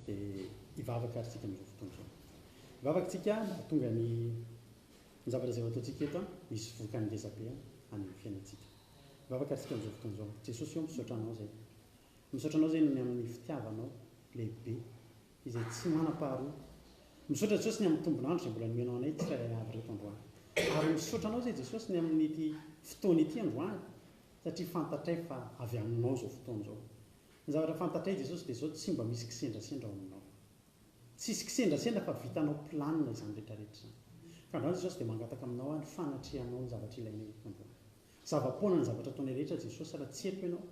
Dia hivavaka ary tsika amin'izao fotoana izao. Hivavaka tsika mba hahatonga ny ny zavatra izay ho ataontsika eto hisy vokany ngeza be any amin'ny fiainantsika. Hivavaka ary tsika amin'izao fotoana izao. Jesosy ô, misaotra Anao izay. Misaotra Anao izay noho ny amin'ny fitiavanao lehibe izay tsy manam-paharoa. Misaotra Jesosy ny amin'ny tombon'andro izay mbola nomenao anay tsirairay avy ireto androany. Ary misaotra Anao izay Jesosy ny amin'ity fotoana ity androany satria fantatray fa avy Aminao izao fotoana izao. Ny zavatra fantatray Jesosy dia izao tsy mba misy kisendrasendra ao aminao. Tsisy kisendrasendra fa vitanao planina izany rehetra rehetra izany. Ka androany Jesosy dia mangataka aminao aho ny fanatrehanao ny zavatra ilainay eto androany. Zava-poana ny zavatra ataonay rehetra Jesosy raha tsy eto Ianao.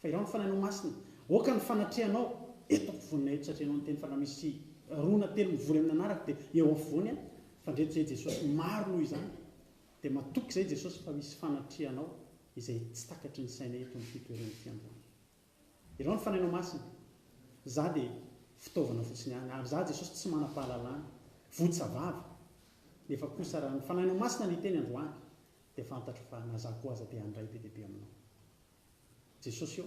Fa iraho ny Fanahinao Masina. Aoka ny fanatrehanao eto ampovoaninay eto satria Ianao niteny fa raha misy roa na telo mivory amin'ny anarako dia eo afovoany aho. Fa ndreto izay Jesosy maro noho izany. Dia matoky izay Jesosy fa misy fanatrehanao izay tsy takatry ny sainay eto amin'ity toerana ity androany. Irao ny Fanahinao Masina. Za dia fitaovana fotsiny ihany. Ary za Jesosy tsy manam-pahalalana. Votsa vava. Nefa kosa raha ny Fanahinao Masina no hiteny androany dia fantatro fa na za koa aza dia handray be dia be aminao. Jesosy ô,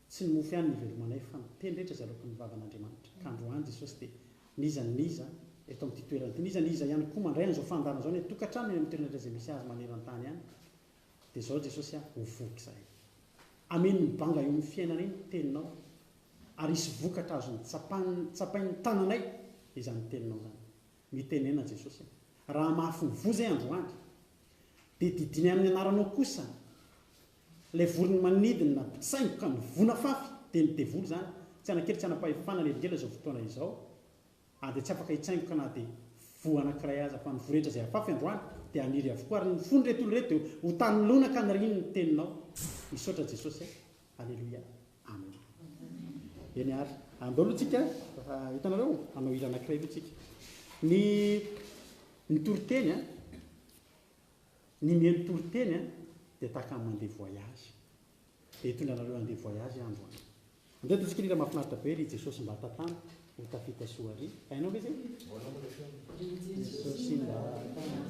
tsy ny mofo ihany no ivelomanay fa ny teny rehetra izay aloaky ny vavan'Andriamanitra. Ka androany Jesosy dia n'iza n'iza eto amin'ity toerana ity, n'iza n'iza ihany koa mandray an'izao fandaharana izao any an-tokantrano any amin'ny toerana rehetra izay misy azy maneran-tany any, dia izao Jesosy a, ho voky izahay. Ameno ny banga eo amin'ny fiainanay ny teninao ary hisy vokatra azon'ny tsapain'ny tananay izany teninao izany. Mitenena Jesosy a. Raha mafy ny voa izay androany dia didinay amin'ny anaranao kosa Ilay vorona manidina mpitsaingoka ny voa nafafy dia ny devoly izany, tsy hanan-kery tsy hanam-pahefana lelingela izao fotoana izao ary dia tsy afaka hitsaingoka na dia voa anankiray aza fa ny voa rehetra izay afafy androany dia haniry avokoa ary ny fon'ireto olona ireto dia ho tany lonaka aniriany ny teninao. Misaotra Jesosy a! Aleloia! Amen. Eny ary, andao aloha tsika, hitanareo, hanao hira anankiray aloha tsika. Ny ny toriteny a, Ny mihaino toriteny a dia tahaka ny mandeha voyage. Dia hitondra anareo handeha voyage aho androany. Andeha ataontsika ny hira mahafinaritra be ry Jesosy mba tantano ho tafita soa ry. Hainao ve zay? Ry Jesosy mba tantano.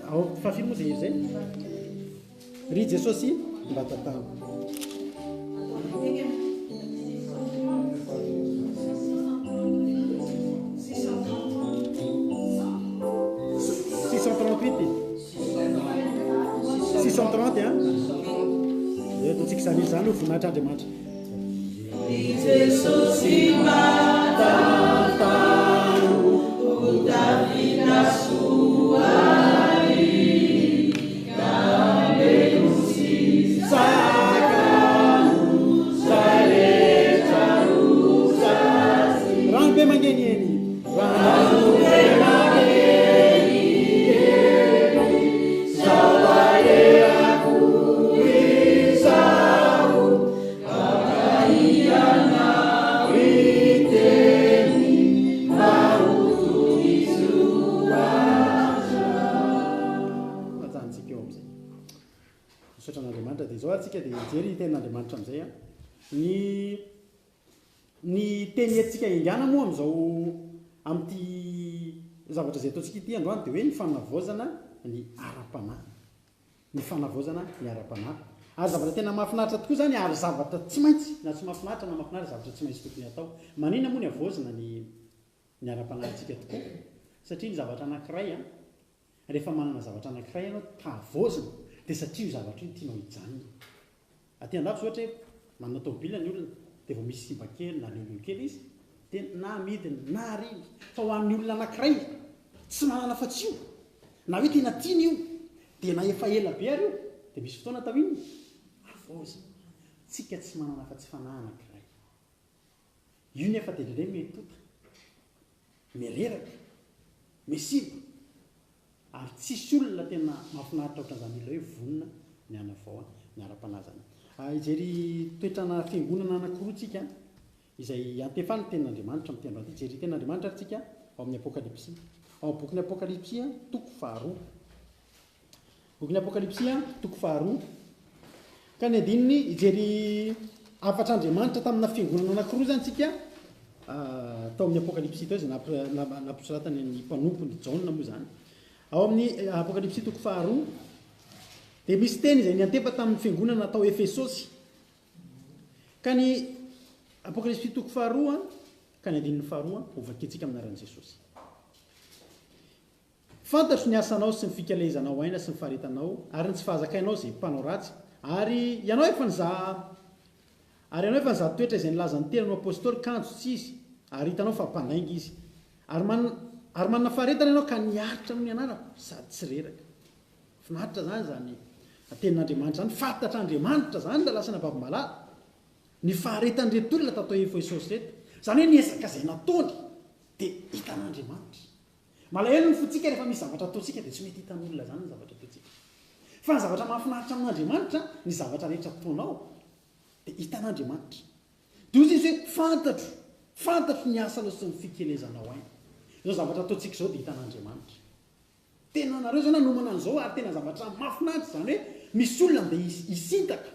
Ao fahafiry moa zay hira zay? Ry Jesosy mba tantano. 638 630 an Dia ataontsika izany izany ho voninahitr'Andriamanitra. Ry Jesosy mba tantano ho tafita soa ry ka omeo sy sakano zay rehetra loza sy Rano be mangeniheny. Rano be mangeniheny zao alehako izao aoka hianao hiteny mba ho tohizo hatrany. Ajanontsika eo amin'izay. Misaotra an'Andriamanitra. Dia izao ary tsika dia hijery ny tenin'Andriamanitra amin'izay an. Ny ny teny entintsika hiaingàna moa amin'izao amin'ity zavatra izay ataontsika ity androany dia hoe ny fanavaozana ny ara-panahy. Ny fanavaozana ny ara-panahy. Ary zavatra tena mahafinaritra tokoa izany ary zavatra tsy maintsy, na tsy mahafinaritra na mahafinaritra, zavatra tsy maintsy tokony hatao. Maninona moa ny havaozana ny ny ara-panahintsika tokoa? Satria ny zavatra anankiray an, Rehefa manana zavatra anankiray ianao ka havaozina dia satria io zavatra io tianao hijanona. Aty andafy zao ohatra hoe manana tômôbila ny olona dia vao misy simba kely na leoleo kely izy dia na amidiny na ariany. Fa ho an'ny olona anankiray tsy manana afa-tsy io na hoe tena tiany io dia na efa ela be ary io dia misy fotoana atao inona? Havaozina. Tsika tsy manana afa-tsy fanahy anankiray. Io nefa dia indraindray mihetota, mireraka, misimba, ary tsisy olona tena mahafinaritra ohatran'izany olona hoe vonona ny hanavao ny ara-panahy izany. Hijery toetrana fiangonana anankiroa tsika izay iantefan'ny tenin'Andriamanitra amin'ity androany ity. Hijery tenin'Andriamanitra ary tsika ao amin'ny Apokalypsy. Ao amin'ny bokin'ny Apokalypsy toko faharoa. Bokin'ny Apokalypsy, toko faharoa. Ka ny andininy, hijery hafatr'Andriamanitra tamina fiangonana anankiroa izany tsika, tao amin'ny Apokalypsy tao izay nampisoratany ny mpanompony, Jaona moa izany. Ao amin'ny Apokalypsy toko faharoa, dia misy teny izay niantefa tamin'ny fiangonana tao Efesosy. Ka ny Apokalypsy toko faharoa, Ka ny andininy faharoa hovakintsika amin'ny anaran'i Jesosy. Fantatro ny asanao sy ny fikelezanao aina sy ny faharetanao ary ny tsy fahazakainao izay mpanao ratsy, ary ianao efa nizaha ary ianao efa nizaha toetra izay nilaza ny tenany ho apostoly kanjo tsy izy, ary hitanao fa mpandainga izy. Ary man ary manana faharetana ianao ka niaritra noho ny anarako sady tsy reraka. Finaritra izany izany tenin'Andriamanitra izany, fantatr'Andriamanitra izany raha lasa nababo-malala. Ny faharetan'ireto olona tato Efesosy ireto, izany hoe ny ezaka izay nataony dia hitan'Andriamanitra. Malahelo ny fontsika rehefa misy zavatra ataontsika dia tsy mety hitan'olona izany ny zavatra ataontsika. Fa ny zavatra mahafinaritra amin'Andriamanitra, ny zavatra rehetra ataonao dia hitan'Andriamanitra. Dia hoy izy hoe, fantatro, fantatro ny asanao sy ny fikelezanao aina. Izao zavatra ataontsika izao dia hitan'Andriamanitra. Tena nareo izao nanomana an'izao ary tena zavatra mahafinaritra izany hoe misy olona andeha hisintaka.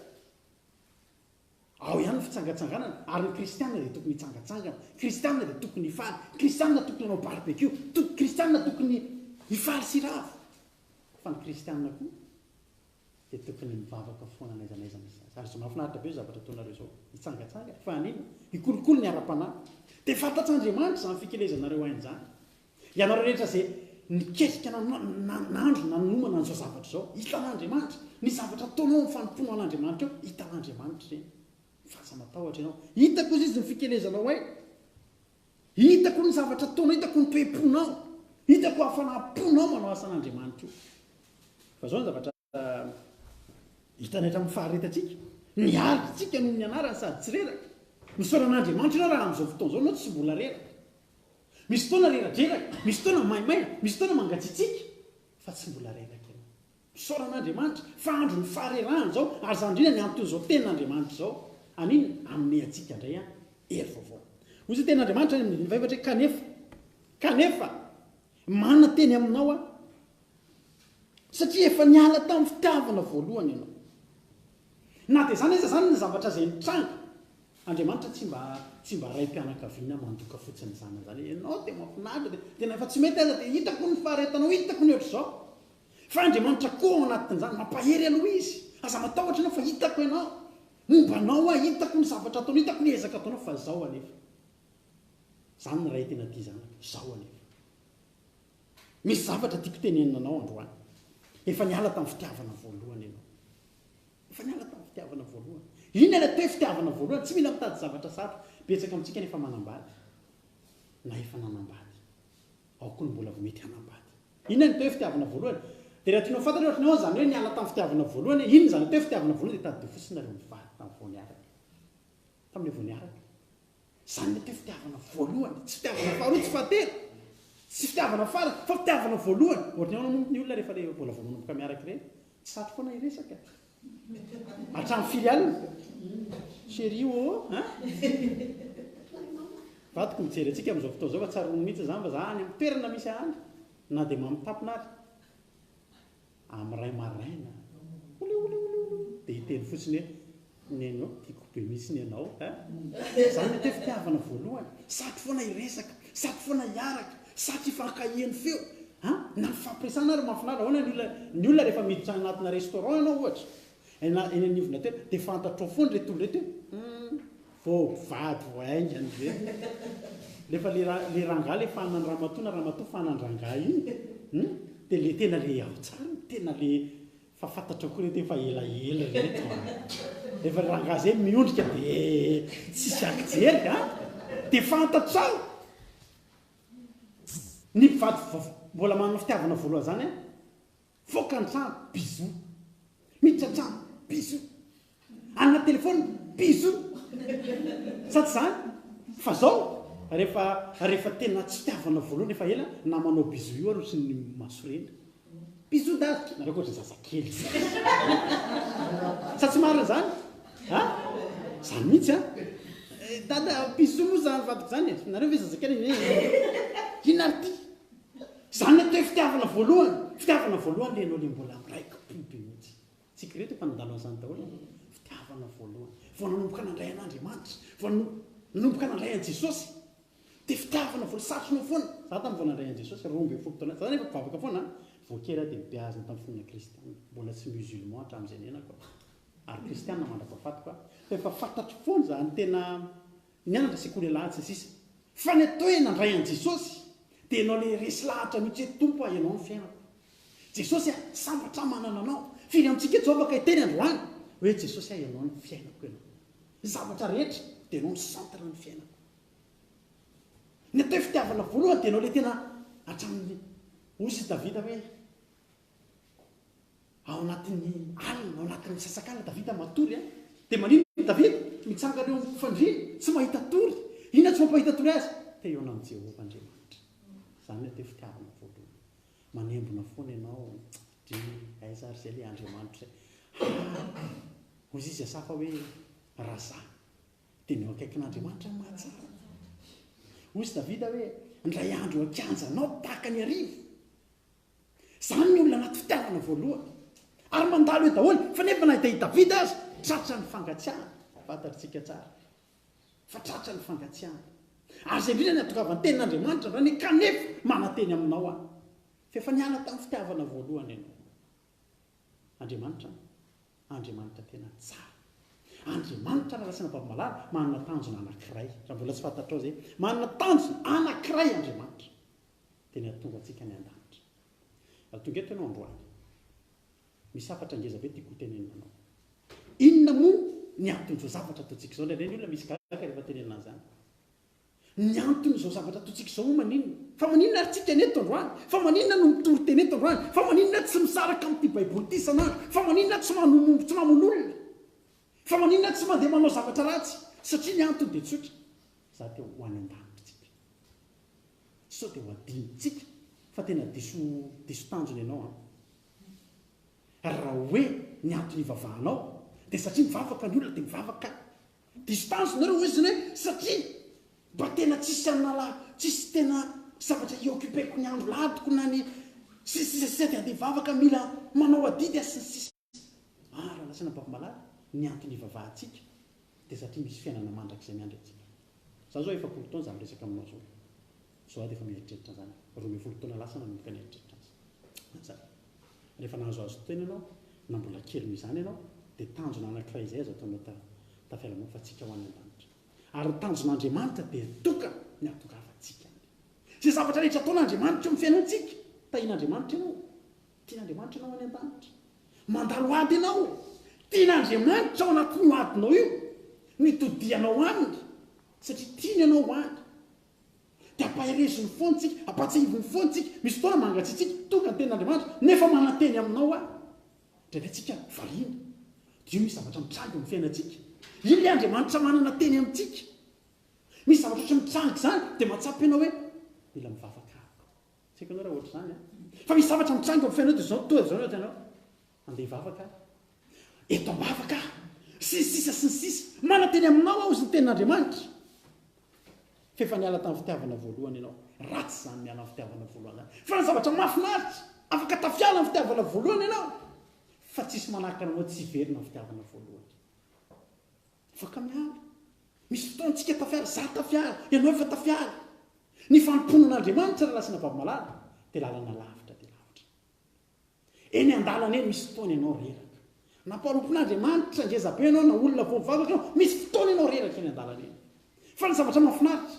Ao ihany ny fitsangatsanganana, ary ny kristiana dia tokony hitsangatsangana, kristiana dia tokony hifaly, kristiana tokony hanao barbecue, kristiana tokony hifaly sy hiravo. Fa ny kristiana koa dia tokony mivavaka foana n'aiza n'aiza misy azy. Ary izao mahafinaritra be izao zavatra ataonareo izao, hitsangatsangana, fa haninona? Hikolokolo ny ara-panahy. Dia fantatr'Andriamanitra izany fikelezanareo aina izany. Ianareo rehetra izay niketrika nandro nanomana an'izao zavatra izao, hitan'Andriamanitra. Ny zavatra ataonao amin'ny fanompoanao an'Andriamanitra eo, hitan'Andriamanitra ireny. Fa aza matahotra ianao. Hitako hozy izy ny fikelezanao aina. Hitako ny zavatra ataonao, hitako ny toe-ponao. Hitako hafanam-ponao manao asan'Andriamanitra io. Fa izao ny zavatra. Hitanay hatramin'ny faharetantsika, niaritra isika noho ny anarany sady tsy reraka. Misaora an'Andriamanitra ianao raha amin'izao fotoana izao ianao tsy mbola reraka. Misy fotoana reradreraka, misy fotoana maimaina, misy fotoana mangatsiatsiaka, fa tsy mbola reraka ianao. Misaora an'Andriamanitra fa andron'ny faharerahana izao, ary izany indrindra ny anton'izao tenin'Andriamanitra izao. Haninona? Hanome antsika indray hery vaovao. Hoy izay tenin'Andriamanitra any amin'ny andininy fahefatra hoe, Kanefa, kanefa, manan-teny aminao aho, Satria efa niala tamin'ny fitiavana voalohany ianao. Na dia izany aza izany ny zavatra izay nitranga, Andriamanitra tsy mba tsy mba raim-pianakaviana mandoka fotsiny ny zanany izany hoe ianao dia mahafinaritra dia tena efa tsy mety aza dia hitako ny faharetanao, hitako ny ohatr'izao. Fa Andriamanitra koa ao anatin'izany, mampahery aloha Izy. Aza matahotra ianao fa hitako ianao. Momba anao aho, hitako ny zavatra ataonao, hitako ny ezaka ataonao fa izao anefa. Izany ny ray tena tia zanaka, izao anefa. Misy zavatra tiako tenenina anao androany. Efa niala tamin'ny fitiavana voalohany ianao. Efa niala tamin'ny fitiavana voalohany. Inona ilay atao hoe fitiavana voalohany? Tsy mila mitady zavatra sarotra. Betsaka amintsika ny efa manambady na efa nanambady. Ao koa ny mbola vao mety hanambady. Inona ny atao hoe fitiavana voalohany? Dia raha tianao fantatra hoe ohatran'ny ahoana izany hoe niala tamin'ny fitiavana voalohany, inona izany atao hoe fitiavana voalohany dia tadidio fotsiny nareo mivady tamin'ny vao niaraka. Tamin'ilay vao niaraka. Izany no atao hoe fitiavana voalohany, tsy fitiavana faharoa, tsy fahatelo, tsy fitiavana farany, fa fitiavana voalohany. Ohatran'ny ahoana moa ny olona rehefa ilay mbola vao manomboka miaraka ireny? Tsy satry foana hiresaka. Hatramin'ny firy alina? Chérie ô, hein? Vadiko mijery antsika amin'izao fotoana izao fa tsaroany mihitsy izany fa za any amin'ny toerana misy ahy any, na dia mamitapina ary. Amin'ny iray maraina, olé olé olé olé, dia hiteny fotsiny hoe, Neny ô, tiako be mihitsy ny anao eh! Izany ny atao hoe fitiavana voalohany, satry foana hiresaka, satry foana hiaraka, satry hifankaheno feo, an! Na mifampiresahana ary mahafinaritra, ahoana ny olona, ny olona rehefa miditra any anatina restaurant ianao ohatra, na eny anivona toerana, dia fantatrao foana ireto olona ireto hoe, hum, vao mpivady vao haingana ireto. Rehefa le ra, le rangahy le fanan'ny ramatoa na ramatoa fanan-drangahy iny, hum, dia le tena le ao tsara iny, tena le fa fantatrao koa reto efa elaela reto an! Rehefa le rangahy zay miondrika dia tsisy ankijery an! Dia fantatrao! Ny mpivady vao mbola manana fitiavana voalohany zany an! Mivoaka ny trano, bisous. Miditra an-trano, bisous. Any anaty telephone, bisous. Sa tsy izany? Fa zao, rehefa rehefa tena tsy fitiavana voalohany efa ela, na manao bisous io ary ohatry ny masorena. Bisous dada! Nareo koa ohatry ny zazakely. Sa tsy marina izany? A? Izany mihitsy an! Dada, bisous moa izany vadiko izany e! Nareo ve zazakely? Inona ary ity? Izany ny atao hoe fitiavana voalohany. Fitiavana voalohany le ianao le mbola miraiki-po be mihitsy. Tsika ireto efa nandalo an'izany daholo e. Fitiavana voalohany. Vao nanomboka nandray an'Andriamanitra, vao nanomboka nandray an'i Jesosy. Dia fitiavana voalohany, satrinao foana. Za tamin'ny vao nandray an'i Jesosy, 12 taona, za zany efa mpivavaka foana an. Vao kely aho dia nobeazina tamin'ny finoana kristiana. Mbola tsy musulman hatramin'izay niainako aho. Ary kristiana mandra-pahafatiko aho. Fa efa fantatro foana izany tena Nianatra sekoly alahady sy ny sisa. Fa ny atao hoe nandray an'i Jesosy dia ianao ilay resy lahatra mihitsy hoe Tompo a, ianao no fiainako. Jesosy a, sambatra aho manana anao. Firy amintsika eto izao afaka hiteny androany hoe Jesosy a, ianao no fiainako ianao. Ny zavatra rehetra dia ianao no centre ny fiainako. Ny atao hoe fitiavana voalohany dia ianao ilay tena hatramin'ny hoy izy Davida hoe Ao anatin'ny alina, ao anatin'ny misasakalina, Davida matory an! Dia maninona i Davida? Mitsangana eo amin'ny fandriana, tsy mahita tory. Inona tsy mampahita tory azy? Te hihaona amin'i Jehovah Andriamanitra. Izany no atao hoe fitiavana voalohany. Manembona foana ianao, Dry, aiza ary izay ilay Andriamanitra izay? Ah! Hoy izy Asafa hoe, Raha izaho, dia ny eo akaikin'Andriamanitra no mahatsara. Hoy izy Davida hoe, Indray andro eo an-kianjanao tahaka ny arivo. Izany ny olona anaty fitiavana voalohany. Ary mandalo eo daholo. Fa nefa na dia i Davida aza tratra ny fangatsiahana. Fantatritsika tsara fa tratra ny fangatsiahana. Ary izay indrindra ny hatongavan'ny tenin'Andriamanitra androany hoe kanefa mananteny aminao aho. Fa efa niala tamin'ny fitiavana voalohany ianao. Andriamanitra an! Andriamanitra tena tsara. Andriamanitra raha lazaina Baba Malala, manana tanjona anankiray. Raha mbola tsy fantatrao izay, manana tanjona anankiray Andriamanitra. Dia ny hahatonga antsika any an-danitra. Raha tonga eto ianao androany, misy hafatra ngeza be tiako ho tenenina anao. Inona moa ny anton'izao zavatra ataontsika izao? Indraindray ny olona misy gaga rehefa tenenina an'izany. Ny anton'izao zavatra ataontsika izao moa maninona? Fa maninona ary tsika ny eto androany? Fa maninona no mitory teny eto androany? Fa maninona tsy misaraka amin'ity Baiboly ity isan'andro? Fa maninona tsy manomombo tsy mamono olona? Fa maninona tsy mandeha manao zavatra ratsy? Satria ny antony dia tsotra, za te ho any an-danitra tsika. Sao dia ho adinontsika fa tena diso diso tanjona ianao an. Ary raha hoe ny antony ivavahanao dia satria mivavaka ny olona dia mivavaka. Diso tanjona nareo hoy izy hoe satria mba tena tsisy anala tsisy tena zavatra hi-occupeko ny andro ladiko na ny sy ny sisa sy sisa dia andeha hivavaka mila manao adidy aho sy ny sisa. Ah raha lazaina Baba Malala ny antony ivavahantsika dia satria misy fiainana mandrakizay miandry antsika. Za zao 40 taona za miresaka aminao zao. Zao aho dia efa mieritreritra an'izany. 12 taona lasa nanomboka nieritreritra an'izany. Rehefa nahazoazo tena ianao na mbola kely noho izany ianao dia tanjona anankiray izay azo ataonao ta tafiala-monina fa tsika ho any an-danitra. Ary ny tanjon'Andriamanitra dia tokana ny hahatongavantsika any. Izay zavatra rehetra ataon'Andriamanitra eo amin'ny fiainantsika, tahian'Andriamanitra ianao. Tian'Andriamanitra ianao any an-danitra. Mandalo ady ianao. Tian'Andriamanitra ao anatin'io adinao io no itodihanao aminy satria tiany ianao ho any. Dia ampahereziny foana tsika, ampahatsiahiviny foana tsika. Misy fotoana mangatsiatsiaka, tonga ny tenin'Andriamanitra, nefa mananteny aminao aho. Indraindray tsika variana. Dia io misy zavatra mitranga eo amin'ny fiainantsika. Io ilay Andriamanitra manana teny amintsika. Misy zavatra ohatran'ny mitranga izany, dia mahatsapa ianao hoe mila mivavaka aho. Tsy haiko anao raha ohatr'izany an. Fa misy zavatra mitranga eo amin'ny fiainanao dia izao toa izao ny ohatranao. Andeha hivavaka aho. Eto am-bavaka aho. Sy ny sisa sy ny sisa. Mananteny aminao aho hozy ny tenin'Andriamanitra. Fa efa niala tamin'ny fitiavana voalohany ianao. Ratsy izany miala amin'ny fitiavana voalohany izany. Fa ny zavatra mahafinaritra, afaka tafiala amin'ny fitiavana voalohany ianao. Fa tsisy manakana anao tsy hiverina amin'ny fitiavana voalohany. Afaka miala. Misy fotoana tsika tafiala, za tafiala, ianao efa tafiala. Ny fanompoana an'Andriamanitra ry lahy sy vavy malala dia lalana lavitra dia lavitra. Eny an-dalana eny misy fotoana ianao reraka. Na mpanompon'Andriamanitra ngeza be ianao na olona vao mivavaka ianao, misy fotoana ianao reraka eny an-dalana eny. Fa ny zavatra mahafinaritra,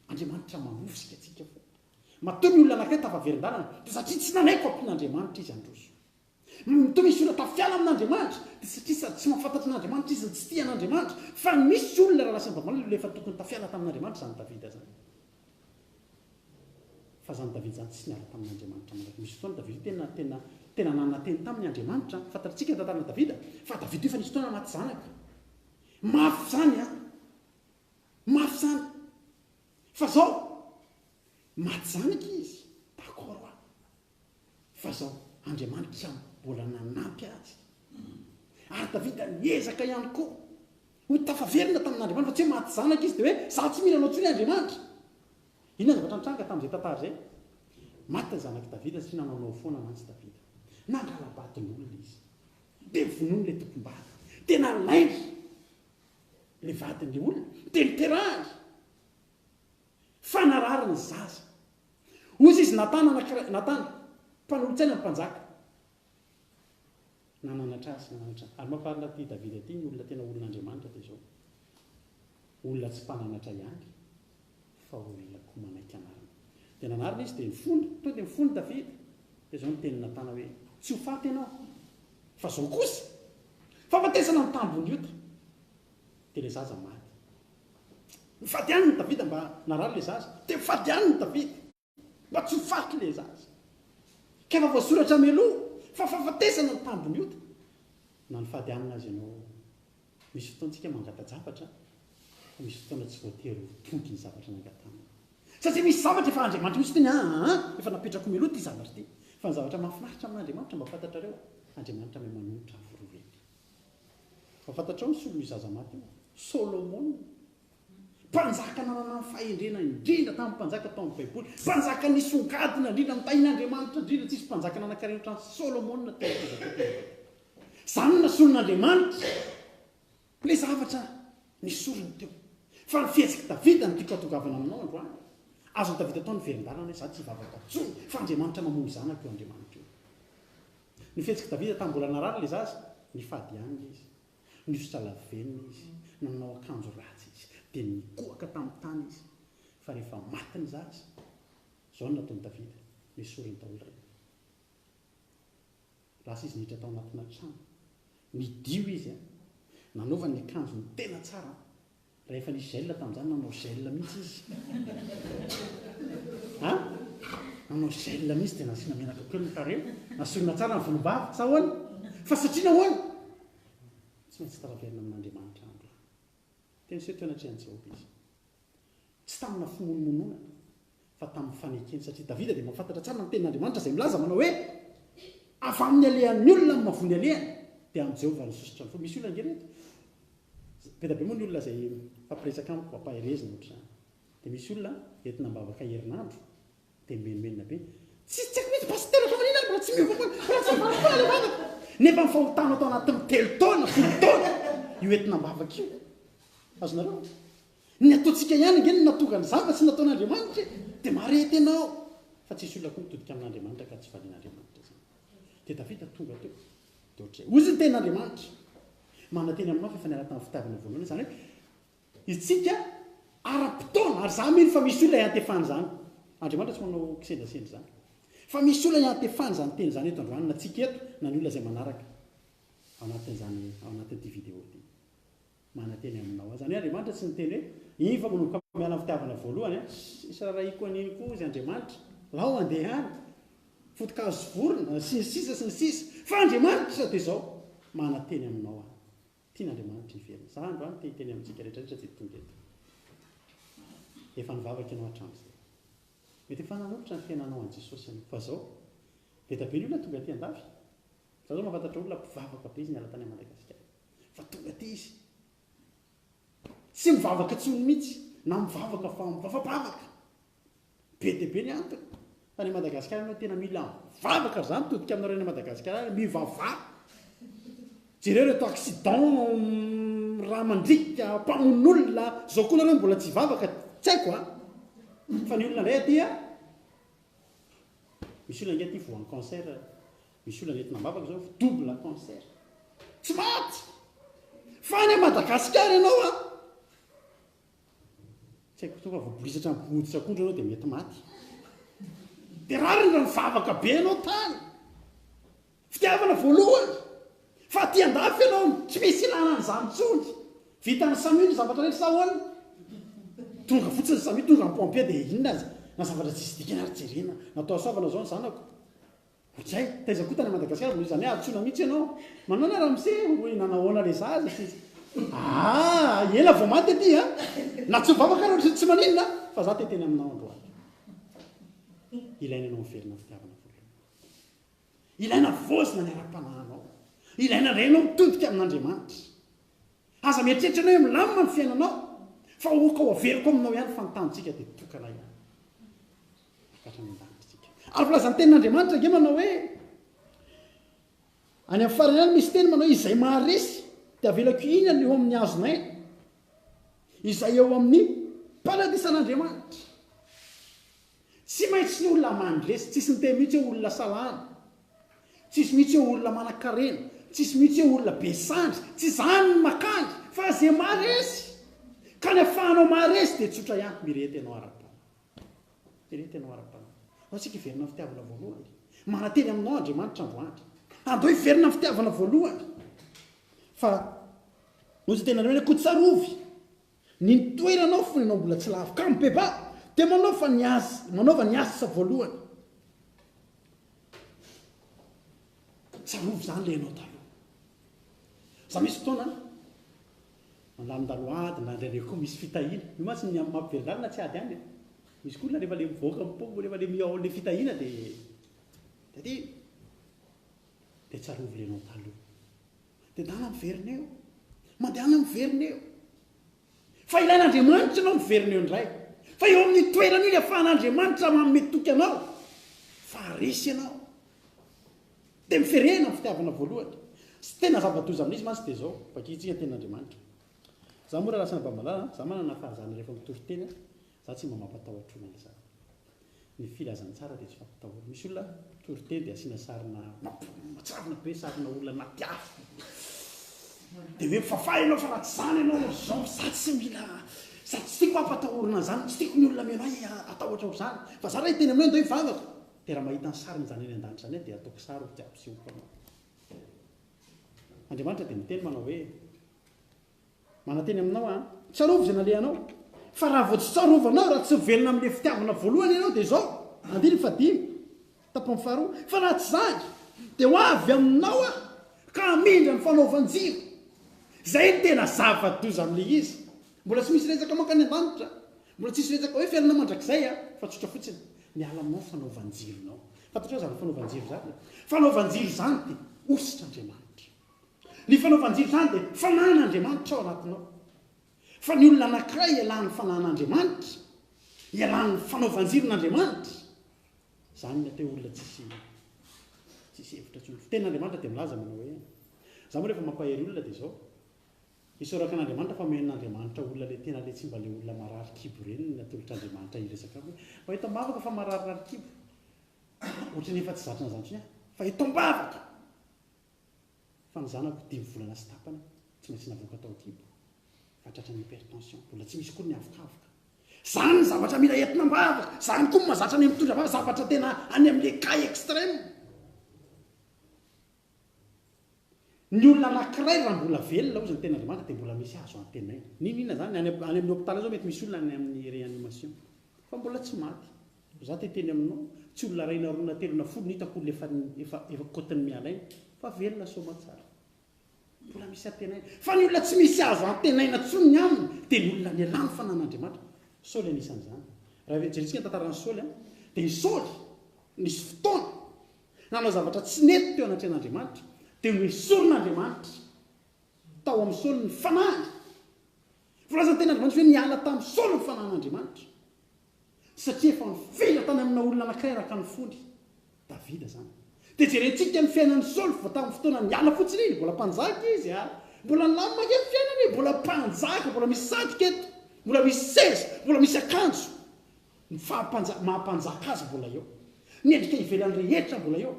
Andriamanitra manosika antsika foana. Matoa ny olona anankiray tafaverin-dalana dia satria tsy nanaiky ho ampian'Andriamanitra izy handroso. Matoa misy olona tafiala amin'Andriamanitra dia satria sady tsy mahafantatra an'Andriamanitra izy no tsy tia an'Andriamanitra. Fa misy olona raha lasa mivavaka olona efa tokony tafiala tamin'Andriamanitra izany Davida izany. Fa izany Davida izany tsy niala tamin'Andriamanitra mandrakizay. Misy fotoana Davida tena tena tena nananteny taminy Andriamanitra. Fantatsika ny tantaran'i Davida fa Davida io efa nisy fotoana maty zanaka. Mafy izany an! Mafy izany. Fa zao, maty zanaka izy, d'accord aho. Fa zao, Andriamanitra mbola nanampy azy. Ary Davida niezaka ihany koa ho tafaverina tamin'Andriamanitra, fa tsy hoe maty zanaka izy dia hoe za tsy mila anao intsony Andriamanitra. Inona ny zavatra nitranga tamin'izay tantara izay? Maty ny zanak'i Davida satria nanaonao foana mantsy Davida. Nangala-badin'olona izy. Dia vonoiny ilay tompom-bady. Dia nalainy ilay vadin'ilay olona, dia niterahany. Fa narary ny zaza. Hoy izy Natana anankiray, Natana, mpanolotsaina ny mpanjaka. Nananatra azy, nananatra. Ary mahafarina ity Davida ity, ny olona tena olon'Andriamanitra dia izao. Olona tsy mpananatra ihany. Fa olona koa manaiky anarina. Dia nanarina izy, dia nifona. Tonga dia nifona Davida. Dia izao no tenin'i Natana hoe, Tsy ho faty ianao. Fa izao kosa, fahafatesana ny tambin'ny ota. Dia ilay zaza maty. Nifady hanina Davida mba narary ilay zaza. Dia nifady hanina Davida mba tsy ho faty ilay zaza. Ka efa voasoratra mialoha fa fahafatesana ny tambin'ny ota. Na nifady hanina aza ianao, misy fotoana tsika mangata-javatra, fa misy fotoana tsy voatery ho tonga ny zavatra nangatahana. Satria misy zavatra efa Andriamanitra mihitsy teny aa, efa napetrako mialoha ity zavatra ity. Fa ny zavatra mahafinaritra amin'Andriamanitra mba fantatrareo, Andriamanitra mahay manolotra avo roa heny. Fa fantatrao ny solon'io zaza maty io? Solomona. Mpanjaka nanana ny fahendrena indrindra tamin'ny mpanjaka tao amin'ny Baiboly. Mpanjaka nisongadina indrindra, nitahian'Andriamanitra indrindra. Tsisy mpanjaka nanankarena ohatran'i Solomona teo amin'izao tontolo izao. Izany no nasolon'Andriamanitra ilay zavatra nesoriny teo. Fa ny fihetsik'i Davida no tiako hatongavana aminao androany. Azon'i Davida atao ny niverin-dalana hoe, Izaho tsy hivavaka intsony, fa Andriamanitra mamono zanako io Andriamanitra io. Ny fihetsik'i Davida tamin'ny mbola narary ilay zaza, nifady hanina izy, nihosotra lavenona izy, nanao akanjo ratsy izy, dia nikohaka tamin'ny tany izy. Fa rehefa maty ny zaza, izao no nataon'i Davida, nesoriny daholo ireny. Lasa izy niditra tao anatina trano. Nidio izy an! Nanaovany ny akanjony tena tsara an! Raha efa nisy gel tamin'izany, nanao gel mihitsy izy. An! Nanao gel mihitsy dia nasiana menaka kely ny tarehy, nasorina tsara ny volombava, sa ahoana? Fa satria nahoana? Tsy maintsy tafaverina amin'Andriamanitra androany. Teny seho teo anatrehan'i Jehovah izy. Tsy tamina fimonomononana, fa tamin'ny fanekeny, satria Davida dia mahafantatra tsara ny tenin'Andriamanitra izay milaza manao hoe, Avy amin'ny alehan'ny olona no mahavoa ny alehany, dia amin'i Jehovah no sosotra ny fo. Misy olona ange ireto, be dia be moa ny olona izay mifampiresaka amiko, ampaherezina ohatr'izany. Dia misy olona entina am-bavaka herinandro, dia mimenomenona be, Tsy tsy haiko mihitsy pasitera fa manina ary mbola tsy miova foana, mbola tsy miova foana ilay vavaka. Nefa ny fahotanao tao anatin'ny telo taona, folo taona, io entina am-bavaka io. Azonareo? Ny ataontsika ihany ange no nahatonga an'izany fa tsy nataon'Andriamanitra e! Dia mahareta ianao! Fa tsisy olona koa mitodika amin'Andriamanitra ka tsy valian'Andriamanitra izany. Dia Davida tonga teo. Dia ohatr'izay. Hoy izy ny tenin'Andriamanitra, Manantena aminao fa efa niala tamin'ny fitiavana voalohany. Izany hoe isika ara-potoana, ary izaho mino fa misy olona hiantefana izany. Andriamanitra tsy manao kisendrasendra izany. Fa misy olona hiantefana izany teny izany eto androany, na tsika eto, na ny olona izay manaraka ao anatin'izany, ao anatin'ity vidéo ity. Manantena aminao aho. Izany hoe Andriamanitra tsy niteny hoe, iny fa manomboka miala amin'ny fitiavana voalohany an, tsisy rarahiko an'iny koa izy Andriamanitra, lao andeha any, foto-kazo sy vorona, sy ny sisa sy ny sisa. Fa Andriamanitra dia izao, manantena aminao aho. Tian'Andriamanitra hiverina. Za androany te hiteny amintsika rehetra rehetra izay tonga eto. Efa nivavaka ianao hatramin'izay. Mety efa nanolotra ny fiainanao an'i Jesosy ianao. Fa izao, be dia be ny olona tonga aty an-dafy. Za zao mahafantatra olona mpivavaka be izy niala tany Madagasikara. Fa tonga aty izy. Tsy mivavaka intsony mihitsy, na mivavaka fa mivavabavaka. Be dia be ny antony. Fa any Madagasikara ianao tena mila mivavaka ry za mitodika aminareo any Madagasikara any, mivavaha. Jereo ireto accident, rà mandriaka, mpamono olona, zao koa nareo mbola tsy hivavaka, tsy haiko a. Fa ny olona indray aty a, misy olona ange aty voan'ny cancer. Misy olona nentina am-bavaka zao double cancer. Tsy maty! Fa any Madagasikara ianao an! Tsy haiko tonga vao bolisatra amin'ny hoditra akondro ianao dia mety maty. Dia rariny raha nivavaka be ianao tany. Fitiavana voalohany. Fa aty andafy ianao tsy misy ilana an'izany intsony. Vitan'ny SAMU ny zavatra rehetra sa ahoana? Tonga fotsiny ny SAMU, tonga ny pompier dia inona aza? Na zavatra tsisy dikany ary jerena. Natao hasoavana izao ny zanako. Ohatrizay, taiza koa tany Madagasikara vao izany hoe antsoina mihitsy ianao. Manaona ramose? Hoy nanahoana le zaza sy izy. Ah, ela vao maty aty a! Na tsy mivavaka ary ohatry tsy maninona fa za te hiteny aminao androany. Ilaina ianao miverina amin'ny fitiavana voalohany. Ilaina voazina ny ara-panahinao. Ilaina indray ianao mitodika amin'Andriamanitra. Aza mieritreritra ianao hoe milamina ny fiainanao fa aoka ho averiko aminao ihany fa ny tanintsika dia tokana ihany. Miakatra any an-danitra isika. Ary voalazan'ny tenin'Andriamanitra ange manao hoe, any amin'ny farany any misy teny manao hoe izay maharesy dia avelako hihinana eo amin'ny hazon'aina, izay eo amin'ny paradisan'Andriamanitra. Tsy maintsy ny olona mandresy, tsisy niteny mihitsy hoe olona salama, tsisy mihitsy hoe olona manankarena, tsisy mihitsy hoe olona be sandry, tsy izany ny makany fa izay maharesy. Ka ny afahanao maharesy dia tsotra ihany, mireheta ianao ara-panahy. Mireheta ianao ara-panahy. Andao isika hiverina amin'ny fitiavana voalohany. Manantena aminao Andriamanitra androany. Andao hiverina amin'ny fitiavana voalohany. Fa hoy izy tena hoe koa tsarovy ny nitoeranao fony ianao mbola tsy lavo ka mibebaha dia manaova ny asa, manaova ny asa voalohany. Tsarovy izany ilay ianao taloha. Za misy fotoana mandalondalo ady na indraindray koa misy fitahiana. Io mantsy ny mampiverin-dalana tsy ady ihany e. Misy koa olona rehefa le mivoaka amin'ny pompe, rehefa le miao le fitahiana dia dia dia dia tsarovy ilay ianao taloha. Dia ndana miverina eo. Mandehana miverina eo. Fa ilain'Andriamanitra ianao miverina eo indray. Fa eo amin'io toerana io ny ahafahan'Andriamanitra manome toky anao fa haharesy ianao. Dia miverena amin'ny fitiavana voalohany. Sy tena zava-doza amin'izy mantsy dia izao, vakintsika ny tenin'Andriamanitra. Za moa raha lasa Bambalala an, za manana fahazarana rehefa mitory teny an, za tsy mba mampatahotra olona za. Ny filazantsara dia tsy fampitahorana. Misy olona mitory teny dia asiana sarina matsiravina be, sarina olona anaty afo. Dia hoe mifafà ianao fa raha tsy izany ianao zao, za tsy mila, za tsy tiako hampatahorana an'izany, tsy tiako ny olona mihaino ahy hatahotra ohatr'izany. Fa za raha hiteny aminao ndao hivavaka, dia raha mahita ny sarin'izany any an-danitra izany aho dia ataoko sary ho ampisehoko anao. Andriamanitra dia miteny manao hoe, Manantena aminao aho. Tsarovy izay nalehanao. Fa raha vao tsy tsarovanao, raha tsy velona amin'ilay fitiavana voalohany ianao, dia izao, andininy fahadimy, tapany faharoa, fa raha tsy izany, dia ho avy aminao aho ka hamindra ny fanaovan-jiro. Izay no tena zava-doza amin'ilay izy. Mbola tsy misy resaka mankany an-danitra. Mbola tsisy resaka hoe fiainana mandrakizay a, fa tsotra fotsiny, miala aminao ny fanaovan-jironao. Fantatrao izany fanaovan-jiro izany? Fanaovan-jiro izany dia hositr'Andriamanitra. Ny fanaovan-jiro izany dia fanan'Andriamanitra ao anatinao. Fa ny olona anankiray ialàn'ny fanan'Andriamanitra, ialàn'ny fanaovan-jiron'Andriamanitra, izany ny atao hoe olona tsisy tsisy hevitra intsony. Ny tenin'Andriamanitra dia milaza manao hoe, izaho moa rehefa mampahery olona dia izao, isaorako an'Andriamanitra fa omen'Andriamanitra olona ilay tena ilay tsy mba ilay olona marary kibo ireny no natolotr'Andriamanitra hiresaka aminy hoe, mba eto am-bavaka fa mararirary kibo. Ohatran'ny efa tsy zatra an'izany intsony aho, fa eto am-bavaka! Fa ny zanako dimy volana sy tapany tsy maintsy navoaka tao an-kibo fa tratran'ny hypertension, mbola tsy misy koa ny havokavoka. Zany ny zavatra mila entina am-bavaka, zany koa ny mahazatra ny mitondra vava, zavatra tena any amin'ilay cas extrême. Ny olona anankiray raha mbola velona hozy ny tenin'Andriamanitra dia mbola misy azo antenaina. N'inon'inona zany, any any amin'ny hôpital zao mety misy olona any amin'ny réanimation fa mbola tsy maty. Za te hiteny aminao, tsy olona iray na roa na telo na folo no hitako olona efa efa efa kôtin'ny miala aina fa velona soamatsara. Mbola misy antenaina. Fa ny olona tsy misy azo antenaina tsony ny aminy dia ny olona nialany fanan'Andriamanitra. Saoly anisan'izany. Raha jerentsika ny tantaran'i Saoly an, dia i Saoly nisy fotoana nanao zavatra tsy nety teo anatrehan'Andriamanitra, dia noesorin'Andriamanitra tao amin'i Saoly ny fanahiny. Voalazan'ny tenin'Andriamanitra hoe niala tamin'i Saoly ny fanahin'Andriamanitra. Satria efa nifindra tany amina olona anankiray araka ny fony. Davida izany. Dia jerentsika ny fiainan'i Saoly vao tamin'ny fotoana niala fotsiny iny, mbola mpanjaka izy a! Mbola nilamina ange ny fiainany e! Mbola mpanjaka, mbola misy satroka eto, mbola misy seza, mbola misy akanjo. Ny faha-mpanjaka, maha-mpanjaka azy mbola eo. Ny endrika ivelany rehetra mbola eo.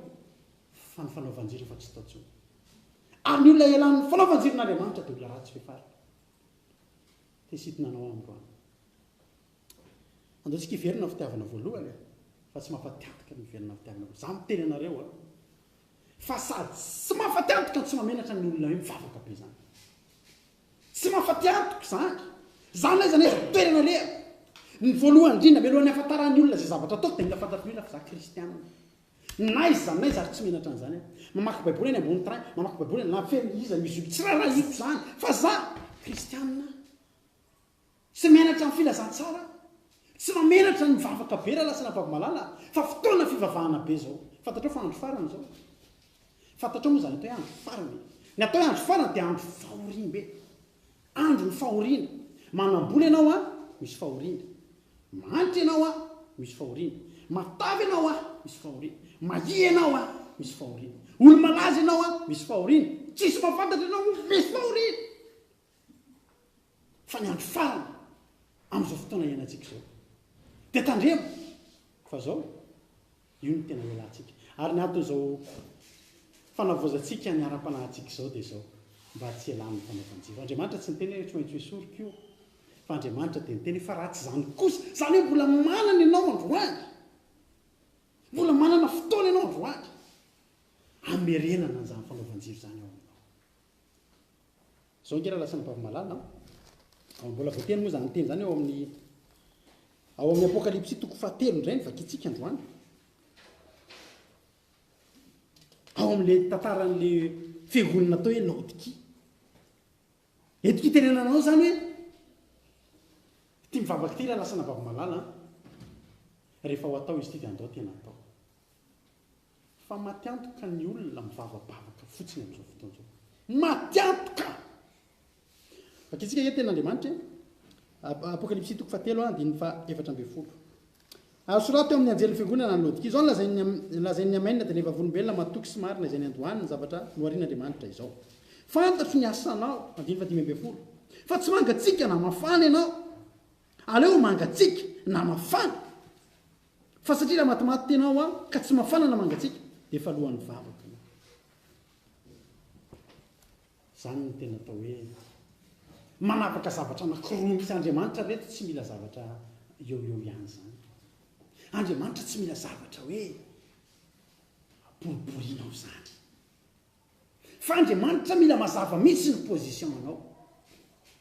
Fa ny fanaovan-jiro efa tsy tao intsony. Ary ny olona ialan'ny fanaovan-jiron'Andriamanitra dia olona ratsy fiafarana. Te hisintona anao androany. Andao tsika hiverina amin'ny fitiavana voalohany e! Fa tsy mahafatiantoka ny miverina amin'ny fitiavana voalohany. Za miteny anareo a! Fa sady tsy mahafatiantoka no tsy mahamenatra ny olona hoe mivavaka be zany. Tsy mahafatiantoka izany. Za n'aiza n'aiza toerana alehako. Ny voalohany indrindra, mialohan'ny hahafantaran'ny olona izay zavatra ataoko dia mila fantatry ny olona fa za kristianina. N'aiza n'aiza ary tsy menatra an'izany aho. Mamaky baiboly any ambony train, mamaky baiboly any na feno iza musulman, tsy raharahiako izany fa za kristianina. Tsy menatra ny filazantsara aho. Tsy mamenatra ny mivavaka be rahalahy sy anabavy malala fa fotoana fivavahana be izao. Fantatrao fa andro farany izao. Fantatrao moa izany atao hoe andro farany e. Ny atao hoe andro farany dia andro fahoriam-be. Andron'ny fahoriana. Manam-bola ianao an, misy fahoriana. Mahantra ianao an, misy fahoriana. Matavy ianao an, misy fahoriana. Mahia ianao an, misy fahoriana. Olo-malaza ianao an, misy fahoriana. Tsisy mahafantatra ianao, misy fahoriana. Fa ny andro farany amin'izao fotoana iainantsika izao. Dia tandremo fa izao, io no tena ialantsika. Ary ny anton'izao fanavaozantsika ny ara-panahintsika izao dia izao, mba tsy hialan'ny fanaovan-jiro. Andriamanitra tsy niteny hoe tsy maintsy ho esoriko io. Fa Andriamanitra dia niteny hoe fa raha tsy izany kosa, izany hoe mbola manana ianao androany. Mbola manana fotoana ianao androany. Hamerenana an'izany fanaovan-jiro izany ao aminao. Izao ange rahalahy sy anabavy malala an. Ao mbola voateny moa izany teny izany ao amin'ny ao amin'ny Apokalypsy toko fahatelo indray ny vakintsika androany. Ao amin'ilay tantaran'ilay fiangonana atao hoe Laodikia. Entiko hitenenana anao izany hoe ity mivavaka ity rahalahy sy anabavy malala an. Rehefa ho atao izy ity dia andao tena atao. Fa maty antoka ny olona mivavabavaka fotsiny amin'izao fotoana izao. Maty antoka! Vakintsika ange tenin'Andriamanitra e. Apokalypsy toko fahatelo andininy faha 14. Ary soraty eo amin'ny anjelin'ny fiangonana any Laodikia. Izao no lazain'ny lazain'ny Amen dia ilay vavolombelona matoky sy marina izay niandohany ny zavatra noharian'Andriamanitra izao. Fantatro ny asanao, andininy faha 15, fa tsy mangatsiaka na mafana ianao. Aleo mangatsiaka na mafana. Fa satria raha matimaty tena ao aho ka tsy mafana na mangatsiaka dia efa alohan'ny vavaka ianao. Izany no tena atao hoe manapaka zavatra anankiroa mihitsy. Andriamanitra reto tsy mila zavatra eo eo ihany izany. Andriamanitra tsy mila zavatra hoe boriborianao izany. Fa Andriamanitra mila mazava mihitsy ny position anao.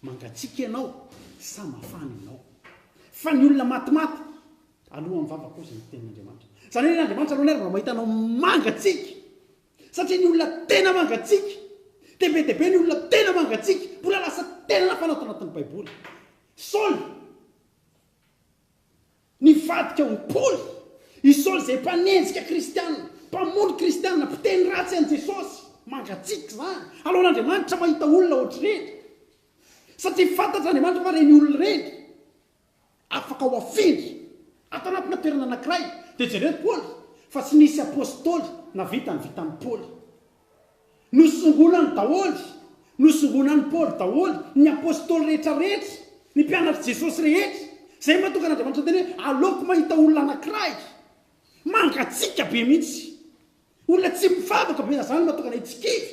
Mangatsiaka ianao sa mafana ianao. Fa ny olona matimaty alohan'ny vava kosa ny tenin'Andriamanitra. Izany hoe Andriamanitra aloha ary mba mahita anao mangatsiaka. Satria ny olona tena mangatsiaka, dia be dia be ny olona tena mangatsiaka, mbola lasa tena nafana ato anatin'ny Baiboly. Saoly nivadika ho Paoly. I Saoly izay mpanenjika kristiana, mpamono kristiana, mpiteny ratsy an'i Jesosy. Mangatsiaka izany. Alohan'Andriamanitra mahita olona ohatr'ireny. Satria fantatr'Andriamanitra fa ireny olona ireny afaka ho afindra ato anatina toerana anankiray. Dia jereo Paoly fa tsy nisy apostoly navita ny vitan'i Paoly. Nosongonany daholo, nosongonan'i Paoly daholo ny apostoly rehetra rehetra, ny mpianatr'i Jesosy rehetra. Izay mahatonga an'Andriamanitra niteny hoe aleoko mahita olona anankiray mangatsiaka be mihitsy, olona tsy mivavaka be, izany no mahatonga anay tsy kivy.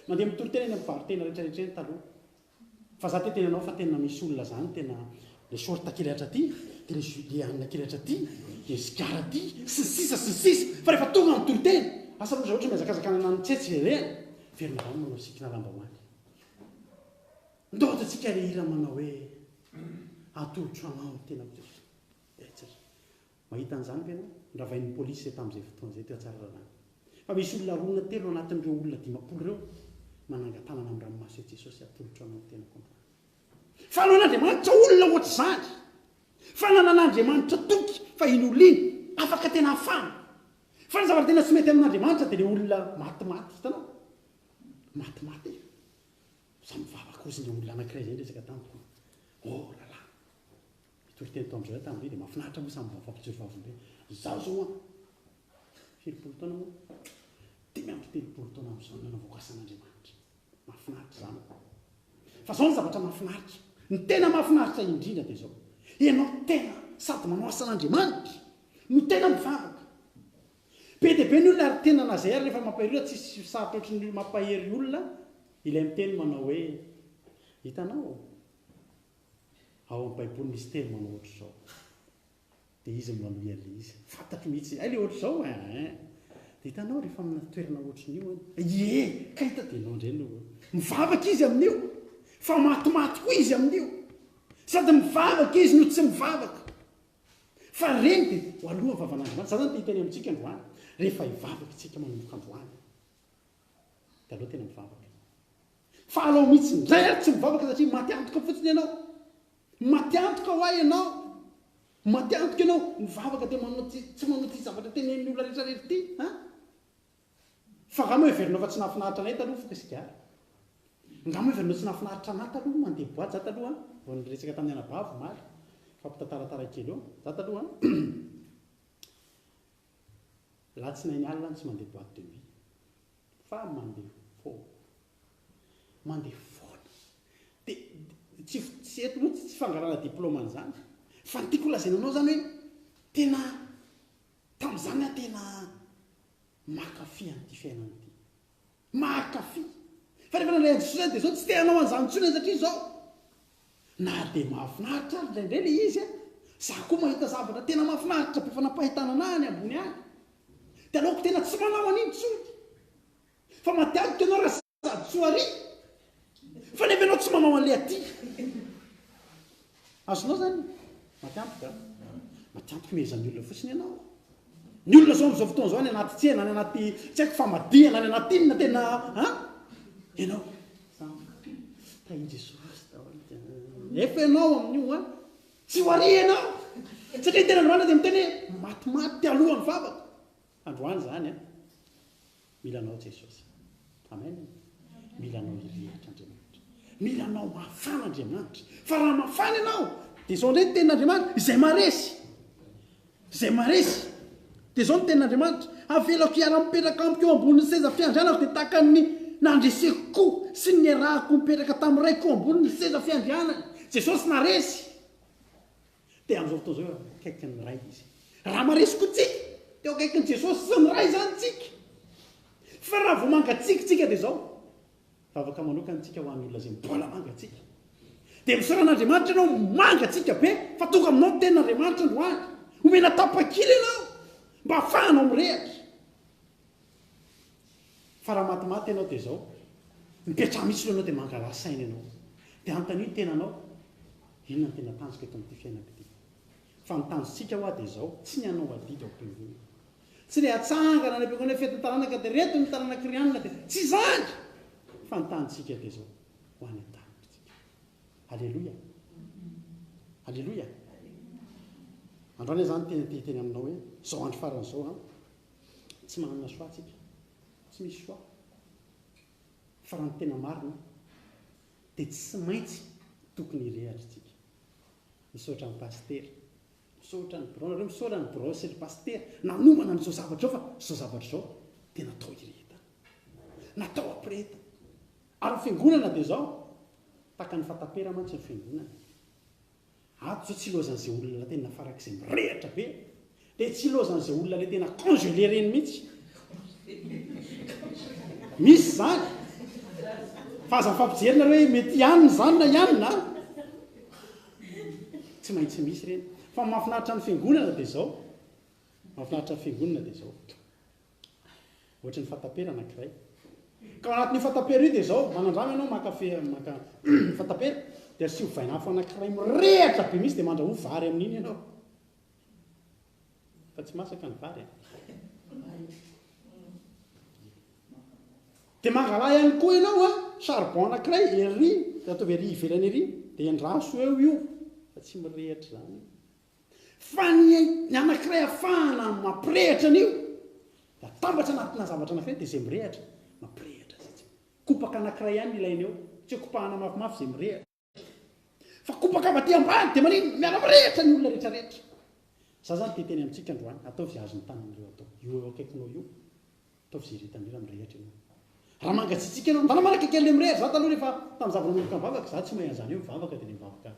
Mandeha mitory tena eny amin'ny mpivaro-tena rehetra rehetra eny taloha. Fa za te teny anao fa tena misy olona zany tena le short kely hatraty, de le gilet anona kely hatraty, de sigara aty, sy ny sisa sy ny sisa. Fa rehefa tonga mitory tena, asa aloha zay ohatra mihazakazaka nanano tsetsy ireny, velona daholo manao sikina lambahoany. Ndao ataontsika le hira manao hoe atolotro anao ny tenako Jesosy. Etsetra. Mahita an'izany ve ianao? Nravain'ny polisy izay tamin'izay fotoana izay teo Tsaralalàna. Fa misy olona roa na telo anatin'ireo olona 50 ireo manangan-tanana amin'ny ranomaso hoe Jesosy atolotro anao ny tenako androany. Fa anan'Andriamanitra olona ohatr'izany. Fa nanan'Andriamanitra toky fa iny olona iny afaka tena hafana. Fa ny zavatra tena tsy mety amin'Andriamanitra dia ilay olona matimaty. Hitanao? Matimaty e. Za mivavaka hozy ilay olona anankiray izay niresaka tamiko. Oh là là. Nitory teny tao amin'izay aho tamin'izay dia mahafinaritra moa samy mba mifampijoro vavolombelona. Izaho izao an! Firimpolo taona moa? 35 taona amin'izao no nanaovako asan'Andriamanitra. Mahafinaritra izany. Fa izao ny zavatra mahafinaritra. Ny tena mahafinaritra indrindra dia izao. Ianao tena sady manao asan'Andriamanitra no tena mivavaka. Be dia be ny olona ary tena na izay ary rehefa mampahery olona tsisy sarotra ohatry ny mampahery olona ilay miteny manao hoe hitanao Ao amin'ny baiboly misy teny manao ohatr'izao. Dia izy no manohy an'ilay izy. Fantatro mihitsy. Hay ilay ohatr'izao eh. Dia hitanao rehefa amina toerana ohatrin'io an. Ie, ka hita dia ianao indray no mivavaka izy amin'io. Fa matimaty koa izy amin'io. Sady mivavaka izy no tsy mivavaka. Fa ireny dia ho alohan'ny vavan'Andriamanitra. Za zany te hiteny amintsika androany. Rehefa hivavaka isika manomboka androany. Dia aleo tena mivavaka. Fa alao mihitsy indray ary tsy mivavaka satria maty antoka fotsiny ianao. Maty antoka hoa ianao. Maty antoka ianao. Mivavaka dia manao ty, tsy manao ty zavatra tenenin'ny olona rehetra rehetra ity. Ha? Fa nga moa heverinao fa tsy nahafinaritra anay taloha mifoka sigara? Nga moa heverinao tsy nahafinaritra anah taloha mandeha boite za taloha an? Vao niresaka tamin'ny anabavy omaly. Fampitataratara kely eo. Za taloha an. Latsinainy alina aho tsy mandeha boite de nuit. Fa mandeha foana. Mandeha foana. Dia tsy tsy eto moa tsy fangalana diplôme an'izany. Fa ny tiako holazaina anao izany hoe tena tamin'izany aho tena mankafy an'ity fiainana ity. Mankafy. Fa rehefa nandray an'i Jesosy aho dia izao tsy te hanao an'izany intsony aho satria izao. Na dia mahafinaritra ary indraindray ilay izy an! Za koa mahita zavatra tena mahafinaritra be fanapahitanana ahy any ambony any. Dia aleoko tena tsy manao an'iny intsony. Fa matiantoka ianao raha sady soa ary fa nefa ianao tsy manao an'ilay aty. Azonao zany? Matiantoka an! Matiantoka mihezan'ny olona fotsiny ianao. Ny olona zao amin'izao fotoana izao any anaty tsena, any anaty tsy haiko famadihana, any anaty inona tena an! Ianao tahin'i Jesosy daholo. Nefa ianao amin'io an, tsy ho ary ianao. Satria ny tenin'Andriamanitra dia miteny hoe matimaty alohan'ny vavaka. Androany izany an. Mila anao Jesosy. Amen. Mila anao hirehitra Andriamanitra. Mila anao mafana Andriamanitra. Fa raha mafana ianao, dia izao indray ny tenin'Andriamanitra, izay maresy. Izay maresy. Dia izao ny tenin'Andriamanitra, avelako hiara-mipetraka amiko eo ambonin'ny seza fiandrianako dia tahaka ny nandreseko koa sy ny niarahako mipetraka tamin'ny Raiko eo ambonin'ny seza fiandrianany. Jesosy naresy. Dia amin'izao fotoana izao eo akaikin'ny Ray izy. Raha maresy koa tsika, dia eo akaikin'i Jesosy sy ny Ray izany tsika. Fa raha vao mangatsiaka tsika dia izao, vavaka manokana tsika ho an'ny olona izay mbola mangatsiaka. Dia misaora an'Andriamanitra ianao mangatsiaka be fa tonga aminao ny tenin'Andriamanitra androany. Omena tapakila ianao mba hahafahanao mirehatra. Fa raha matimaty ianao dia izao, mipetraha mihitsy aloha ianao dia mangalà saina ianao. Dia anontanio ny tenanao, inona no tena tanjoko eto amin'ity fiainako ity? Fa ny tanjontsika hoa dia izao, tsy ny hanao adidy ao am-piangonana. Tsy ilay hatsangana any am-piangonana hoe fetin'ny taranaka dia ireto ny taranak'i Rianina dia, tsy izany! Fa ny tanjontsika dia izao, ho any an-danitra isika. Aleloia! Aleloia! Androany aho izany tena te hiteny aminao hoe, izao andro farany izao an, Tsy manana choix tsika. Tsy misy choix. Fa raha ny tena marina dia tsy maintsy tokony hirehatra tsika. Misaotra an'i Pasitera. Misaotra ny birao. Nareo misaotra ny birao sy ry Pasitera nanomana an'izao zavatra izao fa izao zavatra izao dia natao hirehetana. Natao hampirehetana. Ary ny fiangonana dia izao, tahaka ny fatapera mantsy ny fiangonana. Ato zao tsy ilaozan'izay olona tena farak'izay mirehatra be dia tsy ilaozan'izay olona le tena congelé reny mihitsy. Misy zany. Fa aza mifampijery nareo hoe mety hianina izany na hianina a. Tsy maintsy misy ireny. Fa ny mahafinaritra ny fiangonana dia izao. Mahafinaritra ny fiangonana dia izao. Ohatry ny fatapera anankiray. Ka ao anatin'io fatapera io dia izao, manandrama ianao maka fe, maka fatapera, dia asio vainafo anankiray mirehatra be mihitsy dia mandrahoa vary amin'iny ianao. Fa tsy masaka ny vary an. Dia mangalà ihany koa ianao an, charbon anankiray ery, dia ataovy ery ivelany ery, dia endraso eo io, fa tsy mirehatra izany io. Fa ny ny anankiray afahana mampirehatra an'io dia atambatra anatina zavatra anankiray dia izay mirehatra mampirehatra azy itsy. Kopaka anankiray ihany no ilaina eo, tsy hoe kopahana mafimafy izay mirehatra. Fa kopaka avy aty ambany dia maninona? Miara-mirehatra ny olona rehetra rehetra. Za zany te hiteny amintsika androany, ataovy izay azon'ny tananareo atao. Io eo akaikinao io, ataovy izay hirehetan'io raha mirehatra ianao. Raha mangatsiatsiaka ianao, ndana manakaiky an'ilay mirehatra. Za taloha rehefa tamin'ny zava nanomboka nivavaka, za tsy mahay an'izany hoe mivavaka dia ilay mivavaka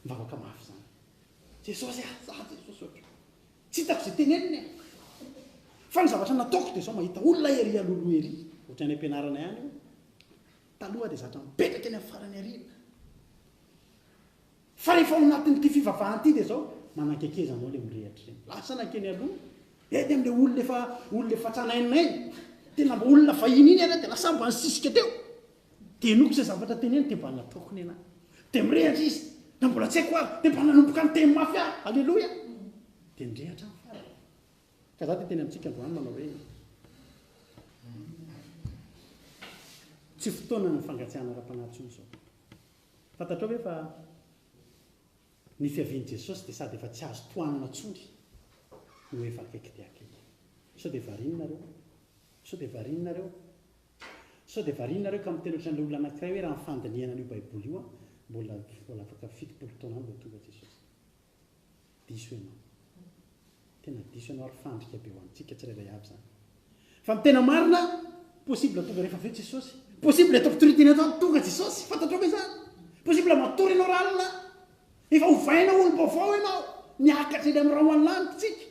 mivavaka mafy izany. Jesosy ah, za Jesosy ohatra. Tsy hitako izay teneniny e. Fa ny zavatra nataoko dia izao, mahita olona ery alohaloha ery, ohatra any am-pianarana ihany io, taloha dia zatra mipetraka eny amin'ny farany aoriana. Fa rehefa ao anatin'ity fivavahana ity dia izao, manankenkeza anao ilay mirehatra ireny. Lasa nankeny aloha, eny amin'ilay olona efa olona efa tranaininainy, tena mba olona vahiny iny ary dia lasa mba nisisika teo. Dia henoko izay zavatra teneniny dia mba nataoko ny anahy. Dia mirehatra izy, na mbola tsy haiko ary, dia mba nanomboka niteny mafy aho. Aleloia! Dia nirehatra aho farany. Ka za dia teny amintsika androany manao hoe, tsy fotoanan'ny fangatsiahana ara-panahy intsony izao. Fantatrao ve fa ny fiavian'i Jesosy dia sady efa tsy azo tohanina intsony no efa akaiky dia akaiky. Sao dia variana nareo? Sao dia variana nareo? Sao dia variana nareo ka miteny ohatran'ilay olona anankiray hoe raha ny fandinihana an'io baiboly io an, mbola mbola afaka 70 taona any vao tonga Jesosy. Diso ianao. Tena diso ianao ary fandrika be ho antsika tsirairay avy izany. Fa ny tena marina, possible tonga rehefa avy eo Jesosy. Possible eto am-pitoriana eto any tonga Jesosy. Fantatrao ve izany? Possible matory ianao rahalina. Efa ovaina olom-baovao ianao. Miakatra eny amin'ny rahon'ny lanitra isika.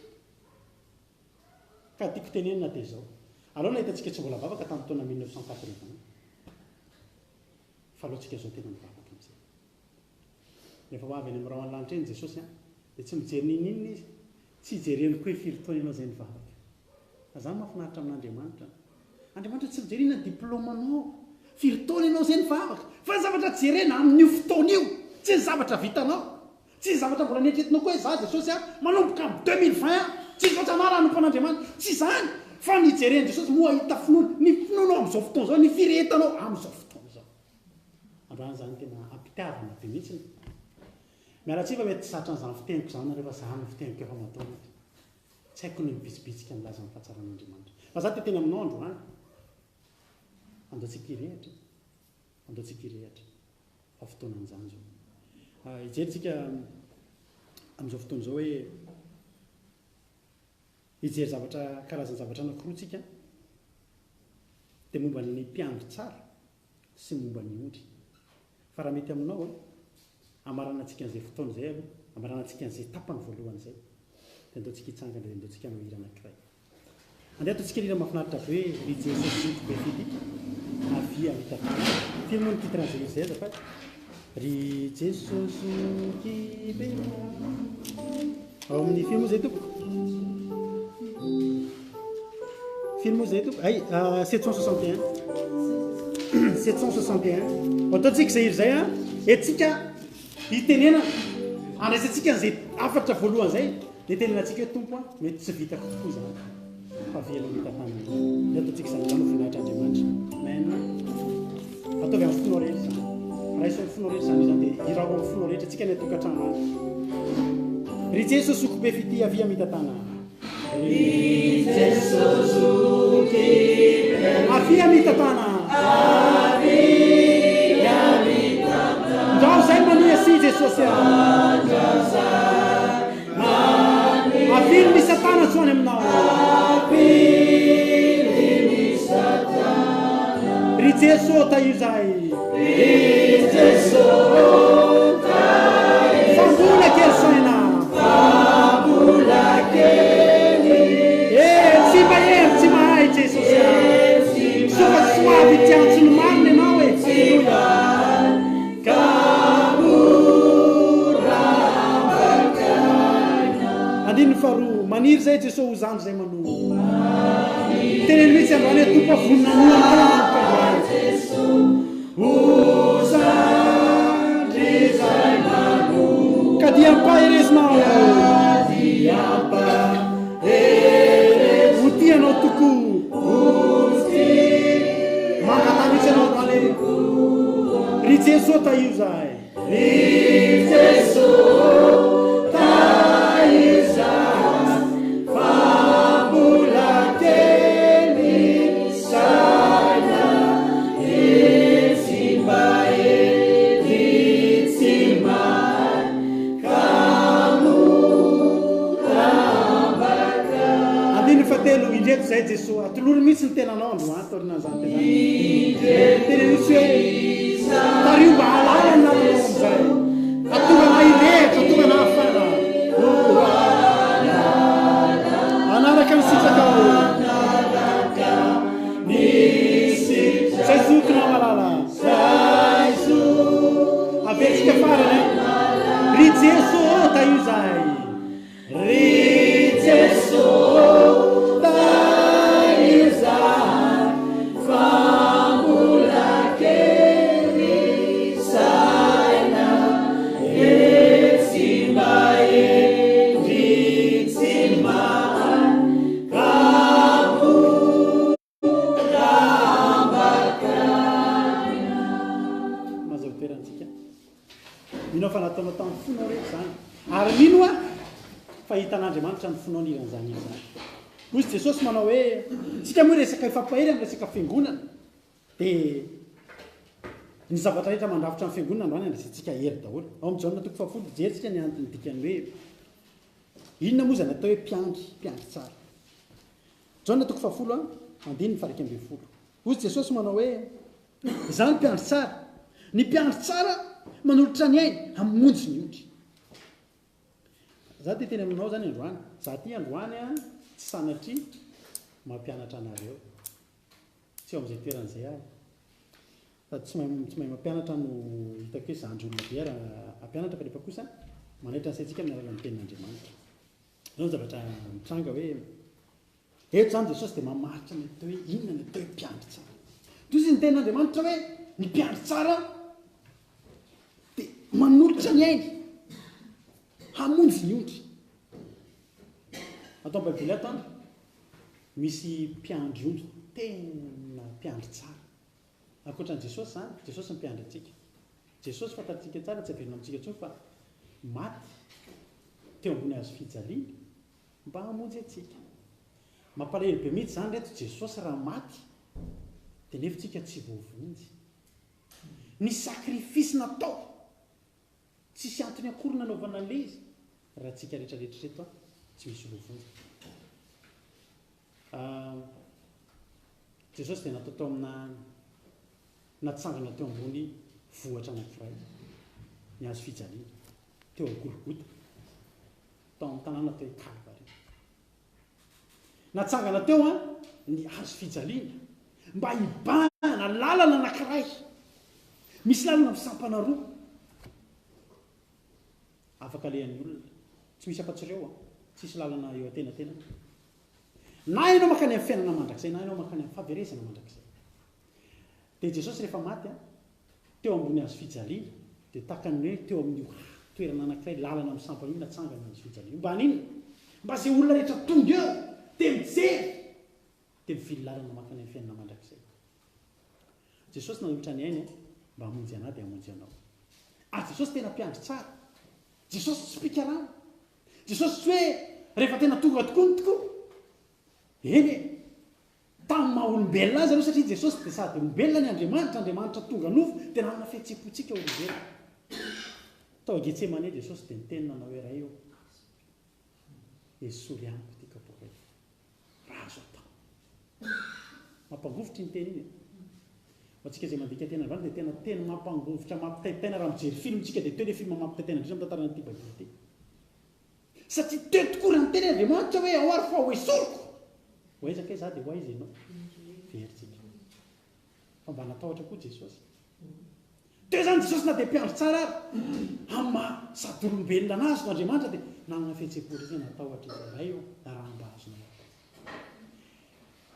Ka tiako tenenina dia izao, aleo nahita antsika tsy mbola vavaka tamin'ny taona 1980, fa aleo tsika izao tena mivavaka amin'izay. Rehefa ho avy any amin'ny rahon'ny lanitra iny Jesosy an, dia tsy mijery n'inon'inona Izy. Tsy ijereny koa hoe firy taona ianao izay nivavaka. Fa izany mahafinaritra amin'Andriamanitra an. Andriamanitra tsy mijery inona ny diplaomanao, firy taona ianao izay nivavaka. Fa ny zavatra jerena amin'io fotoana io, tsy ny zavatra vitanao, tsy ny zavatra mbola neritreretinao koa hoe izaho Jesosy an, manomboka amin'ny 2020 an, tsy hisaotra anah raha hanompo an'Andriamanitra. Tsy izany, fa ny ijeren'i Jesosy moa hahita finoana, ny finoanao amin'izao fotoana izao, ny firehetanao amin'izao fotoana izao. Androany izany tena ampitiavana be mihitsy. Miala tsiny fa mety tsy zatra an'izany fiteniko izany nareo fa izany no fiteniko efa aman-taonany. Tsy haiko ny mibitsibitsika milaza ny fahatsaran'Andriamanitra. Fa za te teny aminao androany. Andao tsika hirehitra. Andao tsika hirehitra. Fa fotoanan'izany izao. Ah, hijery tsika amin'izao fotoana izao hoe hijery zavatra karazan-javatra anankiroa tsika dia momba ny mpiandry tsara sy momba ny ondry. Fa raha mety aminao an, hamaranantsika an'izay fotoana izay aloha, hamaranantsika an'izay tapany voalohany izay, dia andao tsika hitsangana dia andao tsika hanao hira anankiray. Andeha ataontsika ny hira mahafinaritra be hoe Ry Jesosy Zoky be fitia, avia mitantara. Firy moa ny titre an'izay hira izay azafady? Ry Jesosy Zoky be Ao amin'ny firy moa izay tompoko? Firy moa izay tompoko? Ay, 761. 761. Ataontsika izay hira izay an. Entsika hitenenana, andraisantsika an'izay hafatra voalohany izay, dia tenenantsika hoe Tompo a, mety tsy vitako tokoa izany. Fa avia aloha mitantanana. Dia ataontsika izany, izany no voninahitr'Andriamanitra. Amen. Ataovy amin'ny fonao rehetra izany. Raiso amin'ny fonao rehetra izany izany dia hirao amin'ny fonao rehetra antsika any an-tokantrano any. Ry Jeso zoky be fitia avia mitantanana. Ry Jeso zoky be. Avia mitantanana. Avia mitantanana. Ndrao zay mania sy Jesosy a. Ndrao zay mania. Avily ny satana tsy ho any aminao. Avily ny satana. Ry Jeso tahio zahay. Ry Jeso tahio Fa mbola kely saina. Fa mbola kely Eh, tsy mahery, tsy mahay Jesosy a. Soa fa tsy ho avy ity antso ny marina ianao e. Aleloia. Ka mora ambakaina. Andininy faharoa, Maniry izay Jeso ho zandry izay manoa. Teneno mihitsy androany hoe Tompo aho vonona hanoa anao manomboka androany. Ho zandry izay manoa. Ka dia ampaherezinao. Ka dia ampaherezinao. Ho tia anao tokoa. Ho tia. Mangataha mihitsy ianao androany hoe Ry Jeso tahio izahay. Ry Jeso tahio izahay fa mbola kely saina e tsy mba hendry tsy mahay ka mora ambakaina. Andininy fahatelo, Indreto izahay Jesoa, atolory mihitsy ny tenanao androany taorianan'izany teny izany. Teneno mihitsy hoe, Tariho mba hahalala ny lalanao amin'izay. Hahatonga anah hirehitra, hahatonga anah hafana. Hanaraka ny sitrakao. Zay zokinao malala. Averintsika farany an. Ry Jeso ô, tahio izahay. Ry Jeso ô, tahio izahay fa mbola kely saina e tsy mba hendry tsy mahay ka mora ambakaina. Mazava toerantsika. Mino aho fa nataonao tamin'ny fonao rehetra izany. Ary mino aho fa hitan'Andriamanitra ny fonao nihira an'izany hira izany. Hoy izy Jesosy manao hoe, isika moa resaka hifampahery amin'ny resaka fiangonana. Dia ny zavatra rehetra mandrafitra ny fiangonana androany andraisantsika hery daholo. Ao amin'ny Jaona toko fahafolo, jerintsika ny antony dikan'ny hoe inona moa izany atao hoe mpiandry, mpiandry tsara. Jaona toko fahafolo, andininy faha 11. Hoy Jesosy manao hoe, Izaho no mpiandry tsara. Ny mpiandry tsara manolotra ny ainy hamonjy ny ondry. Za te hiteny aminao zany androany. Za ty androany a, tsy sanatria mampianatra anareo. Tsy eo amin'izay toerana izay aho. Sady tsy mahay tsy mahay mampianatra no hitako hoe zandry olona be raha hampianatra fa nefa kosa manaitra ny saintsika amin'ny alalan'ny tenin'Andriamanitra. Izao ny zavatra mitranga hoe eto izany Jesosy dia mamaritra ny atao hoe inona ny atao hoe mpiandry tsara. Toy izy ny tenin'Andriamanitra hoe ny mpiandry tsara dia manolotra ny ainy hamonjy ny ondry. Ato amin'ny Baiboly ato an, misy mpiandry ondry tena mpiandry tsara. Ankoatra an'i Jesosy izany, Jesosy no mpiandry antsika. Jesosy fantatsika tsara tsy averina amintsika intsony fa maty teo ambony hazo fijaliana mba hamonjy antsika. Mampalahelo be mihitsy izany reto Jesosy raha maty dia nefa tsika tsy voavonjy. Ny sacrifice natao tsisy antony akory nanaovana an'ilay izy raha tsika rehetra rehetra ireto tsy misy voavonjy. Jesosy dia natao tao amina natsangana teo ambony vohitra anankiray, ny hazo fijaliana, teo Golgota, tao amin'ny tanàna atao hoe Kalvary. Natsangana teo an ny hazo fijaliana mba hibahana lalana anankiray. Misy lalana misampana roa. Afaka alehan'ny olona. Tsy misy afa-tsy ireo an. Tsisy lalana eo antenatenany. Na ianao mankany amin'ny fiainana mandrakizay na ianao mankany amin'ny fahaverezana mandrakizay. Dia Jesosy rehefa maty an, teo ambony hazo fijaliana, dia tahaka ny hoe teo amin'io toerana anankiray, lalana misampana io natsangana ny hazo fijaliana io. Mba haninona? Mba izay olona rehetra tonga eo dia mijery, dia mivily lalana mankany amin'ny fiainana mandrakizay. Jesosy nanolotra ny ainy mba hamonjy anà dia hamonjy anao. Ary Jesosy tena mpiandry tsara. Jesosy tsy mpikarama. Jesosy tsy hoe rehefa tena tonga tokoa ny tokoa. Eny e! Tamin'ny maha olombelona azy aloha satria Jesosy dia sady olombelona ny Andriamanitra, Andriamanitra tonga nofo dia nanana fihetseham-pontsika olombelona. Tao Getsemane Jesosy dia niteny nanao hoe Ray ô, esory amiko ity kapoaka ity. Raha azo atao. Mampangovitra iny teny iny e. Ho antsika izay mandika teny androany dia tena teny mampangovitra, mampitaintaina. Raha mijery film tsika dia teo ilay film mampitaintaina indrindra amin'ny tantaran'ity Baiboly ity. Satria teo tokoa raha niteny Andriamanitra hoe ao ary fa ho esoriko. Ho aiza kay za dia ho aiza ianao? Very tsika. Fa mba natahotra koa Jesosy. Teo izany Jesosy na dia mpiandry tsara ary, amin'ny maha sady olombelona anazy no Andriamanitra dia nanana fihetseham-po indray izay natahotra izy, Ray ô, raha mba azonao atao.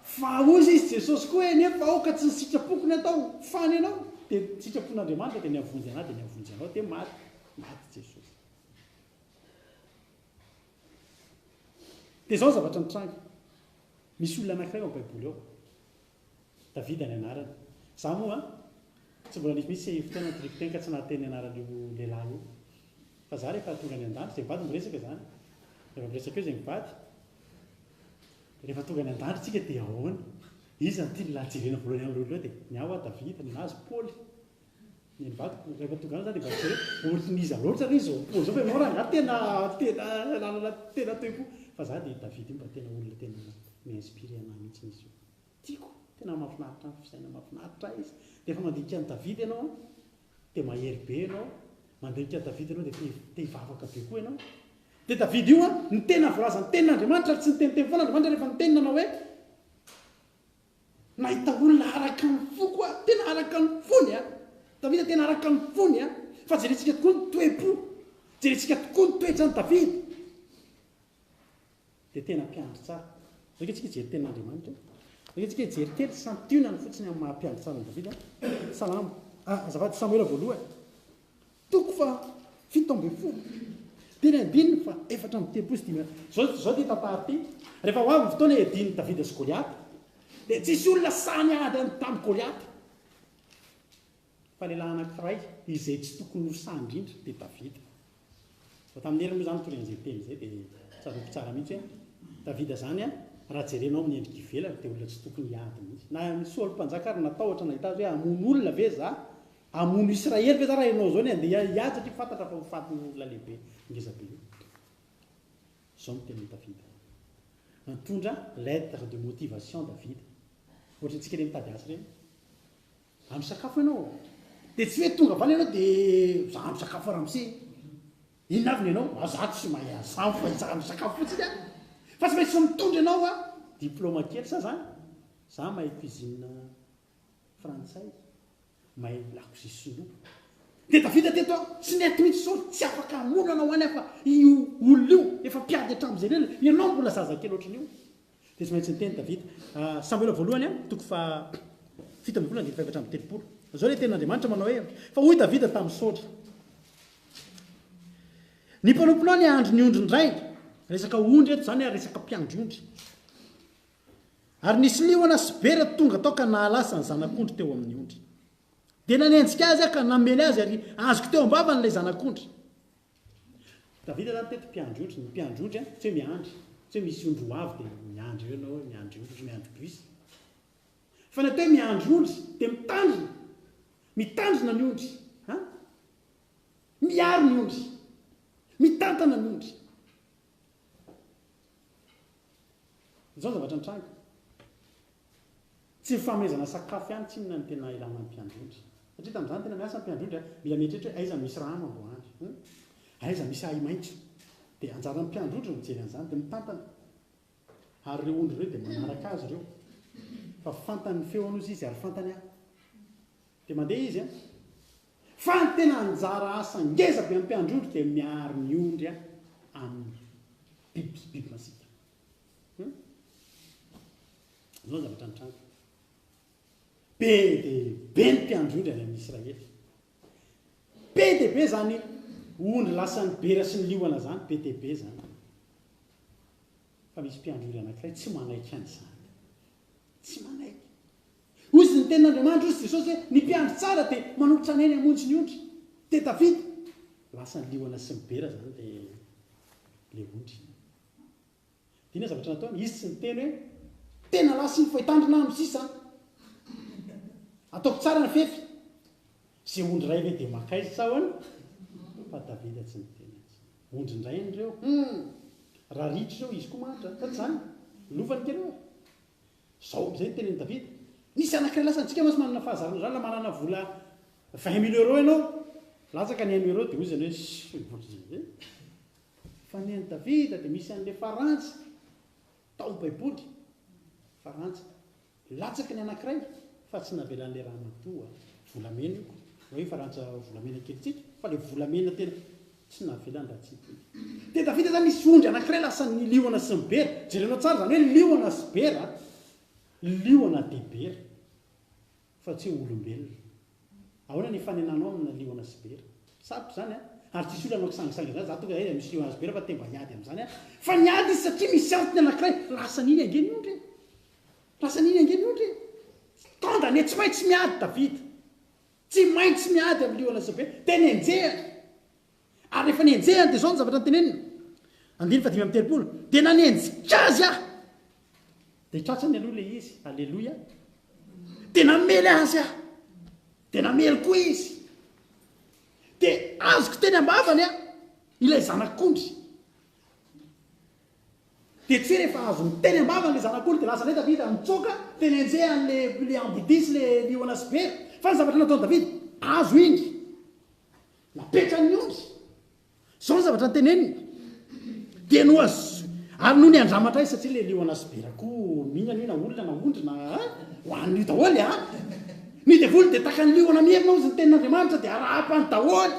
Fa hoy izy Jesosy koa hoe nefa aoka tsy ny sitrapoko ny atao fa ny anao. Dia ny sitrapon'Andriamanitra dia ny hahavonjy anah dia ny hahavonjy anao dia maty, maty Jesosy. Dia izao ny zavatra nitranga. Misy olona anankiray ao amin'ny Baiboly ao. Davida ny anarany. Za moa tsy mbola nisy mihitsy fotoana nitoriako teny ka tsy nahateny ny anaran'io lehilahy io. Fa za rehefa tonga any an-danitra, izay mivady miresaka izany. Rehefa miresaka eo izay mivady, rehefa tonga any an-danitra tsika dia ahoana? Iza no tian'ny lahy jerena voalohany amin'ireo olona ireo? Dia ny ahy hoa Davida, ny anazy Paoly. Ny an'ny vadiko, rehefa tonga any za dia mba tsy hoe ohatrin'iza loatra re izao Paoly izao fa ianao rangahy tena tena nanana tena toe-po. Fa za dia Davida io mba tena olona tena mi-inspirer anahy mihitsy izy io. Tiako, tena mahafinaritra ahy ny fisainana mahafinaritra ahy izy. Dia efa mandinika an'i Davida ianao an, dia mahery be ianao, mandinika an'i Davida ianao dia te te hivavaka be koa ianao. Dia Davida io an, ny tena voalazan'ny tenin'Andriamanitra ary tsy niteniteny foana Andriamanitra rehefa niteny nanao hoe, nahita olona araka ny foko aho, tena araka ny fony an, Davida tena araka ny fony an, fa jerentsika tokoa ny toe-po, jerentsika tokoa ny toetran'i Davida. Dia tena mpiandry tsara. Zao ange tsika hijery tenin'Andriamanitra e. Zao ange tsika hijery kely santionany fotsiny amin'ny maha mpiandry tsara an'i Davida. Salamo, ah, azafady, Samoela voalohany, toko faha 17, teny andininy faha 34. Zao, zao ity tantara ity. Rehefa ho avy ny fotoana hiadian'i Davida sy Goliata, dia tsisy olona sahy niady tamin'i Goliata. Fa lehilahy anankiray izay tsy tokony ho sahy indrindra dia Davida. Vao tamin'ny heriny moa izany nitoriana izay teny izay dia tsaroako tsara mihitsy hoe Davida izany raha jerenao amin'ny endrika ivelany dia olona tsy tokony hiady mihitsy. Na ny Saoly mpanjaka ary natahotra nahita azy hoe hamono olona ve za? Hamono Israely ve za raha ianao izao ny handeha hiady satria fantatra fa ho fatin'ny olona lehibe ngeza be io. Izao no tenin'i Davida. Nitondra lettre de motivation Davida. Ohatran'ny antsika ireny mitady asa ireny. Raha misakafo ianao dia tsy hoe tonga avy any ianao dia za misakafo ramose. Inona avy ny anao? Ah za tsy mahay an'izany fa za misakafo fotsiny aho. Fa tsy maintsy mitondra ianao a diplôme kely sa zany? Za mahay cuisine frantsay. Mahay lakozia sinoa. Dia Davida teto an, tsy nety mihitsy Saoly, tsy afaka hamono anao any aho fa io olona io efa mpiady hatramin'izay lela, ianao mbola zazakely ohatran'io. Dia tsy maintsy niteny Davida. Samoela voalohany an, toko faha 17 andininy faha 34. Izao ilay tenin'Andriamanitra manao hoe, Fa hoy Davida tamin'i Saoly, Ny mpanomponao niandry ny ondrin-drainy, resaka ondry eto izany ary resaka mpiandry ondry. Ary nisy liona sy bera tonga tao ka nahalasa ny zanak'ondry teo amin'ny ondry. Dia nanenjika azy aho ka namely azy ary azoko teo am-bavany ilay zanak'ondry. Davida izany teto mpiandry ondry. Ny mpiandry ondry tsy hoe miandry, tsy hoe misy ondry ho avy dia miandry eo ianao hoe miandry ondry, ohatran'ny miandry bus. Fa ny atao hoe miandry ondry dia mitandrina, mitandrina ny ondry. Ha? Miaro ny ondry, mitantana ny ondry. Izao ny zavatra nitranga. Tsy ny fanomezana sakafo ihany tsinona no tena ilana ny mpiandry ondry. Satria tamin'izany tena miasa ny mpiandry ondry a, mila mieritreritra hoe aiza misy rano androany, hum, aiza misy ahi-maitso. Dia anjaran'ny mpiandry ondry no mijery an'izany, dia mitantana. Ary ireo ondry ireo dia manaraka azy ireo. Fa fantany ny feony hozy izy ary fantany aho. Dia mandeha izy an. Fa ny tena anjara asa ngeza be amin'ny mpiandry ondry dia miaro ny ondry amin'ny biby, biby masiaka. Hum? Izao ny zavatra nitranga. Be dia be ny mpiandry ondry any amin'ny Israely. Be dia be izany ondry lasan'ny bera sy ny liona izany, be dia be izany. Fa misy mpiandry ondry anankiray tsy manaiky an'izany. Tsy manaiky. Hoy izy ny tenin'Andriamanitra, hoy Jesosy hoe, ny mpiandry tsara dia manolotra ny ainy hamonjy ny ondry. Dia Davida, lasa ny liona sy ny bera izany ilay ilay ondry. Dia inona zavatra nataony? Izy tsy niteny hoe, tena lasa iny fa hitandrina aho amin'ny sisa an! Ataoko tsara ny fefy. Izay ondry iray ve dia mankaiza sa ahoana? Fa Davida tsy niteny an'izany. Ondry indray ireo, hum! Raha ritra ireo, izy koa mahantra, sa tsy izany? Lovany kely eo e! Izao amin'izay ny tenin'i Davida, Nisy anankiray lasa, antsika mantsy manana fahazarana izany, raha manana vola 20 mille euros ianao, latsaka ny un euro dia hoy izy hoe, Shhh, fa ny an'i Davida dia misy an'ilay farantsa tao amin'ny Baiboly, farantsa. Latsaky ny anankiray fa tsy navelan'ilay ramatoa volamena io, hoe farantsa volamena kelintsika, fa ilay volamena tena Tsy navelany raha tsy hitohy. Dia Davida izany nisy ondry anankiray lasan'ny liona sy ny bera. Jerenao tsara izany hoe liona sy bera. Liona dia bera. Fa tsy hoe olombelona. Ahoana ny hifanenanao amina liona sy bera? Sarotra izany an! Ary tsisy olona hanao kisangisangy an'izany, za tonga aiza misy liona sy bera fa te mba hiady amin'izany aho. Fa niady izy satria misy antony anankiray. Lasan'iny ange ny ondry e! Lasan'iny ange ny ondry e! Condamné, tsy maintsy miady Davida. Tsy maintsy miady amin'ny liona sy be. Dia nenjehiny. Ary rehefa nenjehiny dia izao ny zavatra noteneniny. Andininy fahadimy amby 30. Dia nanenjika azy aho. Dia tratrany aloha ilay izy. Aleloia. Dia namely azy aho. Dia namely koa izy. Dia azoko teny am-bavany aho ilay zanak'ondry. Dia tsy hoe rehefa azony teny am-bavany ilay zanak'ondry dia lasa indray Davida nitsoaka dia nenjehy an'ilay ilay ambodia sy ilay liona sy bera. Fa ny zavatra nataon'i Davida, azo iny. Napetrany ny ondry. Izao ny zavatra noteneniny. Dia nohaz ary nony handramatra izy satria ilay liona sy bera koa mihinana io na olona na ondry na hohaniny io daholo a. Ny devoly dia tahaka ny liona mierona hozy ny tenin'Andriamanitra dia arahapany daholo.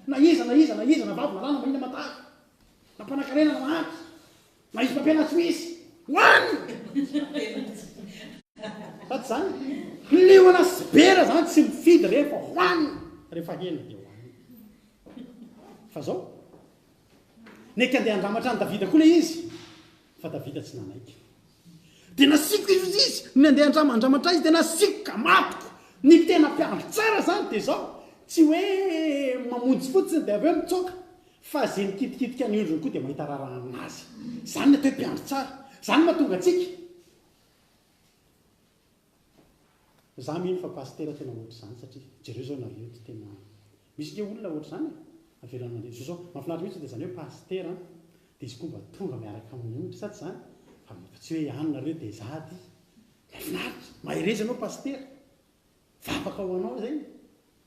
Na iza na iza na iza na vavy na lahy na mahina matavy. Na mpanankarena na mahantra, na izy mpampianatra tsy misy, hohaniny! Sa tsy zany? Liona sy bera zany tsy mifidy rehefa hohaniny, rehefa hena dia hohaniny. Fa zao, neky andeha handramatra an'i Davida koa ilay izy, fa Davida tsy nanaiky. Dia nasiako izy izy, ny andeha handrama handramatra izy dia nasiako ka matiko. Ny tena mpiandry tsara zany dia zao, tsy hoe mamonjy fotsiny dia avy eo mitsoaka, Fa ze mikitikitika ny ondriny koa dia mahita raharaha aminazy. Zany ny atao hoe mpiandry tsara. Zany mahatonga antsika. Za mino fa pasitera tena ohatr'izany satria jereo zao nareo eto tena misy nge olona ohatr'izany e. Avelany mandeha. Zao zao mahafinaritra mihitsy dia zany hoe pasitera an, dia izy koa mba tonga miaraka amin'ny ondry sa tsy zany? Fa tsy hoe any nareo dia za aty. Mahafinaritra. Mahereza anao pasitera. Vavaka ho anao izay.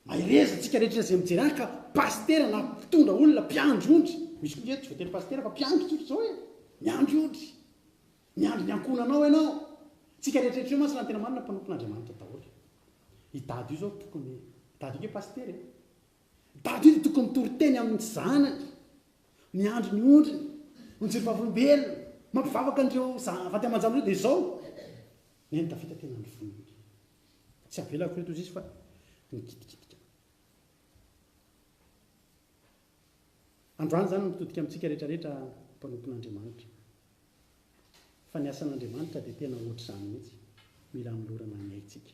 Mahereza antsika rehetra izay mijery ahy ka pasitera na mpitondra olona mpiandry ondry. Misy koa nge tsy voatery pasitera fa mpiandry tsotra izao e. Miandry ondry. Miandry ny ankohonanao ianao. Tsika rehetra rehetra io mantsy raha ny tena marina mpanompon'Andriamanitra daholo. I Dada io zao tokony, Dada io nge pasitera e. Dada io dia tokony mitory teny amin'ny zanany, miandry ny ondriny, mijery vavolombelona, mampivavaka an'ireo vady aman-janany ireo dia izao. Neny Davida tena nivonona. Tsy avelako ireto hozy izy fa nikitikitika. Androany izany mitodika amintsika rehetrarehetra mpanompon'Andriamanitra. Fa ny asan'Andriamanitra dia tena ohatr'izany mihitsy, mila anolorana ny aintsika.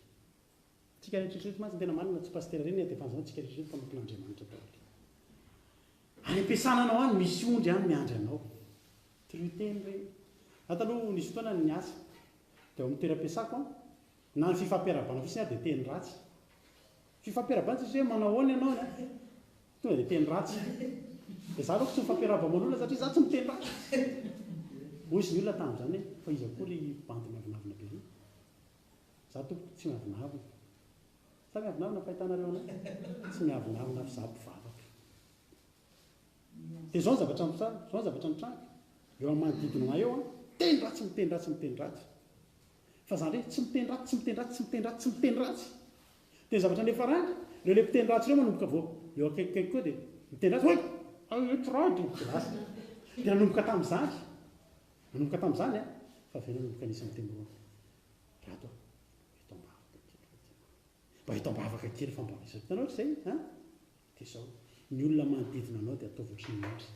Tsika rehetra rehetra mantsy ny tena marina tsy pasitera ireny dia efa an'izany tsika rehetra rehetra mpanompon'Andriamanitra daholo. Any am-piasana anao any misy ondry any miandry anao. Toroy teny re. Za taloha nisy fotoana niasa dia ao amin'ny toeram-piasako an, na ny fifampiarahabana fotsiny ary dia teny ratsy. Fifampiarahabana tsisy hoe manao ahoana ianao an, tonga dia teny ratsy. Dia za aloha tsy mifampiarahaba aman'olona satria za tsy miteny ratsy. Hoy izy ny olona tamin'izany hoe fa iza koa ry bandy miavonavona be ry. Za tompoko tsy miavonavona. Sa miavonavona fahitanareo anay? Tsy miavonavona fa za mpivavaka. Dia izao ny zavatra nitranga, izao ny zavatra nitranga. Eo amin'ny manodidina anay eo an, teny ratsy, miteny ratsy, miteny ratsy. Fa za ndray tsy miteny ratsy, tsy miteny ratsy, tsy miteny ratsy, tsy miteny ratsy. Dia ny zavatra niafarany, ireo ilay mpiteny ratsy ireo manomboka vao eo akaikikaiky koa dia miteny ratsy, oay! Ay eto rado! Dia lasa. Dia nanomboka tamin'izany, nanomboka tamin'izany an, fa avy eo nanomboka nisy niteny hoe, Rado a, eto am-bavaka kely fa tena, mba eto am-bavaka kely fa mba misy, hitanao ohatr'izay an? Dia izao, ny olona manodidina anao dia ataovy ohatry ny ondry.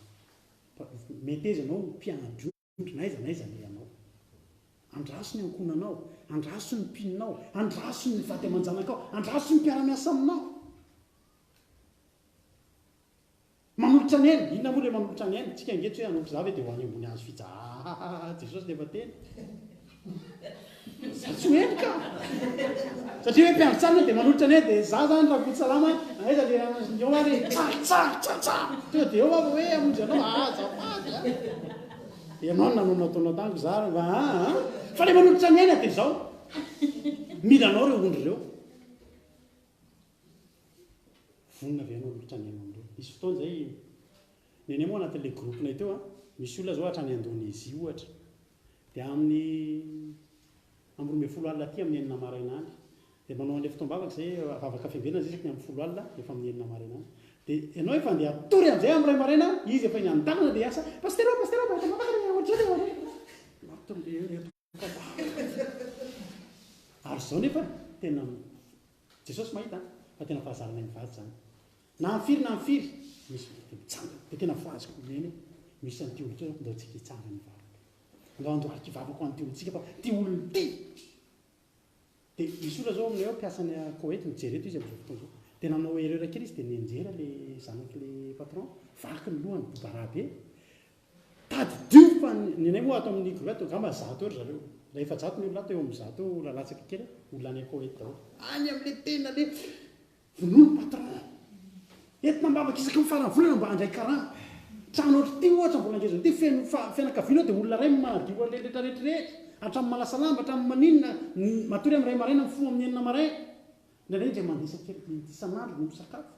Meteza ianao ho mpiandry ondry na aiza na aiza alehanao. Andraso ny ankohonanao, andraso ny mpinonao, andraso ny vady aman-janakao, andraso ny mpiara-miasa aminao. Manolotra ny ainy, inona moa ilay manolotra ny ainy? Tsika ange tsy hoe hanolotra za ve dia ho any ambony hazo fija ahahaha Jesosy nefa teny. Za tsy ho eny ka! Satria hoe mpiandry tsara dia manolotra ny ainy dia za zany Rakotosalama aiza le eo ary e tsa tsa tsa tsa tonga dia eo aho hoe hamonjy anao ah azafady a! Ianao no nanao nataonao tamiko za ary mba aa fa le manolotra ny aina dia zao mila anao ireo ondry ireo. Vonona ve ianao hanolotra ny ainao amin'ireo? Nisy fotoana izay, nenay moa anatin'ilay groupe-nay teo an, misy olona izao hatrany Indonésie ohatra, dia amin'ny amin'ny 12 alina aty amin'ny enina maraina any, dia manao an'ilay fotoam-bavaka izay, vavaka fiambenana izay isaky ny amin'ny folo alina, efa amin'ny enina maraina any. Dia ianao efa andeha hatory amin'izay amin'ny iray maraina, izy efa eny an-dalana dia hiasa, Pasitera ô, pasitera ô, mba eto am-bavaka re, ohatr'izao dia ohatr'izao. Ary izao nefa tena Jesosy mahita fa tena fahazaranay mivady izany. Na amin'ny firy na amin'ny firy misy dia mitsangana. Dia tena voaziko neny hoe misy an'ity olona ity ndao tsika hitsangana hivavaka. Ndao andohalika hivavaka ho an'ity olona tsika fa ity olona ity. Dia misy olona izao aminay ao mpiasa any Koety mijery eto izy amin'izao fotoana izao. Dia nanao erreur kely izy dia nianjera le zanak'le patron, vaky ny lohany, bobara be. Tadidio fa ny anay moa ato amin'ny groupe ato angamba zato eo ry zareo. Raha 400 ny olona ato, eo amin'ny 100 eo olona latsaka kely, olona any Koety daholo. Any amin'ilay tena le vonoa ny patron. Entina am-bavaka isaky ny faran'ny volana mba handray karama. Trano ohatr'ity ohatra mbola ngeza ity feno fianakaviana ao dia olona iray no manadio an'ilay rehetra rehetra rehetra. Hatramin'ny manasa lamba, hatramin'ny maninona, matory amin'ny iray maraina, mifoha amin'ny enina maraina. Indraindray indray mandeha isan-kerinandro isan'andro no misakafo.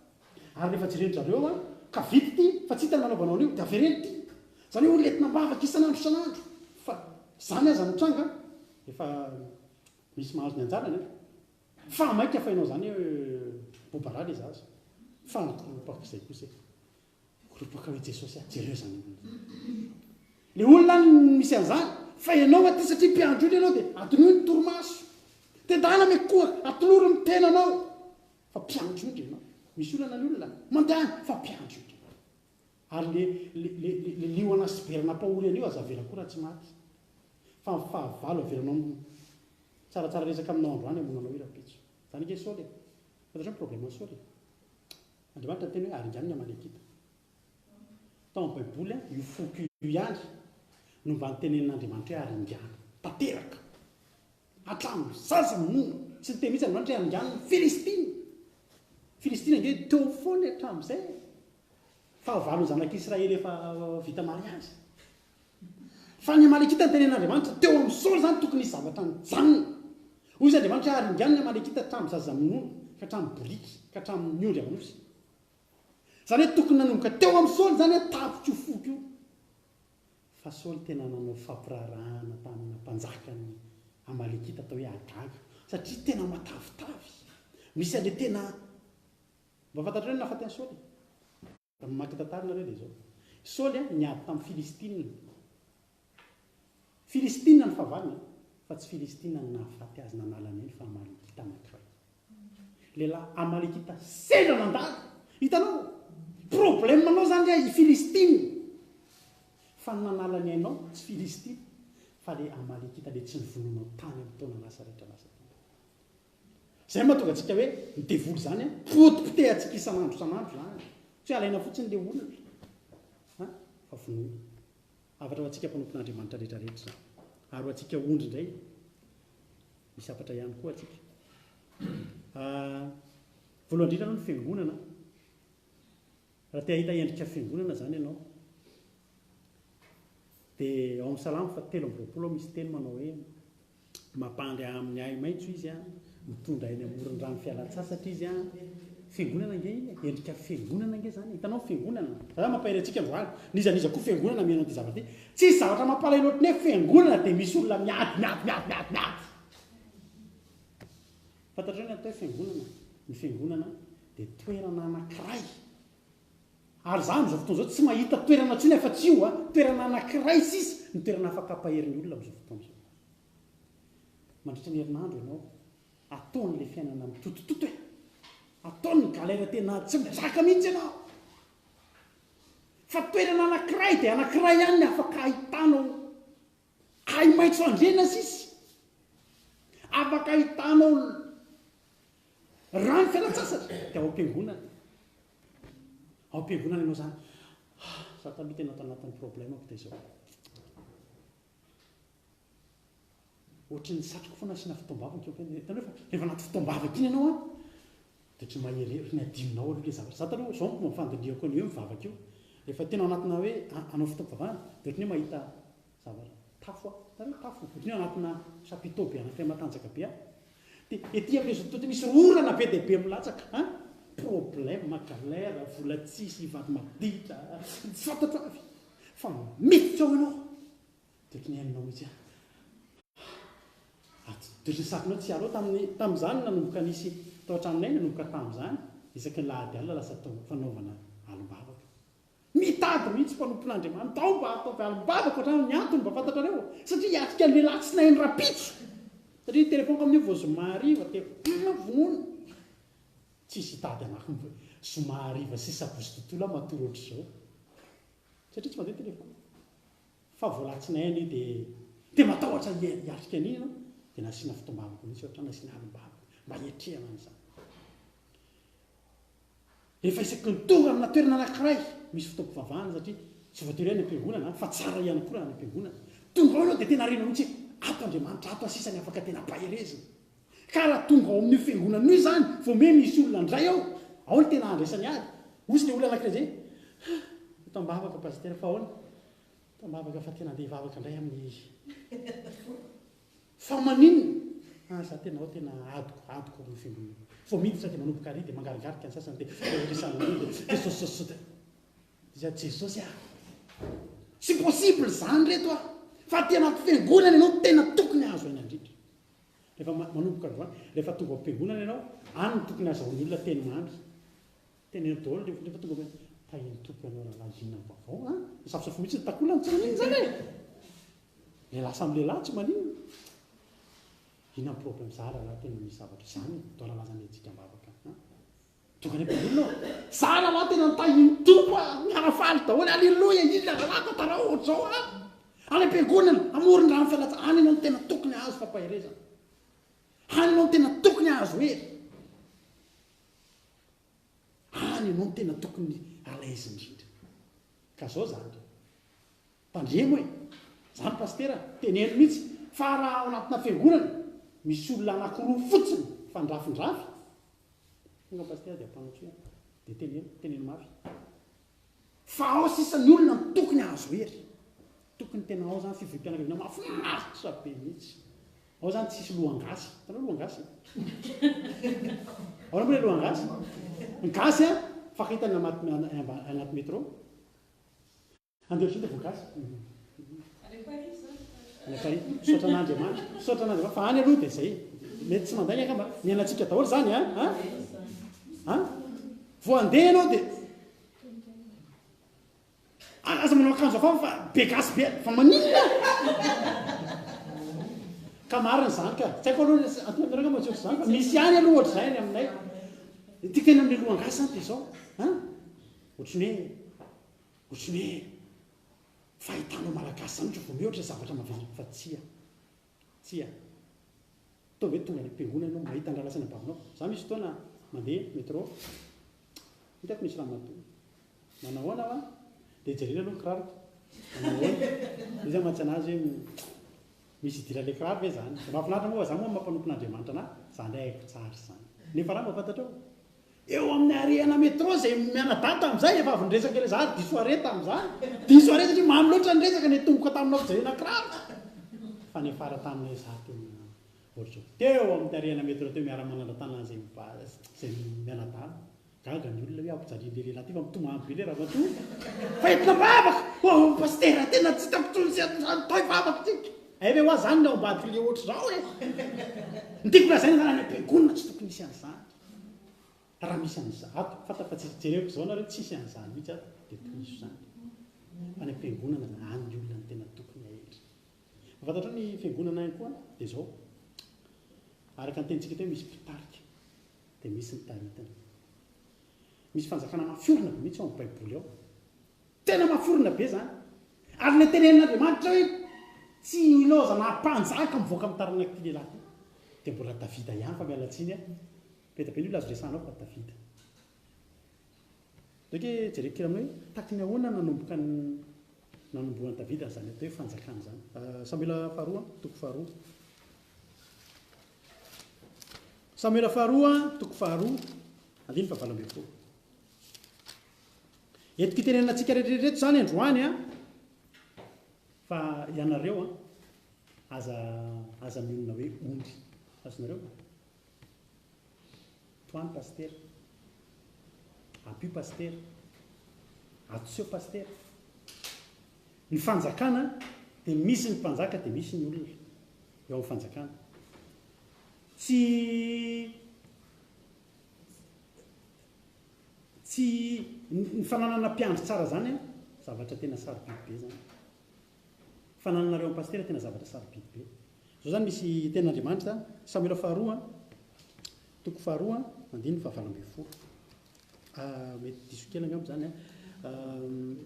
Ary rehefa jeren-dry zareo an, ka vita ity fa tsy hita ny nanaovanao an'io, dia avereno ity. Izany hoe olona entina am-bavaka isan'andro isan'andro. Fa izany aza mitranga, efa misy mahazo ny anjarany an. Fa maika fa ianao izany hoe bobara ilay zaza. Fa nikoropaka izay kosa e. Koropaka hoe Jesosy a, jereo izany olona izany. Ilay olona any no misy an'izany, fa ianao aty satria mpiandry olona ianao dia adinoy ny torimaso. Tendana mikohaka, atolory ny tenanao. Fa mpiandry ondry ianao. Misy olana ny olona, mandehana fa mpiandry ondry ianao. Ary le le le le liona sy bera nampahory an'io aza avela koa raha tsy maty. Fa ny fahavalo avelanao tsaratsara resaka aminao androany hamono anao io rahampitso. Zany ange Saoly e. Fantatrao ny problème an'i Saoly e. Andriamanitra niteny hoe aringano ny Amalekita. Tao amin'ny Baiboly io foko io ihany no mba nitenenin'Andriamanitra hoe aringano. Tanteraka. Hatramin'ny zaza minono. Tsy niteny mihitsy Andriamanitra hoe aringano ny Filistina. Filistina ange teo foana hatramin'izay e. Fahavalon'ny zanak'Israely efa vita mariazy. Fa ny Amalekita nitenen'Andriamanitra teo amin'i Saoly izany tokony hisy zavatra nijanona. Hoy izy Andriamanitra hoe aringano ny Amalekita hatramin'ny zaza minono, ka hatramin'ny boriky, ka hatramin'ny ondry aman'osy. Izany hoe tokony nanomboka teo amin'i Saoly izany hoe tapitra io foko io. Fa Saoly tena nanao fampiraharahana tamina mpanjakan'ny Amalekita atao hoe Agaga, satria tena matavitavy. Misy an'ilay tena mba fantatrareo ny nahafaty an'i Saoly? Raha mamaky tantara nareo dia izao. Saoly niady tamin'ny Filistina. Filistina ny fahavalony fa tsy Filistina no nahafaty azy nanala ny ainy fa Amalekita anankiray. Lehilahy Amalekita sendra nandalo. Hitanao? Problème anao zany ry i Filistina. Fa ny nanala ny ainao tsy Filistina fa le Amalekita le tsy nivonoanao tany amin'ny taona lasa rehetra lasa tany. Izay no mahatonga antsika hoe ny devoly izany an, potipotehantsika isan'andro isan'andro izany. Tsy hoe alaina fotsiny ilay olona an, fa vonoina. Hafatra ho antsika mpanompon'Andriamanitra rehetra rehetra izany. Ary ho antsika ondry indray, misy hafatra ihany koa antsika. Voalohany indrindra aloha ny fiangonana. Raha te hahita endrika fiangonana izany ianao, dia ao amin'ny Salamo faha 23 ao misy teny manao hoe, Mampandry ahy amin'ny ahi-maitso izy, mitondra ahy eny amoron-drano fialan-tsasatra izy. Fiangonana ange iny e, endrika fiangonana ange izany e. Hitanao ny fiangonana? Za mampahery antsika androany, n'iza n'iza koa fiangonana mihaino an'ity zavatra ity. Tsisy zavatra mampalahelo ohatry ny hoe fiangonana dia misy olona miady, miady, miady, miady, miady. Fantatrao ny atao hoe fiangonana? Ny fiangonana dia toerana anankiray. Ary za amin'izao fotoana izao tsy mahita toerana intsony afa-tsy io a! Toerana anankiray sisa no toerana afaka hampahery ny olona amin'izao fotoana izao. Mandritra ny herinandro ianao, ataony ilay fiainana mitotototo e! Ataony ny galère tena tsy mizaka mihitsy ianao! Fa toerana anankiray dia anankiray ihany ny afaka ahitanao ahi-maitso andriana sisa. Afaka ahitanao rano fialan-tsasatra dia ao am-piangonana. Ao am-piangonana ianao izany, ah, za taloha tena tao anatin'ny problème-ko dia izao. Ohatry ny satriko foana asiana fotoam-bavaka eo am-piangonana. Hitanao fa rehefa anaty fotoam-bavaka iny ianao an, dia ohatry ny mahery ohatry ny adinonao aloha ilay zavatra. Za taloha, izao no fomba fandinihako ny hoe mivavaka io. Rehefa tena ao anatina hoe hanao fotoam-pivavahana, dia ohatry ny hoe mahita zavatra, tafo aho. Hitanareo tafo? Ohatry ny hoe anatina chapiteau be anankiray matanjaka be aho. Dia ety amin'izao tontolo misy orana be dia be milatsaka an! Problème, galère, vola tsisy, vady maditra, tsy fantatro avy fa miditra ao ianao dia ohatry ny henonao mihitsy an! Ary dia ohatry ny sakinao tsy hiala ao tamin'ny tamin'izany nanomboka nisy tao an-tranonay nanomboka tamin'izany isaky ny lahady alina lasa atao fanaovana alim-bavaka. Mitady mihitsy mpanompon'Andriamanitra ao mba hataovy alim-bavaka ohatrany ny antony mba fantatrareo satria hiatrika ny lehilahy tsy nainy rapitso satria ny telephone-ko amin'io vao zoma hariva dia humm vonoina tsisy hitady anah zoma hariva sy sabotsy tontolo aho matory ohatr'izao satria tsy mandeha telephone fa vao latsinainy io dia dia matahotra hiatrika an'iny ianao dia nasiana fotoam-bavaka mihitsy ohatrany nasiana alim-bavaka mba hiatrehana an'izany. Rehefa isaky ny tonga amina toerana anankiray misy fotoam-pivavahana satria tsy voatery hoe any am-piangonana fa tsara ihany koa raha any am-piangonana. Tonga ao ianao dia tena renao mihitsy hoe ato Andriamanitra, ato sisa ny afaka tena ampaherezina. Ka raha tonga ao amin'io fiangonana io izany vao miha misy olona indray ao, ao no tena handraisany ady. Hoy ilay olona anankiray izay, Ha! Eto am-bavaka Pasitera fa ahoana? Eto am-bavaka fa tena andeha hivavaka indray amin'ny. Fa maninona? Ah za tena ao tena adiko, adiko amin'ny fiangonana. Vao miditra dia manomboka ary dia mangaringarika ny sasany dia resahana an'io dia Jesosy Jesosy dia dia Jesosy ah! Tsy possible zany reto ah! Fa aty anaty fiangonana ianao tena tokony hahazo aina indrindra. Rehefa manomboka androany, rehefa tonga ao am-piangonana ianao, any no tokony hahazahoan'ny olona teny mamy. Teneno daholo rehefa rehefa tonga hoe tahin'ny Tompo ianao rahalahy inona ny vaovao an! Misafosafo mihitsy ny takolany tsy maninona izany e! Lehilahy samy lehilahy tsy maninona. Inona ny problème za rahalahy tena misy zavatra izany e! Atao rahalahy zany hetsika am-bavaka an! Tonga any am-piangonana aho, za rahalahy tena nitahin'ny Tompo a! Miara-faly daholo, aleloia, inona rahalahy tantarao ohatr'izao an! Any am-piangonana, amoron-drano fialantsasatra, any ianao no tena tokony hahazo fampaherezana. Any ianao no tena tokony hahazo hery. Any ianao no tena tokony à l'aise indrindra. Ka zao zany. Tandremo e! Zany pasitera, teneno mihitsy fa raha ao anatina fiangonana misy olona anakiroa fotsiny mifandrafindrafy, tonga pasitera dia ampanantsoy aho, dia teneno, teneno mafy. Fa ao sisa ny olona no tokony hahazo hery. Tokony tena ao zany fivoriam-pianakaviana mahafinaritra be mihitsy. Ao zany tsisy lohangasy. Hitanao lohangasy? Ahoana moa ilay lohangasy? Ny gasy an, mifankahita any anaty métro. Andeha ohatr'izao dia voagasy. Any Paris zany. Any Paris. Misaotra an'Andriamanitra. Misaotra an'Andriamanitra fa any aloha dia izay. Mety tsy mandainga angamba. Niainantsika daholo izany an? An? An? Vao handeha ianao dia Aza manao akanjo hafahafa fa be gasy be fa maninona? Ka marina izany ka. Tsy haiko aloha aty aminareo angamba tsy ohatr'izany fa misy ihany aloha ohatr'izay any aminay. Ny tiako tena amin'ilay lohan-gasy izany dia izao. An? Ohatry ny hoe ohatry ny hoe fahitanao malagasy izany ohatra vao mihoatra zavatra maventy fa tsia. Tsia. Toa ve tonga any am-piangonana ianao mahita ny rahalahy sy anabavinao? Za misy fotoana mandeha métro, hitako misy ramatoa. Manao ahoana hoa? Dia jerena aloha ny kiraroko. Manao ahoana? Iza mantsy anazy hoe misy idiran'ilay kiraro ve izany? Dia mahafinaritra moa fa za moa maha mpanompon'Andriamanitra anahy, za indray haiko tsara izany. Nefa raha mba fantatrao? Eo amin'ny arehana métro izay mianadahy tamin'izay efa avy niresaka ilay za ary diso arrêt tamin'izany. Diso arrêt satria mamy loatra ny resaka nitomboka taminao fijerena kiraro. Fa niafara tamin'ilay za tena ohatr'izao. Teo amin'ny tarehana métro teo miara-manandra-tanana izay mivady izay mianadahy. Gaga ny olona hoe ampijalian'ilay lehilahy ity fa mitomany be ilay ramatoa. Fa entina am-bavaka! Oh pasitera tena tsy hitako intsony sy atao hivavaka tsika. Hay ve hoa zany ny ao ambadik'ilay ohatr'izao e! Ny tiako lazaina zany any am-piangonana tsy tokony hisy an'izany. Raha misy an'izany ato, fantako fa tsisy, jereko izao nareo, tsisy an'izany mihitsy ato, dia tohizo izany. Fa any am-piangonana zany, any ny olona no tena tokony hahery. Fa fantatrao ny fiangonana ihany koa dia izao, araka ny tenintsika teo misy mpitarika, dia misy ny taritina. Misy fanjakana mafy orina be mihitsy ao amin'ny baiboly ao. Tena mafy orina be izany. Ary ilay tenenin'Andriamanitra hoe tsy hilaozana mpanjaka mivoaka amin'ny taranak'ity lehilahy ity. Dia mbola Davida ihany fa miala tsiny an. Be dia be ny olona azo resahana ao fa Davida. Ndraiky jereko kely aminao hoe taky ny ahoana nanomboka ny nanombohan'i Davida an'izany atao hoe fanjakana izany. Samoela faharoa, toko faharoa. Samoela faharoa, toko faharoa, andininy fahavalo ambin'ny folo. Entiko hitenenana antsika rehetra ireto izany androany an, fa ianareo an, aza aza mionona hoe ondry. Azonareo? Tohano pasitera. Ampio pasitera. Atoseho pasitera. Ny fanjakana dia misy ny mpanjaka dia misy ny olona eo amin'ny fanjakana. Tsy Tsy, ny fananana mpiandry tsara zany an, zavatra tena sarobidy be zany. Fanananareo an'i Pasitera tena zavatra sarobidy be. Zao zany misy tenin'Andriamanitra, Samoela faharoa, toko faharoa, andininy fahavalo ambin'ny folo. Ah, mety diso kely angamba zany an. Um,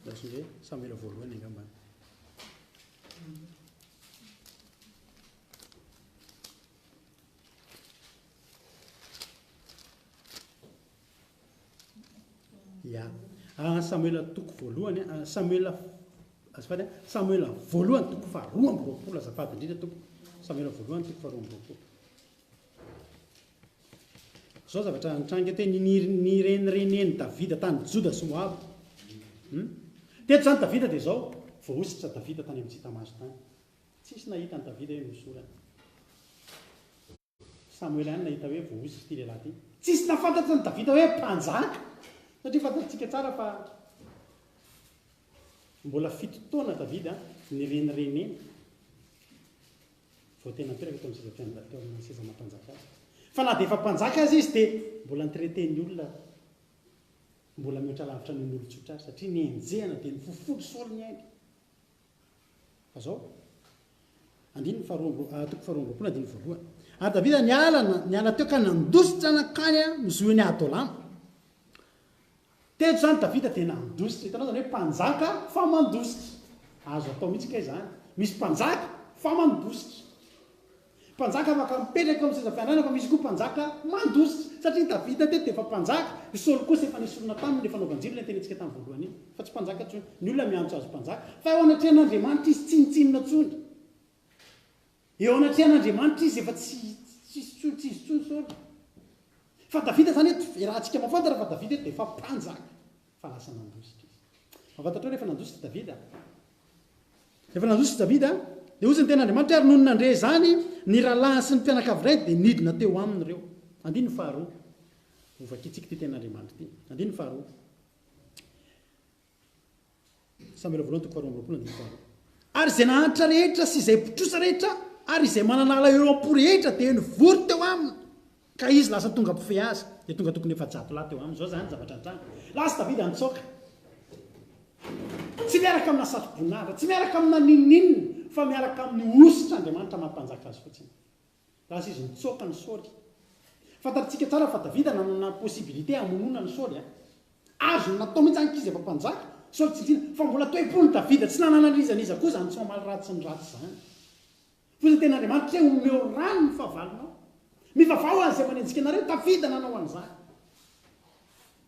Lasa indray Samoela voalohany angamba. Ya. Ah, Samoela toko voalohany, ah, Samoela azafady, Samoela voalohany toko faharoa amby roapolo azafady indrindra tompoko. Samoela voalohany toko faharoa amby roapolo. Izao zavatra nitranga eto hoe nirenirenen' i Davida tany Joda sy Moaba. Hmm? Teto izany Davida dia izao, voahosotra Davida tany amin'ny tsy hita maso tany. Tsisy nahita an'i Davida hoe nohosorana. Samoela ihany nahita hoe voahosotra ity lehilahy ity. Tsisy nahafantatra an'i Davida hoe mpanjaka. Satria fantatsika tsara fa mbola fito taona Davida nirenirenena. Vao tena nipetraka teo amin'ny seza fiandrianana, teo amin'ny seza maha mpanjaka azy. Fa na dia efa mpanjaka aza izy dia mbola ni-traiter-n'ny olona mbola mihoatra lavitra noho ny olon-tsotra azy satria nenjehina dia nifofolo Saoly ny ainy. Fa zao, andininy faharoa amby roa, toko faharoa amby roapolo andininy voalohany. Ary Davida niala, niala teo ka nandositra nankany amin'ny zohin'i Adolama. Teto izany Davida dia nandositra. Hitanao izany hoe mpanjaka fa mandositra. Azo atao mihitsy kay izany. Misy mpanjaka fa mandositra. Mpanjaka afaka mipetraka eo amin'ny seza fiandrianana fa misy koa mpanjaka mandositra. Satria Davida teto dia efa mpanjaka, i Saoly kosa efa nesorina taminy ilay fanaovan-jiro ilay notenenintsika tamin'ny voalohany iny. Fa tsy mpanjaka intsony. Ny olona miantso azy mpanjaka. Fa eo anatrehan'Andriamanitra izy tsinontsinona intsony. Eo anatrehan'Andriamanitra izy efa tsy tsisy intsony, tsy izy intsony Saoly. Fa Davida izany eto, iarahantsika mahafantatra fa Davida eto dia efa mpanjaka, fa lasa nandositra izy. Fa fantatrao rehefa nandositra Davida? Rehefa nandositra Davida, dia hozy ny tenin'Andriamanitra, ary nony nandre izany ny rahalahiny sy ny mpianakavy iray dia nidina teo aminy ireo. Andininy faharoa. Hovakintsika ity tenin'Andriamanitra ity. Andininy faharoa. Samoela voalohany toko faharoa amby roapolo andininy faharoa. Ary izay nahantra rehetra sy izay mpitrosa rehetra ary izay manana alahelo am-po rehetra dia nivory teo aminy, ka izy lasa tonga mpifehy azy, dia tonga tokony 400 lahy teo aminy. Izao izany zavatra nitranga. Lasa Davida nitsoaka. Tsy miaraka amina satroboninahitra, tsy miaraka amina n'inon'inona, fa miaraka amin'ny hosotr'Andriamanitra maha mpanjaka azy fotsiny. Lasa izy nitsoaka an'i Saoly. Fantatsika tsara fa Davida nanana possibilité hamonoana an'i Saoly an. Azony natao mihitsy ankizy efa mpanjaka, Saoly tsy tiana, fa mbola toe-pon'i Davida tsy nanana n'iza n'iza koa izany tsy mamaly ratsy ny ratsy izany. Hoy ny tenin'Andriamanitra hoe omeo rano ny fahavalonao. Mivavaha ho an'izay manenjika anareo, Davida nanao an'izany.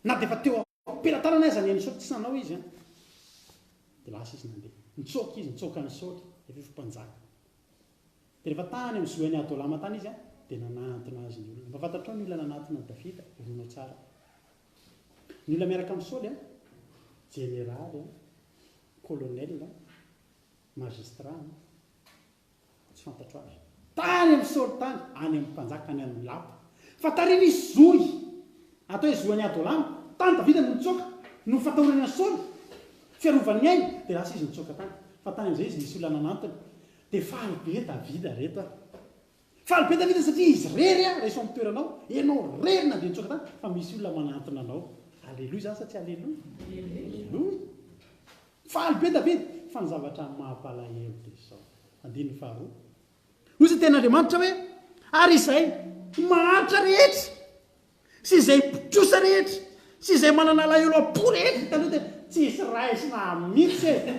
Na dia efa teo am-pelatanana aza ny ain'i Saoly tsy nanao izy an. Dia lasa izy nandeha. Nitsoaka izy, nitsoaka an'i Saoly, efa efa mpanjaka. Dia rehefa tany amin'ny zohian'i Adolama tany izy, dia nanantona azy ny olona. Mba fantatrao ny olona nanantona an'i Davida? Horonao tsara. Ny olona miaraka amin'i Saoly, jeneraly, colonel, magistrat, tsy fantatro avy. Tany amin'i Saoly tany, any amin'ny mpanjaka, any amin'ny lapa. Fa tary nisy zohy, atao hoe zohian'i Adolama. Tany Davida no nitsoaka, noho ny fatahorany an'i Saoly, fiarovany ny ainy, dia lasa izy nitsoaka tany. Fa tany amin'izay izy nisy olona nanantona. Dia faly be Davida reto a! Faly be Davida satria izy rery a! Raiso amin'ny toeranao, ianao rery nandeha nitsoaka tany fa misy olona manantona anao. Aleloia izany sa tsy aleloia? Aleloia! Faly be Davida! Fa ny zavatra mampalahelo dia izao, andininy faharoa, hoy ny tenin'Andriamanitra hoe, Ary izay mahantra rehetra Sy izay mpitrosa rehetra, sy izay manana alahelo am-po rehetra, hitanareo dia tsy hisy raisina mihitsy e!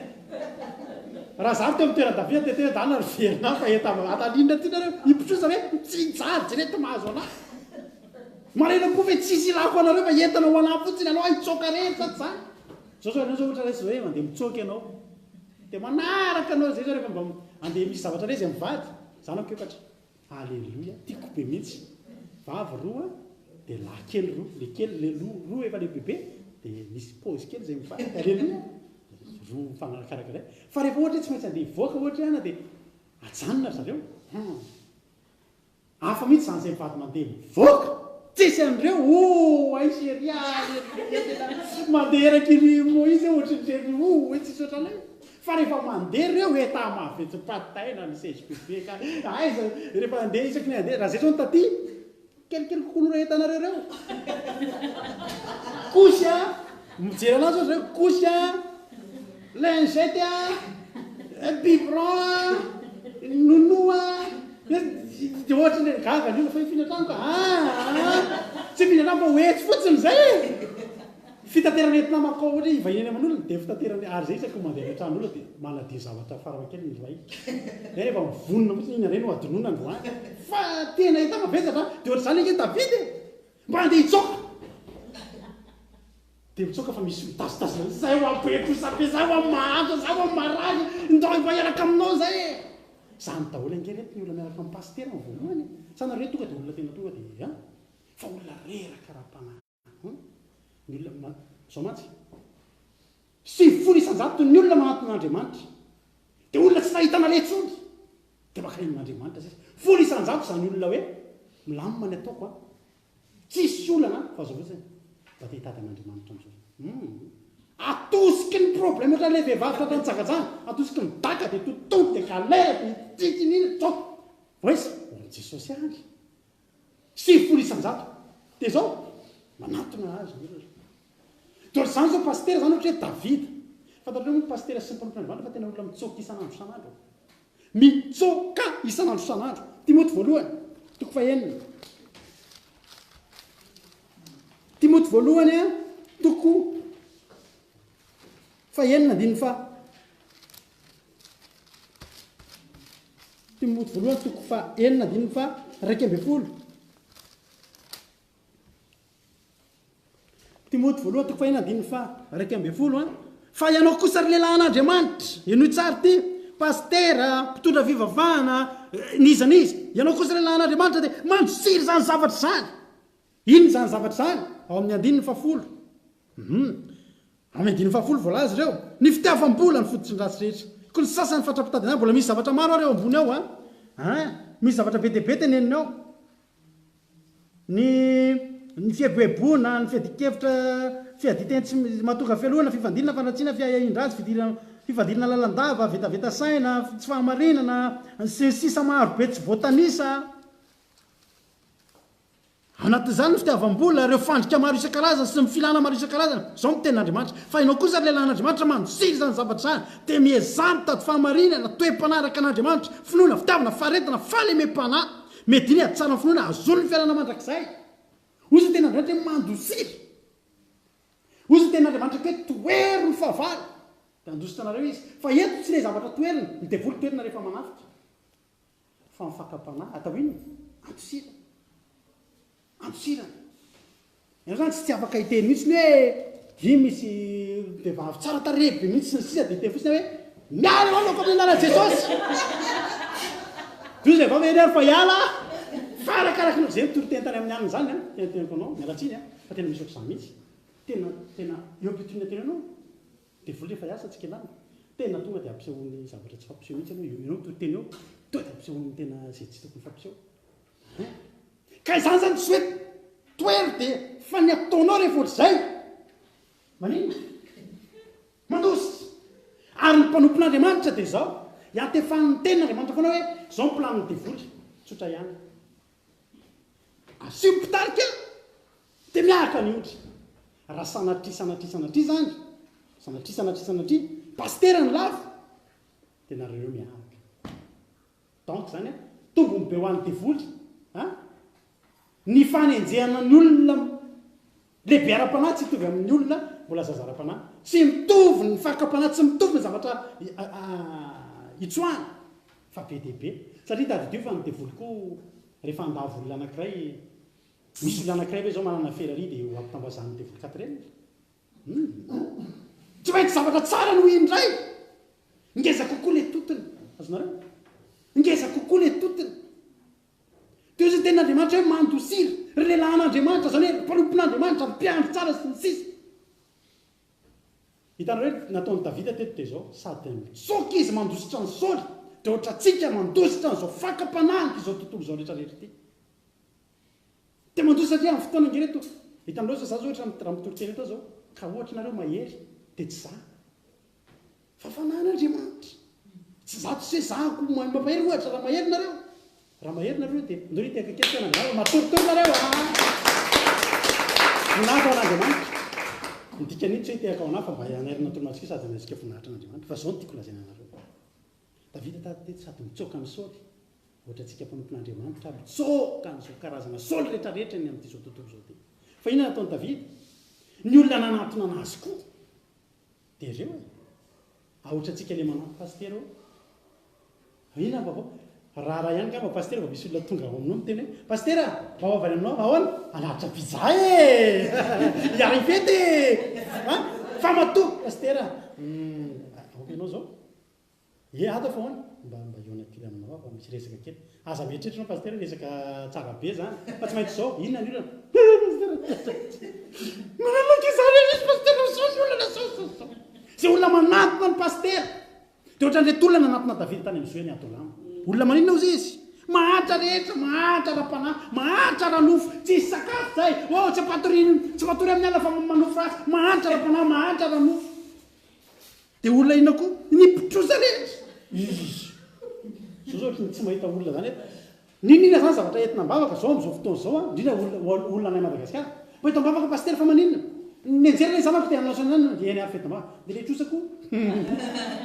Raha za teo amin'ny toeran'i Davida dia tena dana ry verina fa eta atalina aty nareo, ny mpitrosa ve tsy hijaly jereo ty mahazo anah. Malahelo am-po ve tsisy ilako anareo fa entana ho anah fotsiny aleo hitsoaka rehetra tsy zany. Zao zao ianao zao ohatra raiso hoe mandeha mitsoaka ianao dia manaraka anao zay zao rehefa mba andeha misy zavatra re zay mivady, zanako efatra. Aleloia, tiako be mihitsy. Vavy roa dia lahy kely roa, le kely le roa roa efa lehibebe dia misy pause kely zay mivady. Aleloia. Roa mifanarakarakara. Fa rehefa ohatra hoe tsy maintsy andeha hivoaka ohatra hoe ana dia ajanona ry zareo. Hum. Hafa mihitsy izany zay mivady mandeha mivoaka. Tsisy an'ireo, oh ay chérie aleloia tena mandeha eraky ry Moïse ohatrin'ireny oh hoe tsisy ohatranay. Fa rehefa mandeha ireo etat mahavetsy-pataina ny CGV ka aiza rehefa handeha isaky ny handeha raha zay zao ny taty kelikely kokoa noho ireo entanareo ireo. Couche a, mijery anazy zao zareo couche a, lingette a, biberon a, nounou a, dia ohatry ny gaga ny olona fa hifindra trano ka, aa tsy hifindra trano fa ho etsy fotsiny zay e. Fitaterana entina mankao ohatra hoe hivahiny any aman'olona dia fitaterana ary zay isaky ny mandeha any an-tranon'olona dia manadio zavatra farafahakeliny ny ray. Zay rehefa mivonona fotsiny iny indray no adinoina androany. Fa tena hita mavesatra an! Dia ohatr'izany ange David e! Mba handeha hitsoaka! Dia mitsoaka fa misy mitazotazona an'izay, zay hoa be trosa be, zay hoa mahantra, zay hoa marary, ndao mba hiaraka aminao zay e! Zany daholo ange reto ny olona miaraka amin'ny pasitera ny voalohany e! Sa nareo tonga dia olona tena tonga dia an! Fa olona reraka ara-panahy. Hum. Ny olona ma, izao mantsy, 90 isan-jato ny olona manantona an'Andriamanitra. Dia olona tsy nahita naleha intsony. Dia mankany amin'Andriamanitra sisa. 10% izany olona hoe milamina ny ataoko an. Tsisy olana an, fa izao fotsiny, mba te hitady an'Andriamanitra amin'izao. Hum. Atosiky ny problème ohatran'ilay vehivavy tratran'ny jangajanga, atosiky ny daka dia totonto dia galère dia ity ity iny, zao. Voice, ho an'i Jesosy ihany. 90%. Dia izao, manatona azy ny olona. Dia ohatr'izany izao pasitera izany ohatra hoe Davida. Fantatrareo moa ny pasitera sy ny mpanompon'Andriamanitra fa tena olona mitsoaka isan'andro isan'andro. Mitsoaka isan'andro isan'andro. Timoty voalohany, toko fahenina. Timoty voalohany, toko fahenina andininy faha. Timoty voalohany toko faha enina andininy faha 11. Timoty voalohany toko faha enina andininy faha 11 an. Fa ianao kosa ry lehilahin'Andriamanitra, henoy tsara ity, pasitera, mpitondra fivavahana, n'iza n'iza, ianao kosa ry lehilahin'Andriamanitra dia mandosiry izany zavatra izany. Inona izany zavatra izany? Ao amin'ny andininy fahafolo. Hum. Ao amin'ny andininy fahafolo voalaza ireo, Ny fitiavam-bola no fototry ny ratsy rehetra. Koa ny sasany fatra-pitady an'izany, mbola misy zavatra maro ary ao ambony ao an. An! Misy zavatra be dia be teneniny ao. Ny. ny fieboeboana, ny fiadian-kevitra, fiadian-teny tsy mahatonga fialonana, fifandilana, fandratsiana, fiahiahian-dratsy, fidirana, fifandilana lalandava, vetaveta saina, tsy fahamarinana, sy ny sisa maro be tsy voatanisa. Ao anatin'izany ny fitiavam-bola, ireo fandrika maro isan-karazany sy ny filana maro isan-karazany. Izao no tenin'Andriamanitra. Fa ianao kosa ry lehilahin'Andriamanitra mandosira izany zavatra izany, dia miezaha mitady fahamarinana, toe-panahy araka an'Andriamanitra, finoana, fitiavana, faharetana, fahalemem-panahy. Miadiana hiady tsara ny finoana, hahazoana ny fiainana mandrakizay. Hoy ny tenin'Andriamanitra hoe mandosira. Hoy ny tenin'Andriamanitra koa hoe tohero ny fahavalo, dia handositra anareo izy. Fa eto tsy ilay zavatra toherina, ny devoly toherina rehefa manafika. Fa ny fakam-panahy atao inona? Andosirana. Andosirana. Ianao izany tsy tsy afaka hiteny mihitsy ny hoe iny misy vehivavy tsara tarehy be mihitsy sy ny sisa dia hiteny fotsiny hoe miala eo amako amin'ny anaran'i Jesosy. Dia hoy ilay vehivavy eny ary fa hiala aho. Fa arakaraky ny izay mitory teny tany amin'ny alina izany an, tena teneniko anao, miala tsiny an, fa tena misy ohatr'izany mihitsy. Tena tena eo am-pitoriana teny ianao. Devoly rehefa hiasa tsika lany. Tena tonga dia ampisehoany zavatra tsy fampiseho mihitsy ianao, ianao mitory teny eo, tonga dia ampisehoany tena izay tsy tokony fampiseho. Hein? Ka izany zany tsy hoe toero dia fa ny ataonao rehefa ohatr'izay, maninona? Mandositra. Ary ny mpanompon'Andriamanitra dia izao, iantefan'ny tenin'Andriamanitra foana hoe izao ny planin'ny devoly, tsotra ihany. Asio mpitarika dia miaraka ny ondry. Raha sanatria sanatria sanatria izany, sanatria sanatria sanatria, pasitera no lavo, dia nareo ireo miaraka. Donc izany an, tombony be ho an'ny devoly an, ny fanenjehana ny olona lehibe ara-panahy tsy hitovy amin'ny olona mbola zaza ara-panahy. Tsy mitovy ny fakam-panahy, tsy mitovy ny zavatra itsoahana. Fa be dia be. Satria tadidio fa ny devoly koa rehefa handavo olona anankiray, misy olona anankiray ve izao manana Ferrari dia ho ampitambazan'ny devoly quatrième? Hum. Tsy maintsy zavatra tsara no indray. Ngeza kokoa le totiny. Azonareo? Ngeza kokoa le totiny. Teo izay tenin'Andriamanitra hoe mandosira, ry lehilahin'Andriamanitra, izany hoe mpanompon'Andriamanitra, mpiandry tsara sy ny sisa. Hitanareo hoe nataon'i Davida teto dia izao, sady mitsoaka izy mandositra an'i Saoly, dia ohatrantsika mandositra an'izao fakam-panahin'ity izao tontolo izao rehetra rehetra ity. Dia mandositra satria amin'ny fotoana ange reto, hitanareo izao za izao ohatra raha mitory teny eto aho izao, ka ohatra nareo mahery dia tsy za. Fa fanahin'Andriamanitra. Tsy za tsy hoe za ko mahay mampahery ohatra raha mahery nareo. Raha mahery nareo dia ndao hitehaka kely tena angamba matoritory nareo a! Voninahitra ho an'Andriamanitra. Ny dikan'iny tsy hoe hitehaka ho anah fa mba hanairana torimasika sady hanaisotra voninahitra an'Andriamanitra. Fa zao no tiako lazaina anareo. Davida tady teto sady mitsoaka an'i Saoly. Ohatra antsika mpanompon'Andriamanitra mitsoaka an'izao karazana Saoly rehetrarehetra eny amin'ity zao tontolo izao ity. Fa inona nataon'i Davida? Ny olona nanantona anazy koa. Dia reo e! Ahotra antsika le manampy pasitera ô! Inona ny vaovao? Raharaha ihany ngamba pasitera vao misy olona tonga ao aminao miteny hoe pasitera vaovao avy any aminao ahoana? Hanatitra pizza e! Hiara hifety e! An! Fa matoa pasitera! Hum, aoka ianao izao. Ie ato fa ahoana? Mba mba hihaona kely aminao aho fa misy resaka kely. Aza mieritreritra ianao Pasitera resaka tsara be zany fa tsy maintsy izao. Inona ny olana? Pasitera Manana ankizy zany izy Pasitera zao ny olana zao zao zao. Izay olona manantona an'i Pasitera dia ohatran'ireto olona nanantona Davida tany amin'ny zohy any Adolama. Olona maninona hozy izy? Mahantra rehetra, mahantra ara-panahy, mahantra ara-nofo, tsisy sakafo zay, oh tsy ampatoriany, tsy matory amin'ny alina fa manofy ratsy, mahantra ara-panahy, mahantra ara-nofo. Dia olona inona koa? Ny mpitrosa rehetra! Izy! Zao zao ohatry ny tsy mahita olona zany eto. N'inon'inona zany zavatra entina am-bavaka zao amin'izao fotoana izao an, indrindra olona olona anay Madagasikara. Mba eto am-bavaka Pasitera fa maninona? Nianjera ilay zanako dia hanao national dia eny ary fety am-bavaka. Dia ilay trosa koa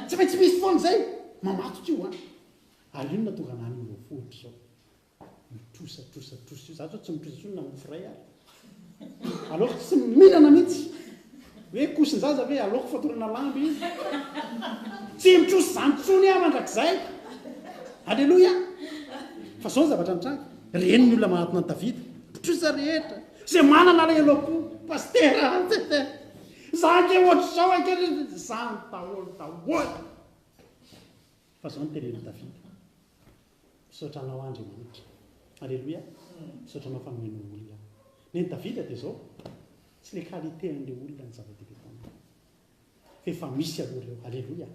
tsy maintsy misy foana izay. Mamatotra io an. Ary io no nahatonga anah niova fo ohatr'izao. Io trosa trosa trosa io, za zao tsy mitrosa intsony na mofo iray ary. Aleoko tsy mihinana mihitsy. Hoe kosin-jaza ve, aleoko fatorana lamba iny. Tsy mitrosa izany intsony aho mandrakizay. Aleloia! Fa zao ny zavatra nitranga. Reny ny olona manatona an'i Davida. Mpitrosa rehetra. Izay manana alahelo am-po. Pasitera, za ange ohatr'izao ange. Zany daholo daholo. Fa zao no tenenin'i Davida. Misaotra anao aho Andriamanitra. Aleloia. Misaotra anao fa nomenao olona aho. Nen'i Davida dia izao, tsy ilay qualité an'ilay olona no zava-dehibe taminy. Fa efa misy aloha ireo. Aleloia.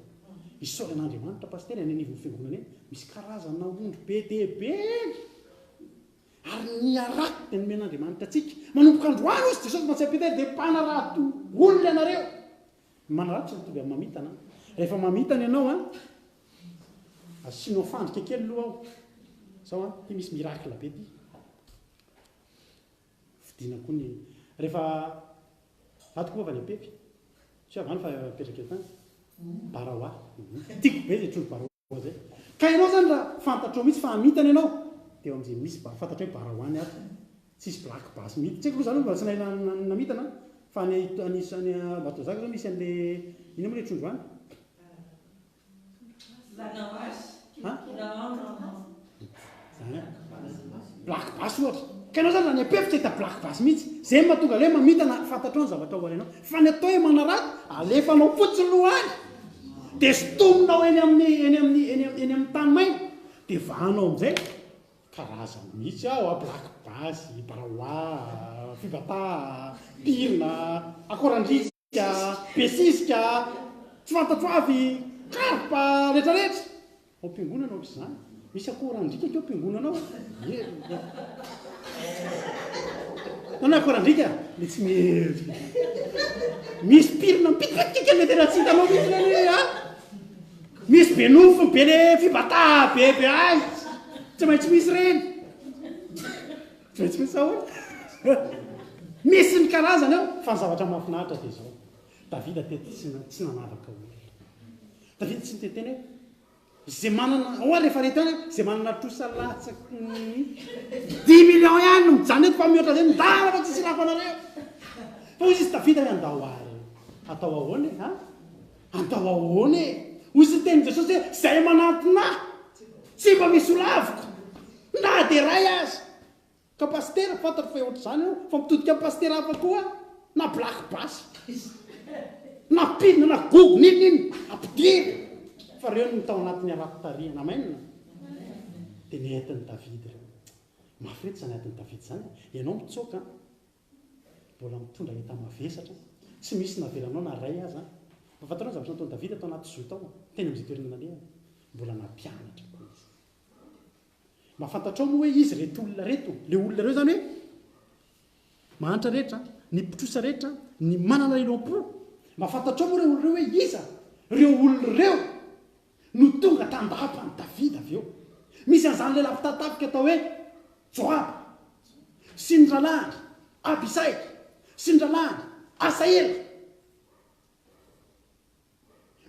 Isaorana an'Andriamanitra Pasitera, any anivon'ny fiangonana eny, misy karazana ondry be dia be eny. Ary ny. Ny harato dia nomen'Andriamanitra antsika. Manomboka androany hozy Jesosy Matsiahy Petera dia mpanarato olona ianareo. Ny manarato tsy mitovy amin'ny mamitana. Rehefa mamitana ianao an, asianao fandrika kely aloha ao. Zao an, ty misy miracle be ty. Vidiana koa ny rehefa ato koa avy any Ampefy. Tsy avy any fa mipetraka eto any. Barawa. Tiako be izay trondro barawa. Zay. Ka ianao zany raha fantatrao mihitsy fa hamitana ianao dia eo amin'izay misy ba fantatrao hoe barawa ny ato, tsisy black bass mihitsy, tsy haiko aloha za aloha mbola tsy nahay namitana fa any any any Ambatondrazaka zao misy an'le inona moa le trondro any? Ha? Zany an. Black bass ohatra. Ka ianao zany raha ny Ampefy tsy hahita black bass mihitsy. Zay no mahatonga ilay hoe mamitana fantatrao ny zavatra ho alainao. Fa ny atao hoe manarato, alefanao fotsiny loha any. Dia sintominao eny amin'ny eny amin'ny eny eny amin'ny tany maina. Dia vahanao amin'izay. Karazany mihitsy ao a, black bass, barawa, fibata, pirina, akorandriaka. Besisika, tsy fantatro avy, karpa, rehetra rehetra. Ao am-piangonana ohatr'izany. Misy akorandriaka aky ao am-piangonana ao. Nanao akorandriaka? Le tsy mihevitra. Misy pirina mipitipitika kely le tena tsy hitanao mihitsy le le a. Misy be nofo be le fibata be be ay. Tsy maintsy misy ireny. Tsy maintsy misy ahoana? Misy ny karazany ao, fa ny zavatra mahafinaritra dia izao, Davida teto tsy tsy nanavaka olona. Davida tsy niteniteny hoe izay manana, ao ary rehefa reto ihany, izay manana trosa latsaky ny dix millions ihany no mijanona eto fa mihoatra izay midala fa tsisy ilako anareo. Fa hoy izy Davida hoe andao ary atao ahoana e, ha? Andao ahoana e? Hoy izy ny tenin'i Jesosy hoe izay manantona ahy tsy mba misy ho laviko na dia iray aza. Ka pasitera, fantatro fa ohatr'izany ianao, fa mitodika amin'ny pasitera hafa koa aho, na black bass, na pin, na gogo, n'inon'inona, ampidiro! Fa ireo no tao anatin'ny harato tarihana. Amen! Dia nentin'i Davida ireo. Mafy reto izany adin'i Davida izany e! Ianao mitsoaka an, mbola mitondra enta-mavesatra, tsy misy navelanao na iray aza an! Fa fantatrao ny zavatra nataon'i Davida tao anaty zoo tao, teny amin'izay toerana nalehany? Mbola nampianatra koa izy. Mba fantatrao moa hoe iza ireto olona ireto? Ilay olona ireo izany hoe mahantra rehetra, ny mpitrosa rehetra, ny manana elom-po. Mba fantatrao moa ireo olona ireo hoe iza? Ireo olona ireo no tonga tandapa an'i Davida avy eo. Misy an'izany lehilahy mpitatafika atao hoe Joaba sy ny rahalahiny Abisay sy ny rahalahiny Asaela.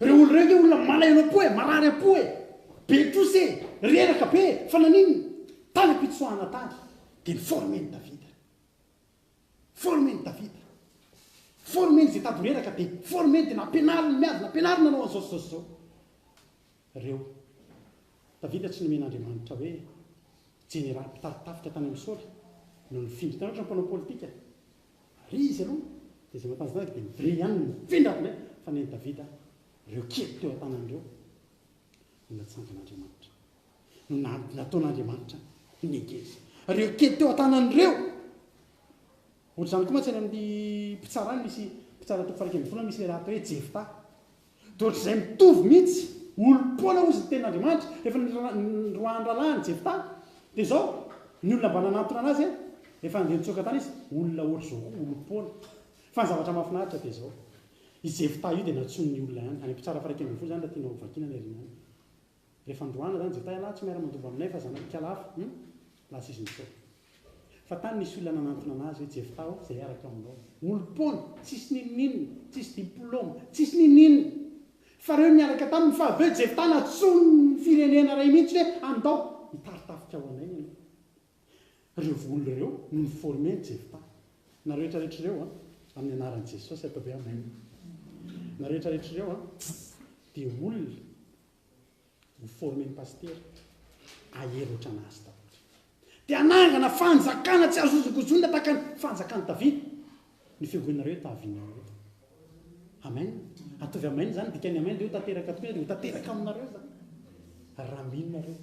Ireo olona ireo ange olona malahelo am-po e, marary am-po e, be trosa e, reraka be e, fa naninona? Tany am-pitsoahana tany dia ni-former-n'i Davida. Former-n'i Davida. Former-ny izay tady ho reraka dia former-ny dia nampianariny miady, nampianariny nanao an'izao sy izao sy izao. Ireo. Davida tsy nomen'Andriamanitra hoe jeneraly mpitari-tafika tany amin'i Saoly no nifindra. Hitanao ohatran'ny mpanao politika. Ary izy aloha dia izay matanjaka dia mivre ihany no mifindra avy indray fa nen'i Davida ireo kely teo an-tanany ireo no natsangan'Andriamanitra. No nataon'Andriamanitra negeza. Ireo kely teo an-tanany ireo. Ohatr'izany koa mantsy any amin'ny mpitsara any misy mpitsara toko faha 11 misy lehilahy atao hoe Jefta. Dia ohatr'izay mitovy mihitsy, olom-poana hozy ny tenin'Andriamanitra, rehefa niroahan'ny rahalahiny Jefta, dia izao, ny olona mba nanantona anazy, rehefa nandeha nitsoaka tany izy, olona ohatr'izao koa, olom-poana. Fa ny zavatra mahafinaritra dia izao, i Jefta io dia nantsoin'ny olona ihany, any Mpitsara faha 11 izany raha tianao hovakiana any aoriana any. Rehefa androana zany Jefta ialahy tsy miara mandova aminay fa zanak'i Kalafa hum lasa izy nitsoaka. Fa tany nisy olona nanantona anazy hoe Jefta ô zay hiaraka aminao. Olom-poana, tsisy n'inon'inona, tsisy diploma, tsisy n'inon'inona. Fa reo niaraka taminy fa avy eo Jefta nantsoin'ny firenena iray mihitsy hoe andao hitari-tafika ho anay ianao. Ireo olona ireo no ni-former an'i Jefta. Nareo rehetra rehetra ireo an, amin'ny anaran'i Jesosy ataovy hoe amen. Nareo rehetra rehetra ireo an, dia olona ho former-n'ny pasitera hahery ohatran'azy daholo. Dia hanangana fanjakana tsy azo hozongozonina tahaka ny fanjakan'i Davida ny fiangonanareo eto Avignon eto. Amen. Ataovy amen izany, dikan'ny amen dia ho tanteraka tokoa, dia ho tanteraka aminareo izany. Raha mino nareo.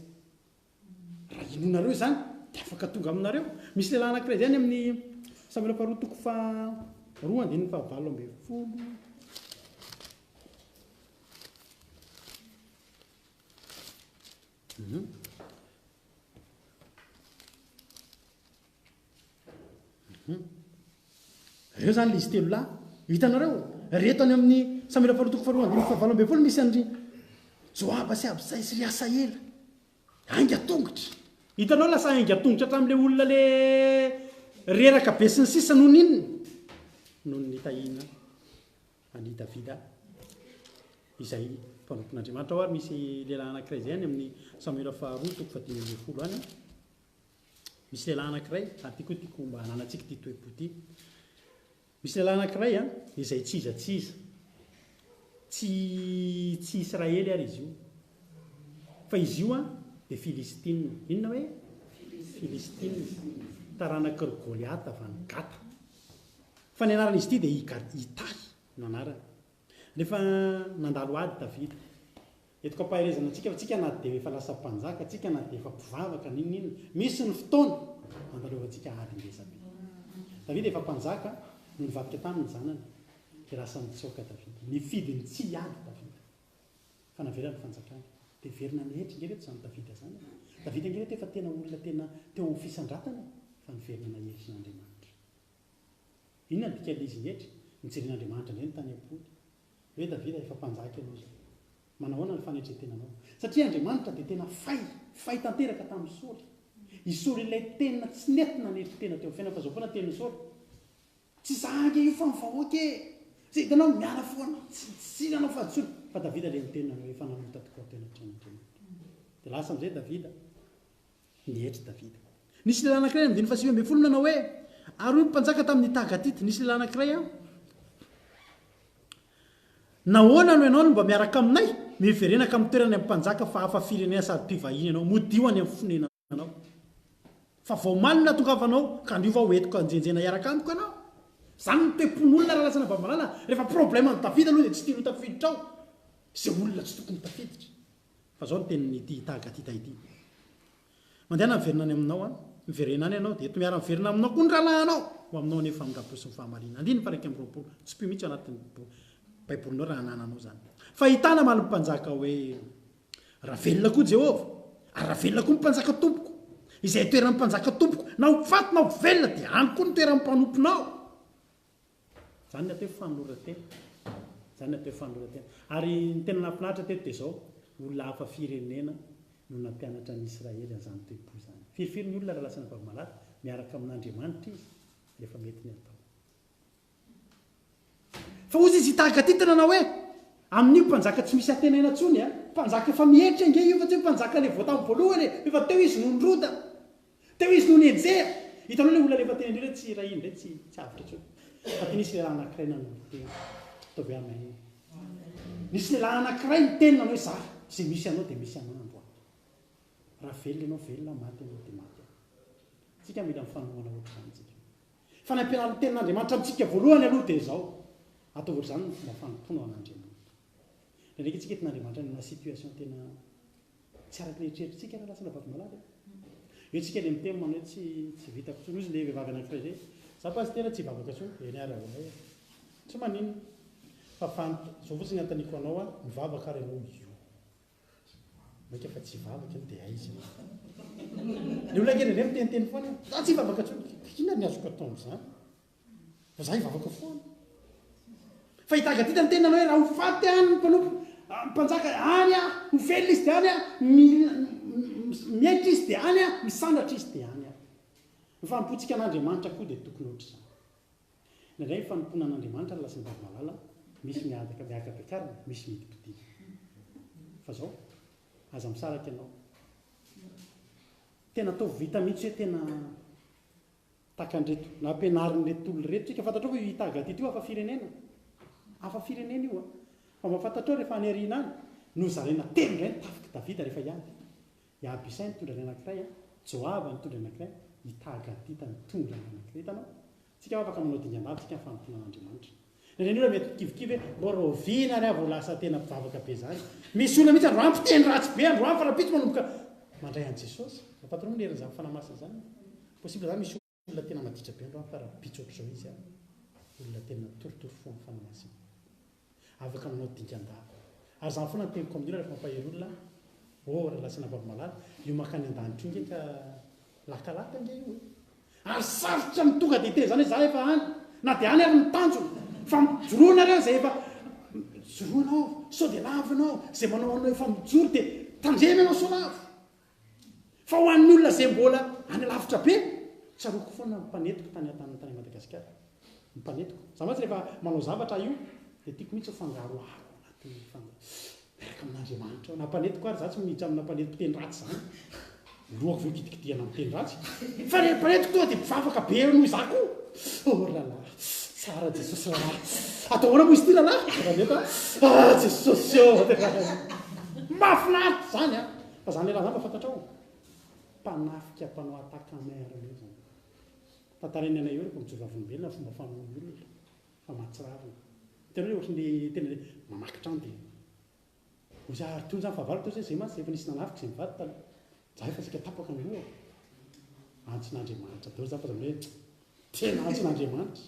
Raha inoanareo izany, dia afaka tonga aminareo. Misy lehilahy anankiray izay any amin'ny Samoela faharoa toko faharoa andininy fahavalo ambin'ny folo. Mhm. Hum. Ireo izany ilay izy telo lahy. Hitanareo? Reto any amin'ny Samoela faharoa toko faharoa andininy fahavalo ambin'ny folo misy an-dry Joaba sy Abisay sy ry Asahela. Ainga tongotra. Hitanao lasa ainga tongotra hatramin'ilay olona le reraka be sy ny sisa noho ny inona? Noho ny nitahiana an'i Davida izay mpanompon'Andriamanitra. Ao ary misy lehilahy anankiray izay any amin'ny Samoela faharoa toko fahadimy ambin'ny folo any. Misy lehilahy anankiray, ary ity koa tiako mba hananantsika ity toe-po ity. Misy lehilahy anankiray an, izay tsy iza tsy iza. Tsy tsy Israely ary izy io. Fa izy io an, dia Filistina. Inona hoe? Filistina. Taranak'i ry Goliata avy any Gata. Fa ny anaran'izy ity dia Itahy no anarany. Rehefa nandalo ady Davida, Entiko ampaherezana antsika fa tsika na dia efa lasa mpanjaka, tsika na dia efa mpivavaka n'inon'inona, misy ny fotoana andalovantsika ady ngeza be. Davida efa mpanjaka no nivadika taminy ny zanany, dia lasa nitsoaka Davida. Nifidy ny tsy hiady Davida, fa navela ny fanjakany. Dia niverina nietry nge reto izany Davida izany e. Davida nge reto efa tena olona tena teo amin'ny fisandratana e, fa niverina naheritrin'Andriamanitra. Inona ny dikan'ilay izy nietry? Nijeren'Andriamanitra indray ny tany am-pony. Hoe Davida efa mpanjaka ianao izao. Manahoana ny fanetren-tenanao? Satria Andriamanitra dia tena fay, fay tanteraka tamin'i Saoly. I Saoly ilay tena tsy nety nanetry tena teo amin'ny fiainany, fa izao foana tenin'i Saoly, Tsy izaho ange io fa ny vahoaka e! Izay hitanao miala foana, tsy, tsy nanao fahadisoana. Fa Davida ilay niteny nanao hoe efa nanota tokoa teo anatrehan'Andriamanitra. Dia lasa amin'izay Davida. Nietry Davida. Nisy lehilahy anankiray andininy fahasivy ambin'ny folo nanao hoe, Ary hoy ny mpanjaka tamin'i Itagatita, nisy lehilahy anankiray an, Nahoana no ianao no mba miaraka aminay? Miverena ka mitoerana any amin'ny mpanjaka fa hafa firenena sady mpivahiny ianao. Modio any amin'ny fonenanao. Fa vao omaly no nahatongavanao, ka anio vao hoentiko hanjenjena hiaraka amiko ianao. Izany no toe-pon'olona raha lasa Navamalala. Rehefa problème an'i Davida aloha dia tsy tiany ho tafiditra ao izay olona tsy tokony ho tafiditra. Fa izao no tenin'ity Itagatita ity, Mandehana miverina any aminao an, miverena any ianao, dia eto miara-miverina aminao koa ny rahalahinao, ho aminao anie ny famindram-po sy ny fahamarinana. Andininy faha-21, Tsipiho mihitsy ao anatin'ny Baibolinao raha anananao izany. Fahitana hamaly ny mpanjaka hoe, Raha velona koa Jehovah, ary raha velona koa ny mpanjaka tompoko, izay toeran'ny mpanjaka tompoko, na ho faty na ho velona, dia any koa ny toeran'ny mpanomponao. Izany ny atao hoe fanoloran-tena. Izany ny atao hoe fanoloran-tena. Ary ny tena nahafinaritra teto dia izao, olona hafa firenena no nampianatra an'i Israely an'izany toe-po izany. Firifiry ny olona raha lasa navavy malala, miaraka amin'Andriamanitra izy rehefa mety ny atao. Fa hozy izy tahaka ity tena nanao hoe, amin'io mpanjaka tsy misy antenaina intsony a, mpanjaka efa mihetra ange io fa tsy hoe mpanjaka ilay vao tamin'ny voalohany e, efa teo izy no nirodana. Teo izy no nianjera. Hitanao ilay olona alefa teny indrindra tsy irahiny indray tsy tsy avotra intsony. Fa ty nisy lehilahy anankiray nanolo-tena. Ataovy hoe amen. Nisy lehilahy anankiray niteny nanao hoe za izay misy anao dia misy anah androany. Raha velona ianao velona, maty ianao dia maty aho. Tsika mila mifanohana ohatr'izany tsika. Fa ny ampianarin'ny tenin'Andriamanitra amintsika voalohany aloha dia izao. Ataovy ohatr'izany ny fomba fanompoana ho an'Andriamanitra. Indraindraiky tsika entin'Andriamanitra any amina situation tena Tsy araka ny eritreritritsika raha lasa Ravatomalaza e. Eo tsika le miteny manao hoe tsy tsy vitako intsony. Hozy le vehivavy anankiray zay, za pasitera tsy hivavaka intsony. Eny ary ahoana e. Tsy maninona. Fa fant zao fotsiny anontaniako anao a, mivavaka ary ianao io. Mainka fa tsy hivavaka ianao dia aiza ianao. Ny olona ange indraindray miteniteny foana e, za tsy hivavaka intsony. Inona ny azoko atao amin'izany? Fa za hivavaka foana. Fa i Tagadita niteny nanao hoe raha ho faty any ny mpanompo, mpanjaka, any aho, ho velona izy dia any aho, miaitra izy dia any aho, misandratra izy dia any aho. Ny fanompoantsika an'Andriamanitra koa dia tokony ohatr'izany. Indraindray ny fanompoana an'Andriamanitra ry lasin'ny Vavimalala, misy miadaka miaka-piakarana, misy midi-pidina. Fa zao, aza misaraka ianao. Tena ataovy vita mihitsy hoe tena Tahaka an'ireto nampianarin'ireto olona ireto tsika. Fantatrao fa io Itagadita io hafa firenena. Hafa firenena io a. Fa mba fantatrao rehefa any aoriana any, nozaraina telo indray ny tafik'i Davida rehefa hiady. I Abisay nitondra ny anankiray a, Joaba nitondra ny anankiray, Itagadita nitondra ny anankiray. Hitanao? Tsika afaka manao dingan-dava tsika amin'ny fanompoana an'Andriamanitra. Indraindray ny olona mety kivikivy hoe mbô rahoviana ary aho vao lasa tena mpivavaka be izany. Misy olona mihitsy androany mpiteny ratsy be androany fa rahampitso manomboka mandray an'i Jesosy. Mba fantatrao moa ny herin'izany Fanahy Masina izany? Possible izany misy olona tena maditra be androany fa rahampitso ohatr'izao izy an, olona tena torotoro fo amin'ny Fanahy Masina. Afaka manao dingan-dava. Ary izany foana ny teniko amin'ny olona rehefa mampahery olona aho, Oh, ry lahy sy anabavy malala, io mankany an-danitra io nge ka lakalaka nge io e! Ary sarotra ny tonga dia hiteny izany hoe za efa any, na dia any ary ny tanjona. Fa mijoroa nareo izay efa mijoroa anao, sao dia lavo ianao, izay manao anao efa mijoro dia tandremo ianao sao lavo. Fa ho an'ny olona izay mbola any lavitra be, tsaroako foana ny mpanetiko tany tany tany Madagasikara. Ny mpanetiko. Za mantsy rehefa manao zavatra io dia tiako mihitsy mifangaroharo ao anatin'ny fanga. Miaraka amin'Andriamanitra ao. Na mpanetiko ary za tsy miditra amina mpanety mpiteny ratsy izany. Ny lohako ve kitikitihana amin'ny teny ratsy? Fa le mpanetiko tonga dia mpivavaka be noho izaho koa. Oh là là, tsara Jesosy rahalahy. Atao ahoana moa izy ity rahalahy? Mpanety a. Ah Jesosy ô. Mahafinaritra izany an. Fa zany lehilahy zany mba fantatrao? Mpanafika mpanao attaque en mer ireo zany. Tantarainy anay eo rehefa mijoro vavolombelona ny fomba famono olona fa mahatsiravina. Hitanao le ohatry ny tena le mamaky trano dia hoy ary tony zany fahavalo teo zay, zay mantsy efa nisy nanafika zay mivady taloha. Za efa saika tapaka ny lohako. Antson'Andriamanitra daholo zany fa zany hoe tena antson'Andriamanitra.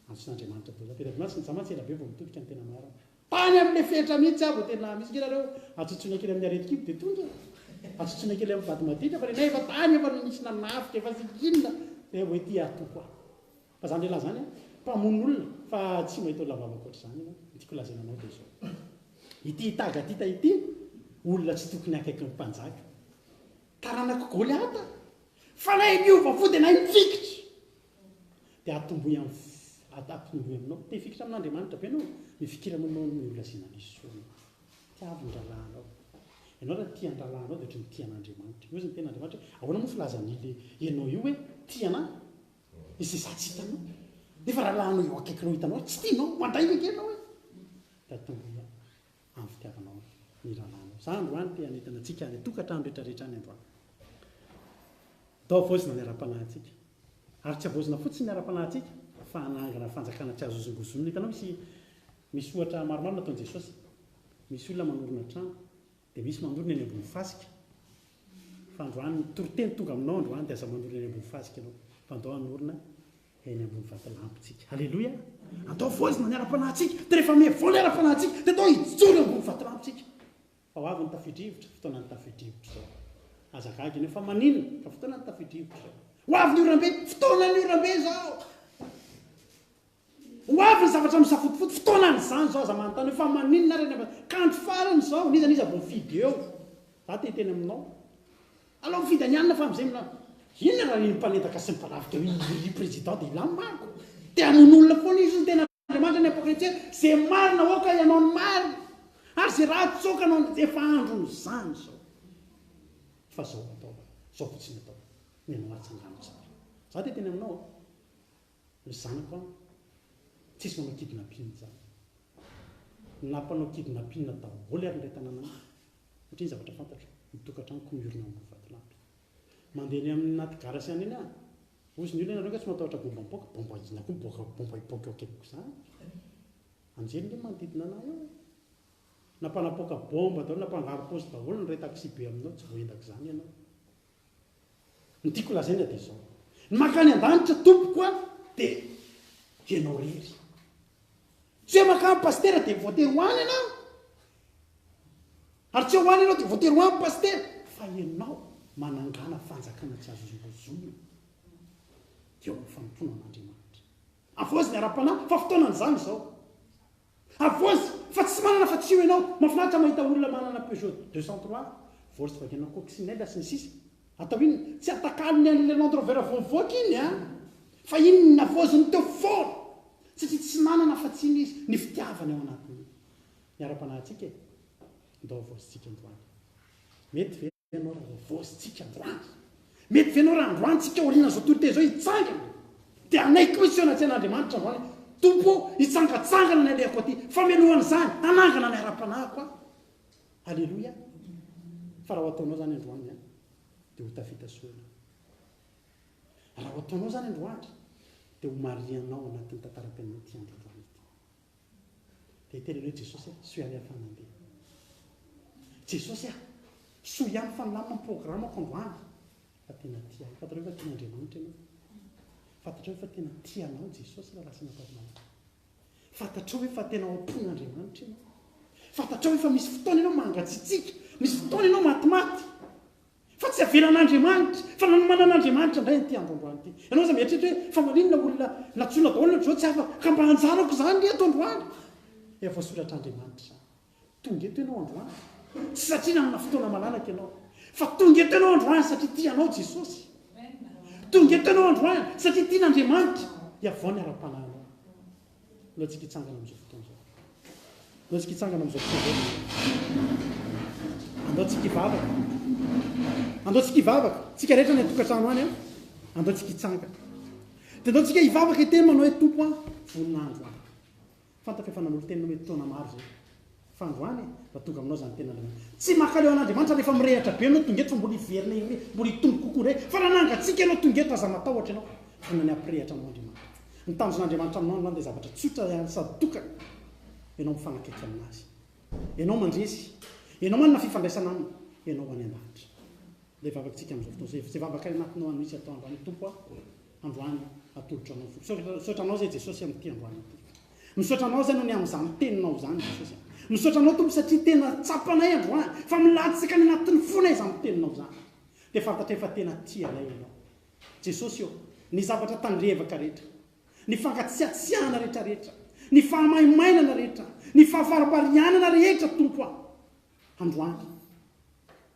Antson'Andriamanitra daholo zany. Be dia be mantsy, za mantsy ela be vao mitodika ny tena marina. Tany amin'ilay fetra mihitsy aho vao tena misy ange nareo atsotsoina kely amin'ny aretin-kibo dia tonga e! Atsotsoina kely amin'ny vady madinika fa renay efa tany efa nisy nanafika efa tsy inona dia hoe ity atoko aho. Fa zany lehilahy zany an, mpamono olona fa tsy mahita olona vavaka ohatr'izany ianao. Ny tiako lazaina anao dia izao. Ity Tagatita ity olona tsy tokony akaikin'ny mpanjaka. Taranak'i Goliata. Fa nahay niova fo dia nahay nifikitra. Dia atombohy amin'ny atombohy aminao. Te hifikitra amin'Andriamanitra ve ianao? Mifikira aminao ny olona izay nanisy soa anao. Tiavo ny rahalahinao. Ianao raha tia ny rahalahinao dia ohatry ny tia an'Andriamanitra. Hoy izy ny tenin'Andriamanitra hoe, ahoana moa filazan'ily ianao io hoe tia anà? Izay izaho tsy hitanao. Nefa rahalahinao eo akaikinao hitanao tsy tianao. Mandainga ange ianao e! Dia atombohy amin'ny fitiavanao ny rahalahinao. Izaho androany te hanentana antsika any an-tokantrano rehetra rehetra any androany. Atao havaozina ny ara-panahintsika. Ary tsy havaozina fotsiny ny ara-panahintsika fa hanangana fanjakana tsy azo hozongozonina. Hitanao misy misy ohatra maromaro nataon'i Jesosy. Misy olona manorina trano, dia misy manorina eny ambony fasika. Fa androany, ny toriteny tonga aminao androany dia aza manorina eny ambony fasika ianao, fa andao hanorina eny ambony vatolampy tsika. Aleloia! Andao havaozina ny ara-panahintsika. Dia rehefa mihavao ny ara-panahintsika, dia andao hijoro eo ambony vatolampy tsika. Fa ho avy ny tafio-drivotra, fotoanan'ny tafio-drivotra izao. Aza gaga ianao fa maninona fa fotoanan'ny tafio-drivotra izao. Ho avy ny oram-be, fotoanan'ny oram-be izao. Ho avy ny zavatra misafotofoto, fotoanan'izany izao. Aza manontany hoe fa maninona ary any ka andro farany izao, n'iza n'iza voafidy eo. Za te hiteny aminao. Alao mifidy an'i anona fa amin'izay mila inona raha iny mpanendaka sy ny mpanafika io iry président dia hilamina manko. Te hamono olona foana izy no tena Andriamanitra ny Apokalypsy hoe, Izay marina aoka hianao ny marina, ary izay ratsy aoka hanao ny Efa andron'izany izao. Fa izao atao, izao fotsiny atao, ny anao atsangano tsara. Za dia teny aminao an, ny zanako an, tsisy manao kidnapping izany. Na mpanao kidnapping daholo ary ny iray tanàna amiko, satria ny zavatra fantatro, ny tokantranoko miorina ambony vatolampy. Mandeha eny amin'ny anaty gara sy any eny aho, Hozy ny olona ianareo nga tsy matahotra bomba mipoaka, bomba inona koa mipoaka, bomba hipoaka eo akaikiko izany? Anjely nge manodidina anah eo e! Na mpanapoaka bomba daholo na mpangaro paosy daholo ny iray taxi be aminao tsy voaendaka izany ianao. Ny tiako lazaina dia izao, ny mankany an-danitra tompoko a dia ianao irery. Tsy hoe mankany pasitera dia voatery ho any ianao. Ary tsy hoe ho any ianao dia voatery ho any pasitera. Fa ianao manangana fanjakana tsy azo hozongozonina eo amin'ny fanompoana an'Andriamanitra. Avoazy ny ara-panahy fa fotoanan'izany izao. Avoazy fa tsy manana fa tsy io ianao. Mahafinaritra mahita olona manana Peugeot 203, Volkswagen Coccinelle sy ny sisa. Atao inona? Tsy atakalony an'ilay Land Rover vao mivoaka iny an! Fa iny ny navaoziny teo foana! Satria tsy nanana afa-tsy iny izy, ny fitiavany ao anatin'ny ny ara-panahintsika e! Ndao havaozintsika androany. Mety ve ianao raha havaozintsika androany? Mety ve ianao raha androany tsika aorianan'izao toriteny izao hitsangana dia hanaiky mihitsy eo anatrehan'Andriamanitra androany hoe, Tompo ô, hitsangatsangana ny alehako aty, fa mialohan'izany, hanangana ny ara-panahiko aho. Aleloia! Fa raha ho ataonao izany androany an, dia ho tafita soa ianao. Raha ho ataonao izany androany, dia ho marihanao anatin'ny tantaram-piainanao ity andro androany ity. Dia hiteny anao hoe, Jesosy a, soa ihany aho fa nandeha. Jesosy a, soa ihany fa nilamina ny programako androany. Fa tena tia ahy. Fantatrao ve fa tian'Andriamanitra ianao? Fantatrao ve fa tena tia anao Jesosy raha lasa nampahimana? Fantatrao ve fa tena ao am-pon'Andriamanitra ianao? Fantatrao ve fa misy fotoana ianao mangatsiatsiaka, misy fotoana ianao matimaty? Fa tsy avy. avelan'Andriamanitra, fa nanomanan'Andriamanitra indray an'ity andro androany ity. Ianao aza mieritreritra hoe fa maninona olona nantsoina daholo ohatr'izao tsy afaka, ka mba anjarako izany ry eto androany. Efa voasoratr'Andriamanitra izany. Tonga eto ianao androany, tsy satria nanana fotoana malalaka ianao, fa tonga eto ianao androany satria tia anao Jesosy. Tonga eto ianao androany satria tian'Andriamanitra hiavao ny ara-panahinao. Aleo tsika hitsangana amin'izao fotoana izao. Aleo tsika hitsangana amin'izao fotoana izao. Andao tsika hivavaka. Andao tsika hivavaka. Tsika rehetra any an-tokantrano any an. Andao tsika hitsangana. Dia andao tsika hivavaka hiteny manao hoe Tompo an, vonona androany. Fantako efa nanolo-teny mety taona maro izay. Fa androany e, mba tonga aminao izany tenin'Andriamanitra. Tsy mankaleo an'Andriamanitra rehefa mirehatra be ianao tonga eto fa mbola hiverina ire, mbola hitombo kokoa indray. Fa raha nangatsiaka ianao tonga eto aza matahotra ianao. Vonona ny hampirehatra anao Andriamanitra. Ny tanjon'Andriamanitra aminao androany dia zavatra tsotra ihany sady tokana. Ianao mifanakaiky aminazy. Ianao mandresy. Ianao manana fifandraisana aminy. Ianao ho any an-danitra. Ilay vavakitsika amin'izao fotoana izao. Izay vavaka any anatinao any mihitsy atao androany. Tompo a, androany atolotro anao ny foko. Misaotra anao izay Jesosy amin'ity androany ity. Misaotra anao izay noho ny amin'izany teninao izany Jesosy a. Misaotra anao Tompo satria tena tsapanay androany fa milatsaka any anatin'ny fonay izany teninao izany. Dia fantatray fa tena tia anay ianao. Jesosy ô, ny zavatra tandrevaka rehetra, ny fangatsiatsiahana rehetra rehetra, ny fahamaimainana rehetra, ny fahafariparianana rehetra Tompo a, androany.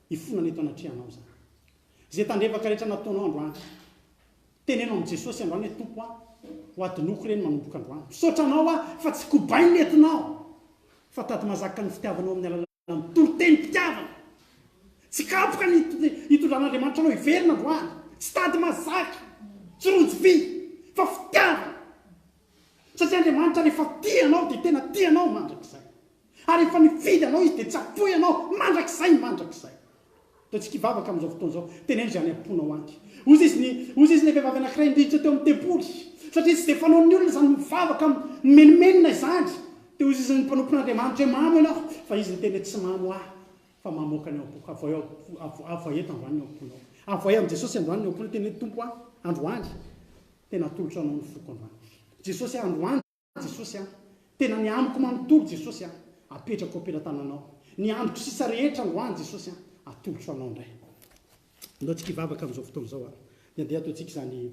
Hifonana eto anatrehanao izany. Izay tandrevaka rehetra nataonao androany. Teneno amin'i Jesosy androany hoe Tompo a, ho adinoko ireny manomboka androany. Misaotra anao aho fa tsy kobainy ny entinao, fa tady mazaka ny fitiavanao amin'ny alalan'ny toritenim-pitiavana. Tsy kapoka ny hitondran'Andriamanitra anao hiverina androany. Tsy tady mazaka, tsy rojo vy, fa fitiavana. Satria Andriamanitra rehefa tia anao dia tena tia anao mandrakizay. Ary efa nifidy anao Izy dia tsy hafoy anao mandrakizay mandrakizay. Ataontsika hivavaka amin'izao fotoana izao. Teneno izay any am-ponao any. Hozy izy ny, hozy izy ilay vehivavy anankiray niditra teo amin'ny tempoly. Satria tsy dia fanaon'ny olona izany mivavaka mimenomenona izany. Dia hozy izy ny mpanompon'Andriamanitra hoe mamo ianao. Fa izy niteny hoe tsy mamo aho fa mamoaka ny ao am-poko. Avoay ao, avoay eto androany ny ao am-ponao. Avoay amin'i Jesosy androany ny ao am-ponao. Teneno Tompo aho androany. Tena atolotro anao ny foko androany. Jesosy androany. Jesosy a! Tena ny amiko manontolo Jesosy a! Apetrako am-pelatananao. Ny androko sisa rehetra androany Jesosy a! Atolotro anao indray. Andao tsika hivavaka amin'izao fotoana izao ary. Dia andeha ataontsika izany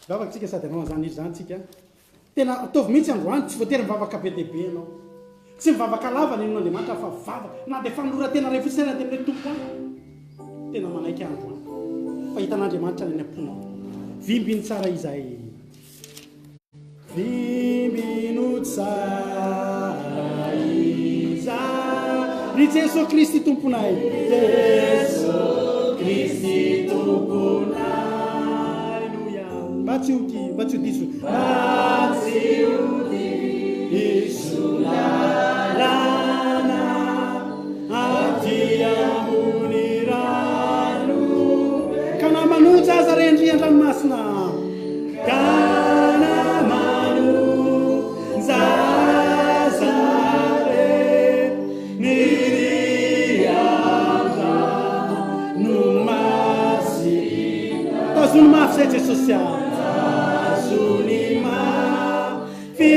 Vavaka tsika sady hanao an'izany hira izany tsika. Tena ataovy mihitsy androany, tsy voatery mivavaka be dia be ianao. Tsy mivavaka lava ny amin'Andriamanitra fa vavaka. Na dia fanoloran-tena iray fotsiny aza dia hoe Tompo a, tena manaiky ahy androany. Fa hitan'Andriamanitra ny any am-ponao. Vimbino tsara izahay. Vimbino tsara izahay. Ry Jeso Kristy Tomponay. Jeso Kristy Tomponay. Aleloia. Mba tsy ho mba tsy ho diso. Mba tsy ho diso lalana aty ambony rano. Ka na manonja aza re andrian-dranomasina. Tazony mafy zay Jesosy a. Tazony mafy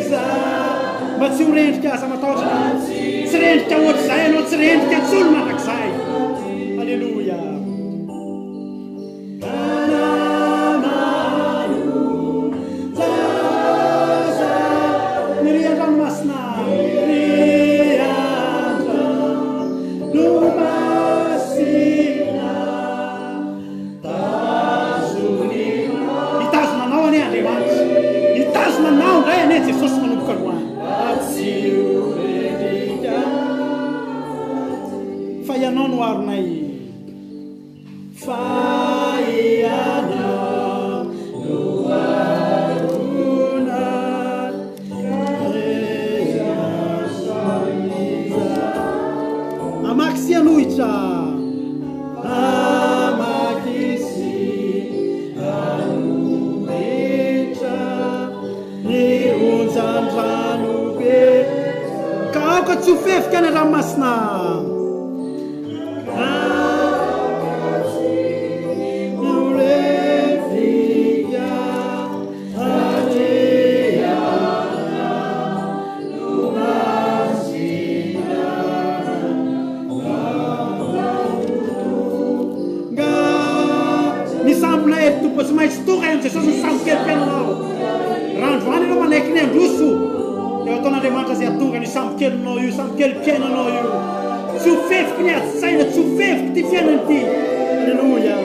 zay. Mba tsy ho rendrika aza matahotra anao. Tsy rendrika ohatr'izay ianao, tsy rendrika intsony mandrakizay. Alléluia. Ny rian-dranomasina, rian-dranomasina, tazony Hitazona anao anie Andriamanitra. Hitazona anao indray anie Jesosy manomboka androany. Tsy ho rendrika fa ianao no aronay. Fa ianao no arona Hamaky sy hanohitra Hamaky sy hanohitra Ny onjan-drano be Ka aoka tsy ho fefika any an-dranomasina Ataon'Andriamanitra izay hahatonga an'io sambokelinao io, sambokelim-piainanao io. Tsy ho fefiky ny ady saina, tsy ho fefiky ity fiainana ity. Aleloia.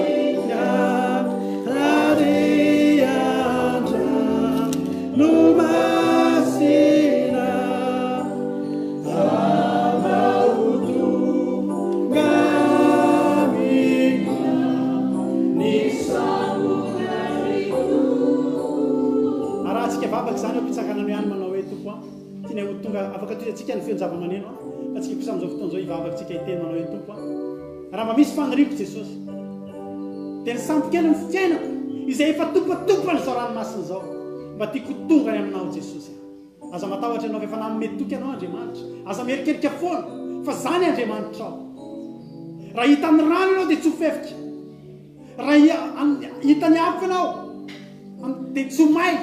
Arahantsika vavaka izany eo am-pitsanganana eo ihany manao hoe, Tompo a, tianay ho tonga, afaka tohizantsika ny feon-javamaneno a, fa tsika kosa amin'izao fotoana izao hivavaka tsika hiteny manao hoe, Tompo a, raha mba misy faniriako Jesosy, dia ny sambo kely ny fiainako izay efa topatopan'izao ranomasina izao, mba tiako ho tonga any aminao Jesosy a. Aza matahotra ianao fa efa nanome toky anao Andriamanitra. Aza mierikerika foana fa zany Andriamanitrao. Raha hitan'ny rano ianao dia tsy ho fefika. Raha hitan'ny afo ianao dia tsy ho may.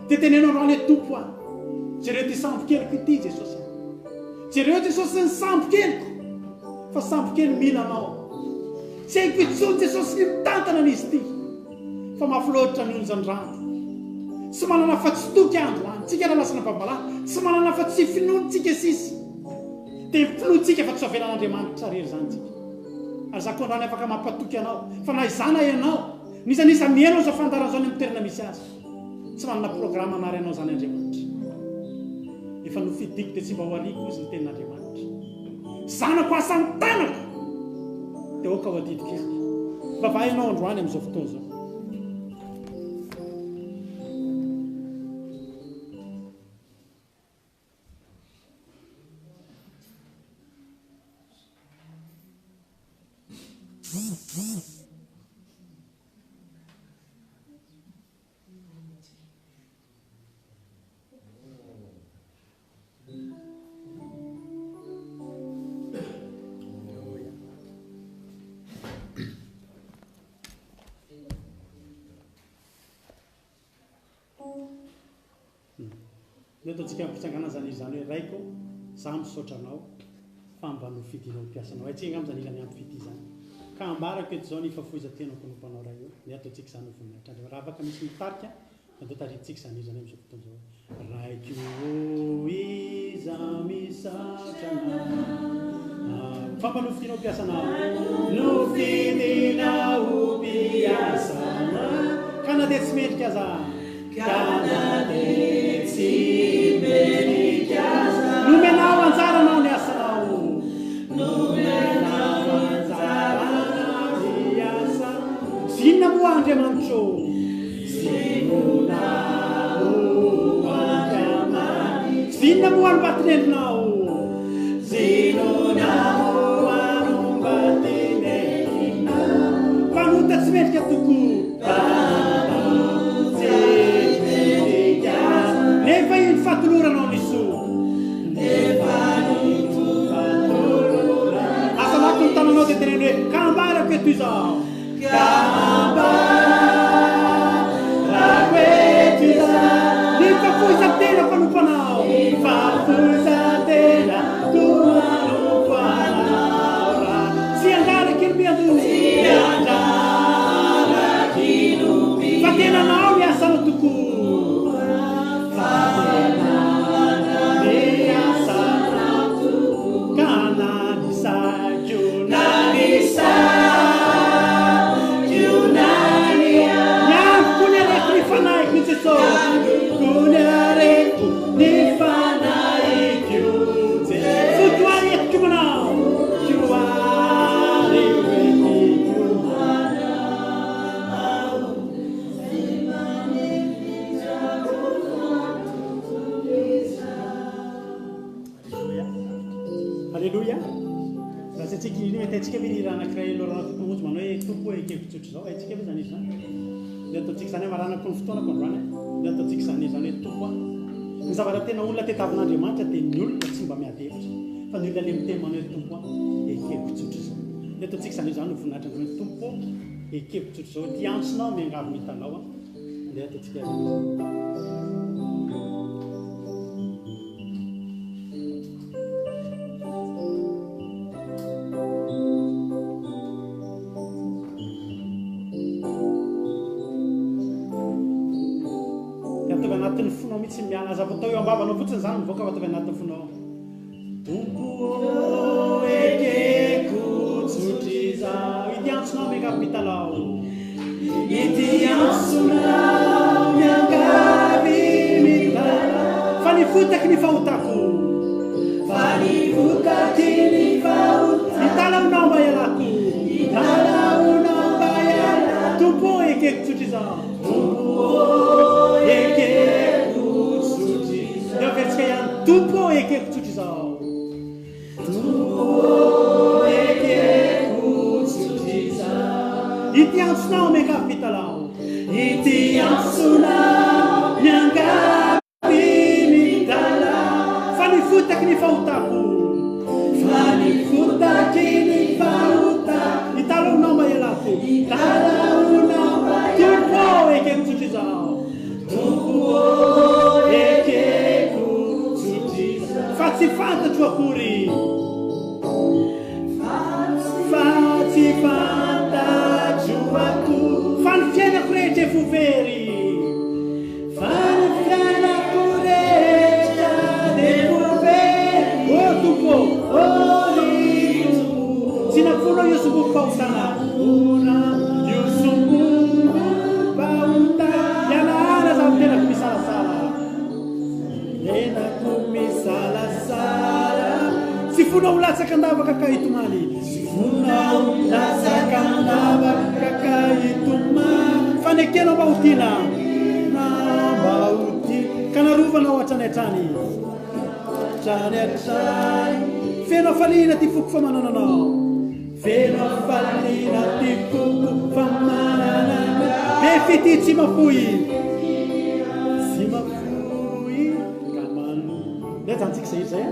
Dia teneno androany hoe Tompo a, jereo ity sambo keliko ity Jesosy a. Jereo Jesosy ny sambo keliko fa sambo kely mila anao. Tsy haiko intsony Jesosy ny mitantana an'izy ity. Fa mafy loatra ny onjan-drano. Tsy manana afa-tsy toky androany. Tsika raha lasana mpamalala. Tsy manana afa-tsy finoana tsika sisa. Dia ny finoantsika fa tsy ho avelan'Andriamanitra rery izany tsika. Ary za koa androany afaka mampatoky anao fa na izaho na ianao, n'iza n'iza mihaino an'izao fandaharana izao any amin'ny toerana misy azy. Tsy manana programa hanary anao izany Andriamanitra. Efa nofidiko dia tsy mba ho ariako hozy ny tenin'Andriamanitra. Zanako asan'ny tanako dia aoka ho adidiko ihany. Vavaha ianao androany amin'izao fotoana izao. Ny ataontsika am-pitsangana izany izy izany hoe Raiko, izaho misaotra Anao fa mba nofidinao ho mpiasanao. Haintsika angamba izany hira miampy fitia izany. Ka ambarako eto izao ny fahafoizan-tenako hanompo Anao Ray ô. Ny ataontsika izany ho voninahitr'Andriamanitra. Raha afaka misy mitarika, Andeha tarihintsika izany hira izany amin'izao fotoana izao hoe. Raiko ô iza misaotra anao Fa mba nofidinao mpiasanao Nofidinao ho mpiasanao Ka na dia tsy mendrika aza Ka na dia tsy mendrika aza Nomenao anjaranao ny asanao Nomenao anjaranao ny asanao Zinona moa Andriamanitro Zinona moa no mba tinendrinao? Zinona moa no mba tinendrinao? Mpanota tsy mendrika tokoa. Mpanota tsy mendrika. Nefa iny fatoloranao ny soa. Nefa iny fatoloranao. Asa lako ny tananao dia teneno hoe, ka ambarako eto izao. Ny fahafoizan-tena mpanompo anao. Ny fahafoizan-tena mpanompo anao. Tsy handraraky ny miandoha. Tsy handraraky ny miandoha. Fa tena anao ny asanao tokoa. Fa tena anao ny asanao tokoa. Ka na ny saiko na ny saiko. Miantoko ny aretiko ny fanahiko Jeso Miantoko ny aretiko ny fanahiko Jeso Foko aretiko manao Foko aretiko manao Aleloia. Raha tsy haintsika iny, mety haintsika ve ny hira anankiray Laurent Rakotomonjy manao hoe Tompo ô ekeko tsotra izao? Haintsika ve izany hira izany? Ndeha ataontsika izany hamaranako ny fotoanako androany a. Ndeha ataontsika izany hira izany hoe Tompo a. Ny zavatra tena olona tediavin'Andriamanitra dia ny olona tsy mba miady hevitra fa ny olona le miteny manao hoe Tompo a, ekeko tsotra izao. Ndeha ataontsika izany hira izany ho voninahitr'Andriamanitra Tompo ô, ekeko tsotra izao. Ity antsonao miangavy ny hitanao a. Ndeha ataontsika izany hira izany. Dia ataovy anatin'ny anatin'ny fonao mihitsy miala. Aza atao eo am-bavanao fotsiny izany mivoaka fa ataovy anatin'ny fonao. Tompo ô, ekeko tsotr'izao. Ity antsonao miangavy mitalaho. Ity antsonao miangavy mitalaho. Fa ny fotaky ny fahotako. Fa ny fotaky ny fahotako. Mitalaho mba hialako. Mitalaho mba hialako. Tompo ô, ekeko tsotr'izao. Tompo ô, ekeko tsotr'izao. Ndao averintsika ihany. Tompo ô, ekeko tsotr'izao. Tompo ô, ekeko tsotr'izao. Ity antsonao miangavy mitalaho. Ity antsonao miangavy. Fa ny fotaky ny fahotako. Fa ny fotaky ny fahotako. Hitalaonao mba hialako. Hitalaonao mba hialako. Tompo ô, ekeko tsotra izao. Tompo ô, ekeko tsotra izao. Fa tsy fantatro akory. Fa tsy fantatro akory. Fa ny fiainako rehetra efa ho very. Fa ny fiainako rehetra dia ho very. Ô Tompo ô, ô ry Tompo. Tsy nafoinao io sombom-pahotana. Io sombom-pahotana. Hialahala za ny tenako misalasala. Tenako misalasala. Tsy fonao ho latsaka an-davaka ka hitomany. Tsy fonao ho latsaka an-davaka ka hitomany. Fa nekenao mba ho tiana. Na mba ho tiana. Ka narovanao hatrany hatrany. Hatrany hatrany. Feno hafaliana ty foko fa manana anao. Feno hafaliana ty foko fa manana anao. Be fitia tsy mafoy. Tsy mafoy ka mano. Ndeha ajanontsika izay hira izay a.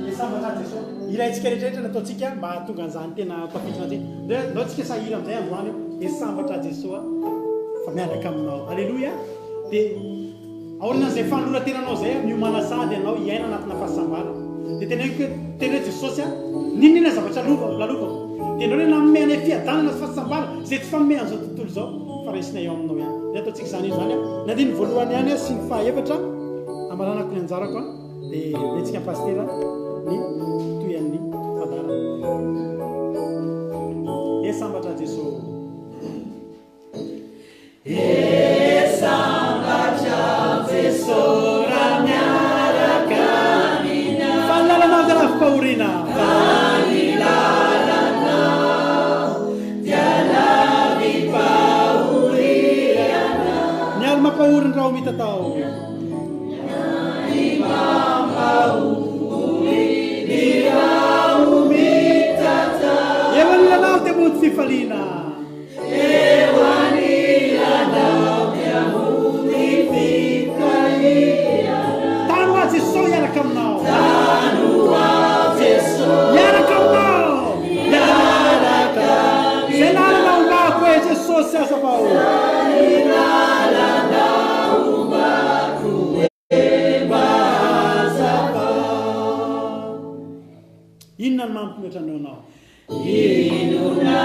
Dia sambatra aho Jesoa. Ilaintsika rehetra rehetra ny ataontsika mba hahatonga an'izany tena tafiditra antsika. Ndeha ndao tsika sahy hira amin'izay androany io. Dia sambatra aho Jesoa fa miaraka aminao. Aleloia. Dia Aorianan'izay fanoloran-tenanao izay, miomàna sahady ianao hiaina anatina fahasambarana. Dia teneniko hoe, teny hoe Jesosy a, n'inon'inona zavatra lalovako, dia ianao ilay nanome anay fiadanana sy fahasambarana izay tsy fanome an'izao tontolo izao, fa raisinay eo aminao ihany. Dia ataontsika izany io izany a. Ny andininy voalohany ihany sy ny fahaefatra, hamaranako ny anjarako a, dia omentsika an'i Pasitera ny tohian'ny fandaharana. He sambatra Jesosy. He sambatra Jeso raha miaraka aminao. Fa ny lalanao dia lavi-pahoriana. Fa ny lalanao dia lavi-pahoriana. Ny ali-mampahory ny raho-mitatao. Ny ali-mampahory ny raho-mitatao. Eo anilanao dia mody fifaliana. Eo anilanao dia mody fifaliana. Tano aho Jeso hiaraka aminao. Tano aho Jeso. Hiaraka aminao. Hiaraka aminao. Izay lalana ombako e Jesosy azavao. Izay lalana ombako e mba hazavao. Inona no mampinoatra ny anao? Inona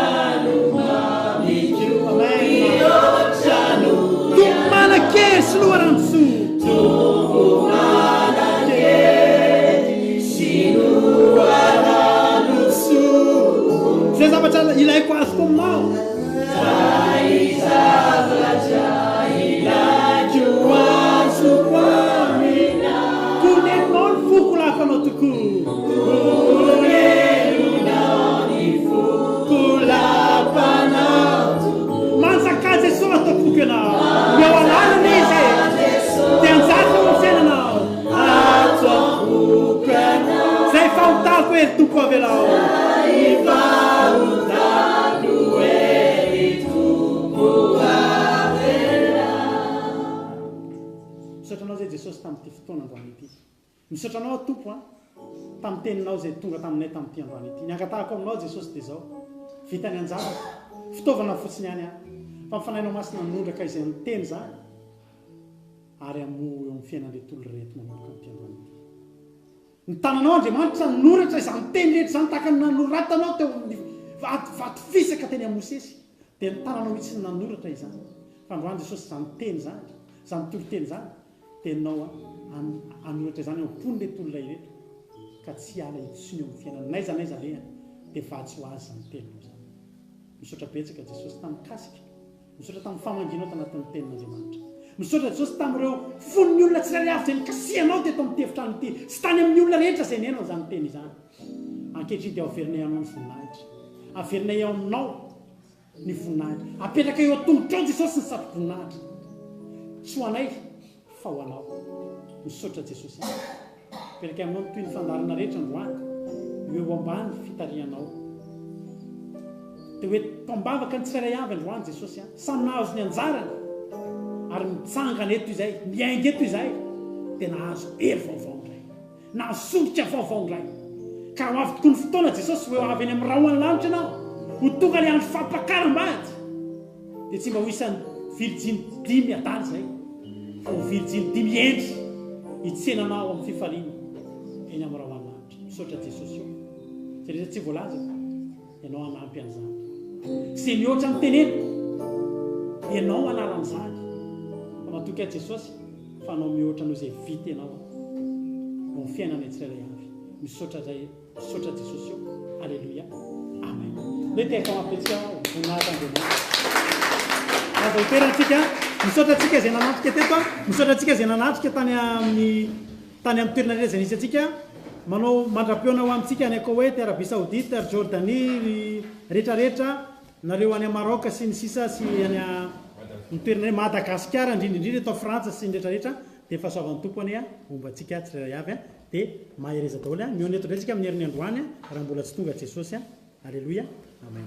no mamiko Amen. mihoatra noho Tompo manan-kery sy loharanosoa. Tompo manan-kery sy loharanosoa. Izay zavatra ilaiko azoko aminao. Izay zavatra ilaiko azoko aminao. Koneninao ny foko lafanao tokoa. Koneninao ny foko lafanao tokoa. Manjakà Jesoa ato am-poko ianao. Omeo alalana Izy e. Dia hanjaka eo amin'ny fiainanao. Ato am-poko ianao. Izay fahotako e ry Tompo avelao. Izay fahotako e ry Tompo avelao. Misaotra Anao izay Jesosy tamin'ity fotoana androany ity. Misaotra Anao aho Tompo a, tamin'ny Teninao izay tonga taminay tamin'ity androany ity. Ny angatahako Aminao Jesosy dia izao, vita ny anjarako, fitaovana fotsiny ihany aho, fa ny Fanahinao Masina hanondraka izay niteny izany ary hamoha eo amin'ny fiainan'ireto olona ireto manomboka amin'ity androany ity. Ny tananao Andriamanitra nanoratra izany teny rehetra izany tahaka ny nanoratanao teo amin'ny vato vato fisaka teny amin'i Mosesy dia ny tananao mihitsy no nanoratra izany. Fa androany Jesosy izany teny izany, izany toriteny izany. Teninao hanoratra izany ao am-pon'ireto olona ireto ka tsy hiala intsony eo amin'ny fiainany n'aiza n'aiza alehany dia vatsy ho azy izany Teninao izany. Misaotra betsaka Jesosy tamin'ny kasika. Misaotra tamin'ny famangianao tanatin'ny tenin'Andriamanitra. Misaotra Jesosy tamin'ireo fon'ny olona tsirairay avy izay nikasihanao teto amin'ity efitrano ity sy tany amin'ny olona rehetra izay nihaino an'izany teny izany. Ankehitriny dia averinay aminao ny voninahitra. Averinay eo aminao ny voninahitra. Apetraka eo an-tongotrao Jesosy ny satroboninahitra. Tsy ho anay fa ho anao. Misaotra Jesosy a. Mipetraka aminao ny tohin'ny fandaharana rehetra androany. Ho eo ambany fitarihanao. Dia ho eto am-bavaka ny tsirairay avy androany Jesosy a. Samy nahazo ny anjarany. Ary mitsangana eto izay, miainga eto izahay, dia nahazo hery vaovao indray. Nahazo solika vaovao indray. Ka raha ho avy tokoa ny fotoana Jesosy, ho avy any amin'ny rahon'ny lanitra ianao. Ho tonga ilay andro fampakaram-bady. Dia tsy mba ho isan'ny virijiny dimy adala izay, fa ho virijiny dimy hendry hitsena anao amin'ny fifaliana eny amin'ny rahona lanitra. Misaotra Jesosy ô. Izay rehetra tsy voalazako, Ianao hanampy an'izany. Izay mihoatra ny teneniko, Ianao hanala an'izany. Fa matoky ahy Jesosy fa hanao mihoatra noho izay vita Ianao aho. Eo amin'ny fiainanay tsirairay avy. Misaotra Ray. Misaotra Jesosy o. Aleloia. Amen. Ndeha tehaka mafy be tsika ho voninahitra Andriamanitra. Aza hoterana tsika. Misaotra antsika izay nanatrika teto. Misaotra antsika izay nanatrika tany amin'ny tany amin'ny toerana rehetra izay nisy antsika. Manao mandra-pihaona ho amintsika any Koweït, Arabie Saoudite, ary Jordanie, rehetra rehetra, nareo any Maroc sy ny sisa sy any amin'ny toerana rehetra, Madagasikara indrindra indrindra eto Frantsa sy ny rehetra rehetra. Dia fahasoavan'ny Tompo anie homba antsika tsirairay avy. Dia mahereza daholo a! Mihaona eto indray tsika amin'ny herin'ny androany raha mbola tsy tonga Jesosy a! Aleloia! Amen.